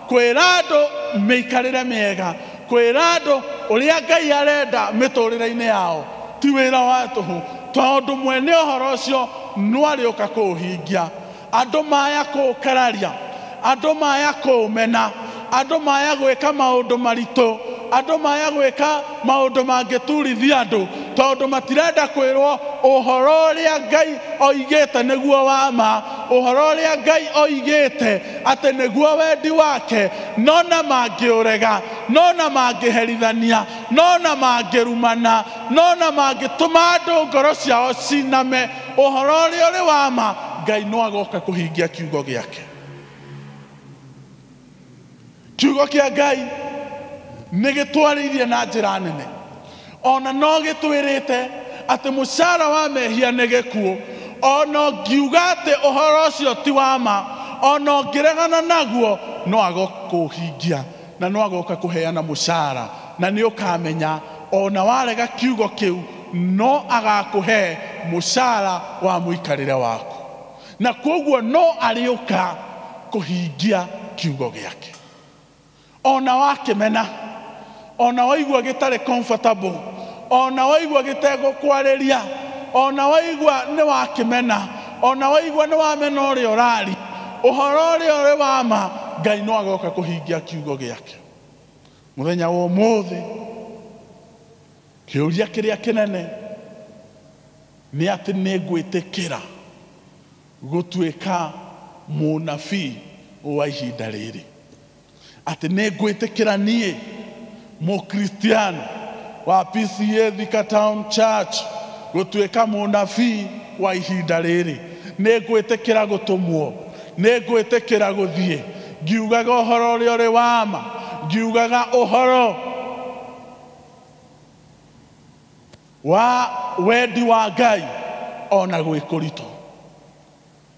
kwĩra andũ mĩikarĩre mĩega, kwĩra andũ ũrĩa Ngai arenda mĩtũrĩre-inĩ yao. Ti wĩra wa tũhũ, tondũ mwene ũhoro ũcio no arĩũka kũũhingia. Andũ maya kũũkararia, andũ maya kũũmena, andũ maya gwĩka maũndũ maritũ, andũ maya gwĩka maũndũ mangĩturithia andũ, tondũ matirenda kwĩrwo ũhoro ũrĩa Ngai oigĩte nĩguo wa ma, ũhoro ũrĩa Ngai oigĩte atĩ nĩguo wendi wake. No na mangĩũrega, no na mangĩherithania, no na mangĩrumana, no na mangĩtũma andũ ngoro ciao ciname, ũhoro ũrĩa ũrĩ wa ma Ngai no agoka kũhingia kiugo gĩake. Kiugo kĩa Ngai nĩ gĩtwarĩirie na njĩra nene. Ona no gĩtwĩrĩte atĩ mũcara wa mehia nĩ gĩkuũ. Ona ũngiuga atĩ ũhoro ũcio ti wa ma, ona ũngĩregana naguo, no agoka kũũhingia na no agoka kũheana mũcara, na nĩ ũkamenya ona warega kiugo kĩu no agakũhe mũcara wa mũikarĩre waku. Na koguo no arĩũka kũhingia kiugo gĩake. Ona wakĩmena, ona waigua gĩtarĩ comfortable, ona waigua gĩtegũkwarĩria, ona waigua nĩ wakĩmena, ona waigua nĩ wamena ũrĩa ũrari, ũhoro ũrĩa ũrĩ wa ma, Ngai no agoka kũhingia kiugo gĩake. Mũthenya wa ũmũthĩ, kĩũria kĩrĩa kĩnene nĩ atĩ nĩ ngwĩtĩkĩra gũtuĩka mũnabii wa ihinda rĩrĩ. Atĩ nĩ ngwĩtĩkĩra niĩ Mũkristiano wa PCEA Thika Town Church gũtuĩka mũnabii wa ihinda rĩrĩ. Nĩ ngwĩtĩkĩra gũtũmwo, nĩ ngwĩtĩkĩra gũthiĩ ngiugaga ũhoro ũrĩa ũrĩ wa ma, ngiugaga ũhoro wa wendi wa Ngai ona gwĩ kũritũ,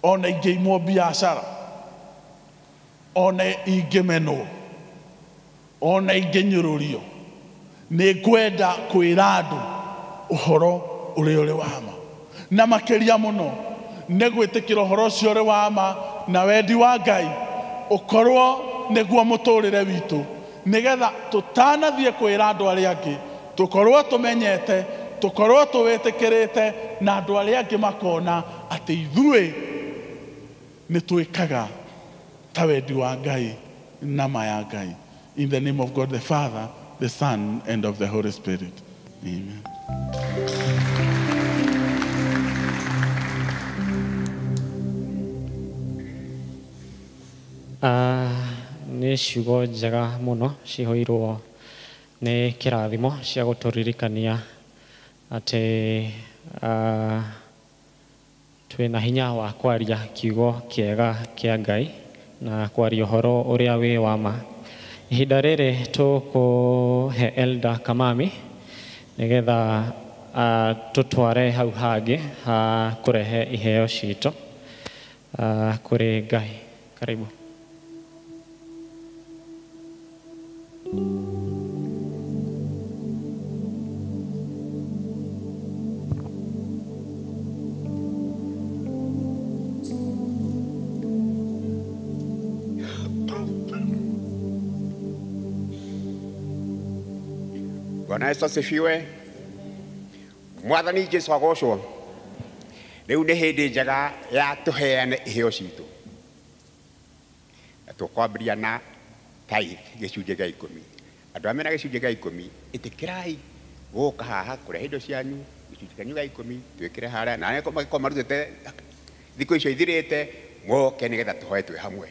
ona ingĩimwo biacara, ona ingĩmenwo, ona ingĩnyũrũrio, nĩ ngwenda kwĩra andũ ũhoro ũrĩa ũrĩ wa ma. Na makĩria mũno nĩ gwĩtĩkĩra ũhoro ũcio ũrĩ wa ma na wendi wa Ngai ũkorwo nĩguo mũtũrĩre witũ, nĩgetha tũtanathiĩ kwĩra andũ arĩa angĩ tũkorwo tũmenyete, tũkorwo tũwĩtĩkĩrĩte, na andũ arĩa angĩ makona atĩ ithuĩ nĩ twĩkaga ta wendi wa Ngai na ma ya Ngai. In the name of God the Father, the Son, and of the Holy Spirit. Amen. Nĩ ciugo njega mũno cihoirwo nĩ kĩrathimo cia gũtũririkania atĩ twĩna hinya wa kwaria kiugo kĩega kĩa Ngai na kwaria ũhoro ũrĩa wĩ wa ma. Ihinda rĩrĩ tũkũhe Elder Kamami nĩgetha tũtware hau hangĩ ha kũrehe iheo citũ kũrĩ Ngai. Karibu. Bwana Yesu asifiwe. Mwathani Jesu agocwo. Riu nĩ hĩndĩ njega ya tũheane iheo citũ. Na tũkwambĩrĩria na tithe gĩcunjĩ gĩa 10. Andũ arĩa mena gĩcunjĩ gĩa 10 ĩtĩkĩrai gũka haha kũrehe indo cianyu, gĩcunjĩ kĩanyu gĩa 10 twĩkĩre harĩa, na arĩa mangĩkorwo marutĩte thikũ icio ithirĩte moke nĩgetha tũhoe twĩ hamwe.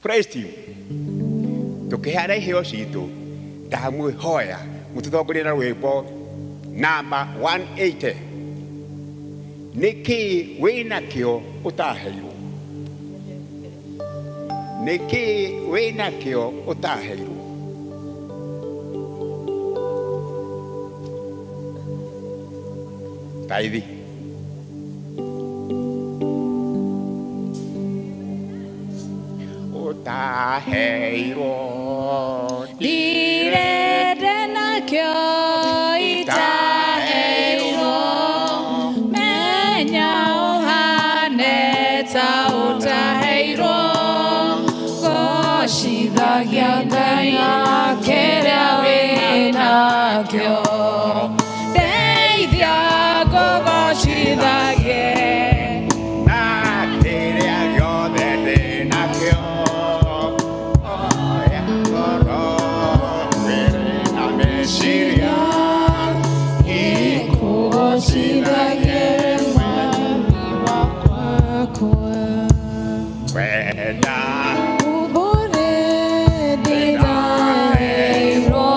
Praise team. Tũkĩheana iheo citũ ndamwĩhoya mũtũtongorie na rwĩmbo namba 180. Nĩkĩ wĩnakĩo ũtaheirwo? Nĩkĩ wĩnakĩo ũtaheirwo? Taithi. Ũtaheirwo Ndirende nakĩo itaheirwo, menya ũhane ta ũtaheirwo, gocithagia Ngai na kĩrĩa wĩnakĩo, ndeithia ngũgocithagie na kĩrĩa gĩothe ndĩnakĩo. Oya ngoro mwĩrĩ na meciria ikũgocithagie Mwathani wakwa. Wenda Ubure ndĩraheirwo,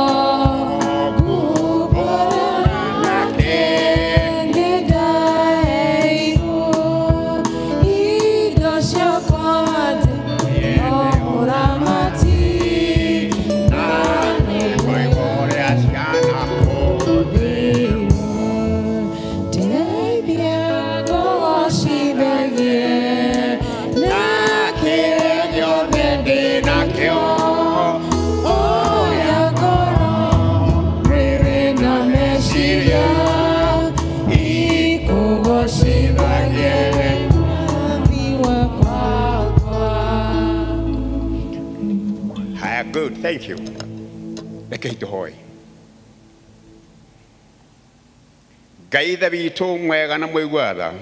ngubũra nake ndĩraheirwo, indo ciakwa ndĩ mũramati na nĩngũigua ũrĩa cianahũthĩrwo. Ndeithia ngũgocithagie na kĩrĩa gĩothe ndĩnakĩo, oya ngoro mwĩrĩ na meciria ikũgocithagie Mwathi wakwa. Haya, good, thank you. Rekei tũhoe. Ngai Ithe witũ mwega na mũigua tha,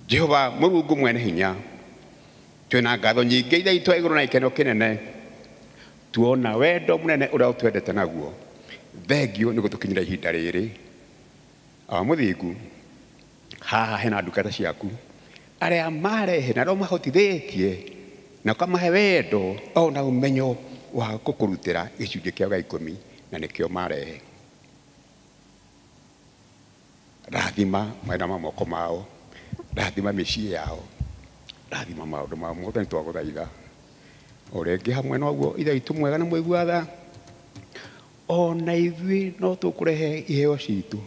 Jehova Mũrungu mwene hinya, twĩna ngatho nyingĩ Ithe witũ wa igũrũ na gĩkeno kĩnene tuona wendo mũnene ũrĩa ũtwendete naguo. Thengio nĩ gũtũkinyĩra ihinda rĩrĩ. Awa mũthingu, haha hena ndungata ciaku Arĩa marehe na arĩa mahotithĩtie na ũkamahe wendo ona ũmenyo wa gũkũrutĩra gĩcunjĩ kĩao gĩa ikũmi na nĩkĩo marehe. Rathima mawĩra ma moko mao, rathima mĩciĩ yao, rathima maũndũ mao mothe nĩ twagũthaitha. O rĩngĩ hamwe na ũguo Ithe witũ mwega na mũigua tha, ona ithuĩ no tũkũrehe iheo citũ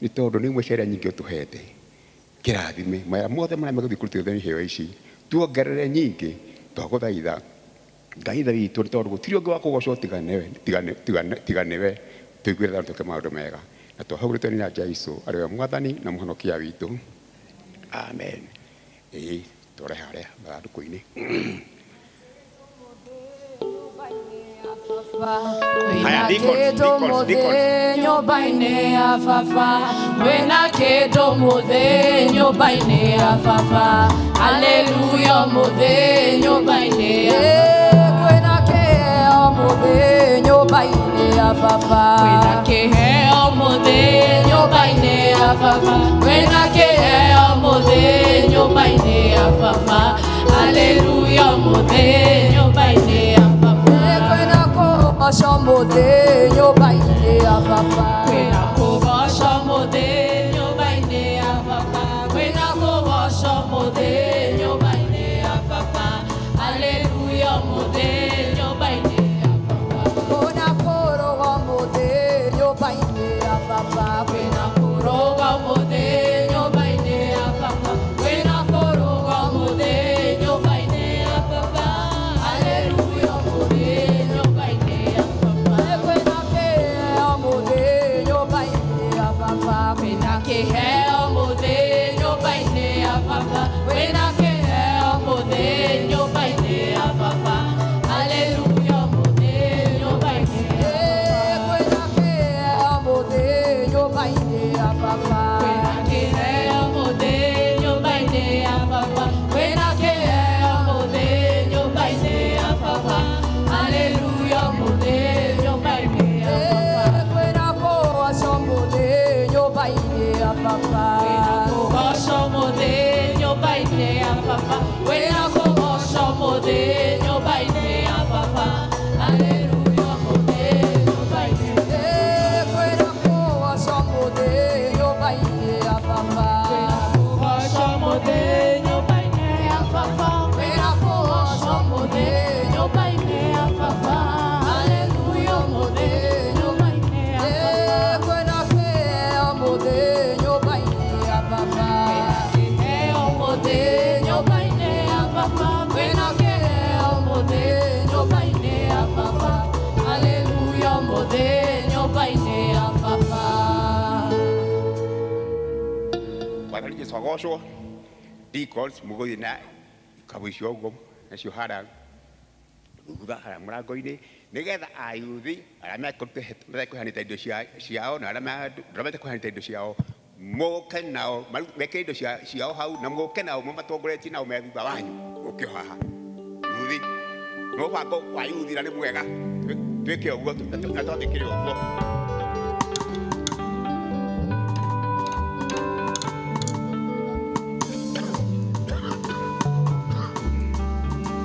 nĩ tondũ nĩ imwe cia iria nyingĩ ũtũhete. Kĩrathime mawĩra mothe marĩa megũthiĩ kũrutĩrwo iheo ici, tuongerere nyingĩ, twagũthaitha Ngai Ithe witũ nĩ tondũ gũtirĩ ũngĩ wa kũgocwo tiga nĩwe. Tũiguĩre tha na twĩke maũndũ mega na twahũrĩtwo nĩ na Jesũ arĩ we Mwathani na Mũhonokia witũ. Amen. Ĩĩ tware harĩa mathandũkũ-inĩ. Haya, deacons, deacons, deacons. Nyũmba-inĩ ya baba kwĩna kĩndũ mũthĩ nyũmba-inĩ ya baba haleluya mũthĩ nyũmba-inĩ ya kwĩna kĩheo mũthĩ nyũmba-inĩ ya baba kwĩna kĩheo mũthĩ nyũmba-inĩ ya baba kwĩna kĩheo mũthĩ nyũmba-inĩ ya baba haleluya mũthĩ nyũmba-inĩ ya baba kwĩna kũgoco mũthĩ nyũmba-inĩ ya baba kwĩna kũgoco mũthĩ nyũmba-inĩ ya baba kwĩna kũgoco mũthĩ nyũmba-inĩ ya baba haleluya mũthĩ nyũmba-inĩ ya baba kwĩna kũrũga mũthĩ nyũmba-inĩ ya baba kwĩna kũrũga mũthĩ nyũmba-inĩ ya baba kwĩna kũrũga mũthĩ nyũmba-inĩ ya baba haleluya mũthĩ nyũmba-inĩ ya baba kwĩna kĩheo mũthĩ nyũmba-inĩ ya baba kwĩna kĩheo mũthĩ nyũmba-inĩ ya baba kwĩna kĩheo mũthĩ nyũmba-inĩ ya baba haleluya mũthĩ nyũmba-inĩ ya kwĩna kĩheo mũthĩ nyũmba-inĩ ya baba kwĩna kĩheo mũthĩ nyũmba-inĩ ya baba kwĩna kĩheo mũthĩ nyũmba-inĩ ya baba haleluya mũthĩ nyũmba-inĩ ya baba kwĩna kũgoco mũthĩ nyũmba-inĩ ya baba kwĩna kũgoco mũthĩ nyũmba-inĩ ya baba kwĩna kũgoco mũthĩ nyũmba-inĩ ya baba haleluya mũthĩ nyũmba-inĩ kwĩna kũgoco mũthĩ nyũmba-inĩ ya baba kwĩna kũgoco mũthĩ nyũmba-inĩ ya baba kwĩna kũgoco mũthĩ nyũmba-inĩ ya baba haleluya mũthĩ nyũmba-inĩ ya baba kwĩna kĩheo mũthĩ nyũmba-inĩ ya baba kĩheo mũthĩ nyũmba-inĩ ya baba kwĩna kĩheo mũthĩ nyũmba-inĩ ya baba haleluya mũthĩ nyũmba-inĩ ya baba. Mwathani Jesũ agocwo. Deacons mũgũthiĩ na ikabu icio ũguo nacio harĩa thutha harĩa mũrango-inĩ nĩgetha ayuthi arĩa mekũheanĩte indo ciao na arĩa matekũheanĩte indo ciao moke nao mekĩre indo ciao hau na mũke nao mũmatongoretie nao me thutha wanyu mũke o haha. Yuthi nĩ mũbango wa yuthi na nĩ mwega twĩke ũguo na twathĩkĩre ũguo.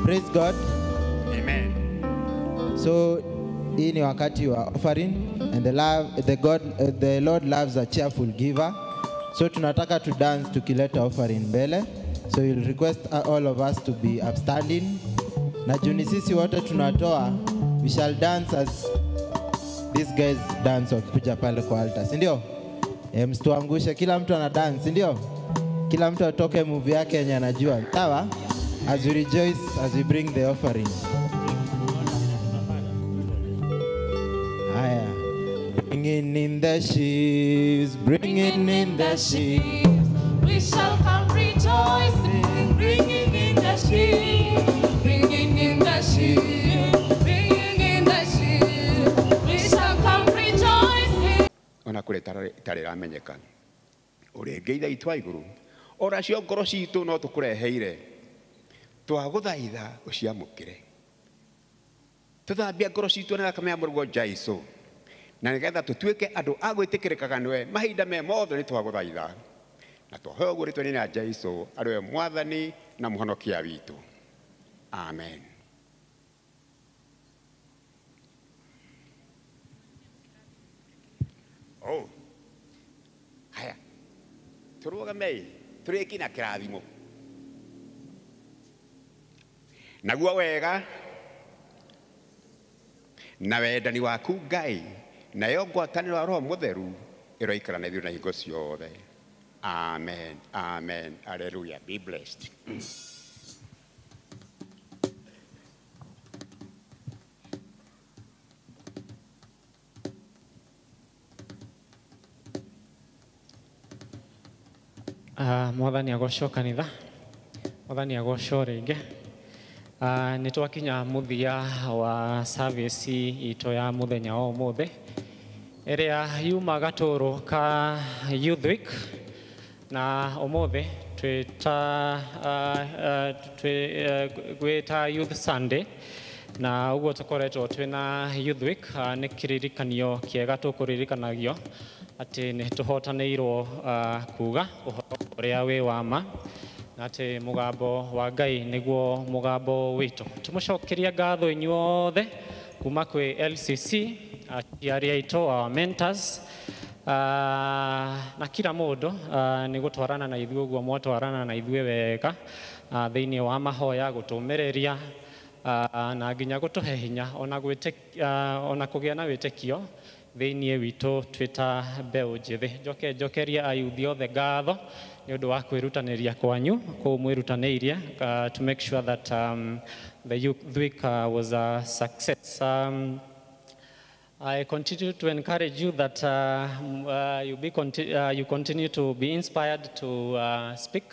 Praise God. Amen. So hii ni wakati wa offering and the Lord loves a cheerful giver. So tunataka to dance tukileta offering mbele. So we'll request all of us to be upstanding. Na juu sisi wote tunatoa, we shall dance as these guys dance wakikuja pale kwa altar, si ndio? Msituangushe, kila mtu ana dance, si ndio? Kila mtu atoke move yake yenye anajua. Sawa? As we rejoice, as we bring the offering. Haya. Bringing in the sheaves, bringing in the sheaves. We shall come rejoicing, bringing in the sheaves, bringing in the sheaves, bringing in the sheaves. We shall come rejoicing. Ona kũrĩa itarĩ ĩramenyeka. Ũrĩa ĩngĩ Ithe witũ wa igũrũ, ona cio ngoro citũ no tũkũreheire. Twagũthaitha ũciamũkĩre. Tũthambie ngoro citũ na thakame ya mũrũguo Jesũ, na nĩgetha tũtuĩke andũ a gwĩtĩkĩrĩkaga nĩwe mahinda me mothe nĩ twagũthaitha. Na twahoya ũguo rĩtwa-inĩ rĩa Jesũ arĩ we Mwathani na Mũhonokia witũ. Amen. Oh. Haya. Tũrũgamei, tũrĩkie na kĩrathimo. Naguo wega na wendani waku Ngai nayo ngwatanĩro ya Roho Mũtheru ĩroikara na ithuĩ na hingo ciothe. Amen. Amen. Hallelujah. Be blessed. Mwathani agocwo kanitha, Mwathani agocwo rĩngĩ. Nĩ twakinya mũthia wa service itũ ya mũthenya wa ũmũthĩ ĩrĩa yuma gatũrũ ka Youth Week, na ũmũthĩ twĩta Youth Sunday, na ũguo tũkoretwo twĩna Youth Week. Nĩ kĩririkanio kĩega tũkũririkanagio atĩ nĩ tũhotanĩirwo kuga ũhoro ũrĩa wĩ wa ma, na atĩ mũgambo wa Ngai nĩguo mũgambo witũ. Tũmũcokeria ngatho inyuothe kuma kwĩ LCC, aciari aitũ, our mentors, na kila mũndũ nĩ gũtwarana na ithuĩ ũguo mwatwarana na ithuĩ wega thĩinĩ wa mahoya, gũtũmĩrĩria na nginya gũtũhe hinya ona kũgĩa na wĩtĩkio thĩinĩ witũ twĩta mbeũ njĩthĩ. Njoke njokerie ayuthi othe ngatho nĩ ũndũ wa kwĩrutanĩria kwanyu kũu mwĩrutanĩirie to make sure that the Youth Week was a success. I continue to encourage you that you continue to be inspired to speak,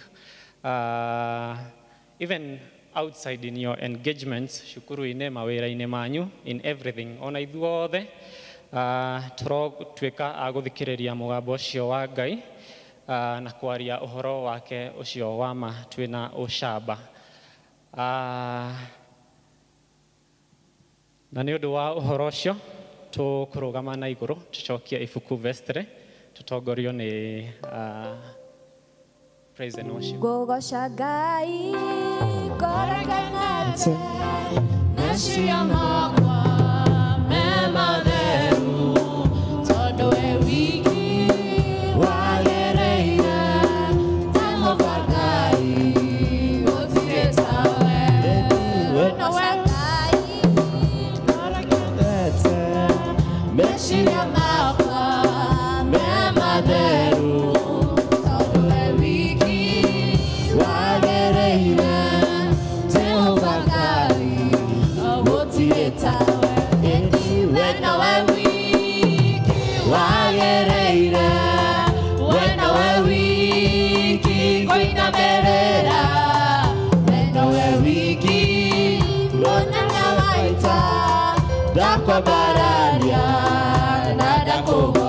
even outside in your engagements, cukuru-inĩ, mawĩra-inĩ manyu, in everything. Ona ithuothe tũrotuĩka a gũthikĩrĩria mũgambo ũcio wa Ngai na kwaria ũhoro wake ũcio wa ma twĩna ũcamba. Na nĩ ũndũ wa ũhoro ũcio tũkũrũgama na igũrũ tũcokie ibuku verse 3 tũtongorio nĩ praise and worship. Ngũgoca Ngai ngoro ngenete meciria makwa me matheru, tondũ we wiki wagĩrĩire Jehova Ngai gũtirĩ tawe. Ngũgoca Ngai ngoro ngenete meciria makwa me matheru, tondũ we wiki wagĩrĩire Jehova Ngai gũtirĩ tawe. We nowe wiki wagĩrĩire, we nowe wiki ngũinamĩrĩra, we nowe wiki mũnene wa ita, ndakwambararia na ndakũgooca.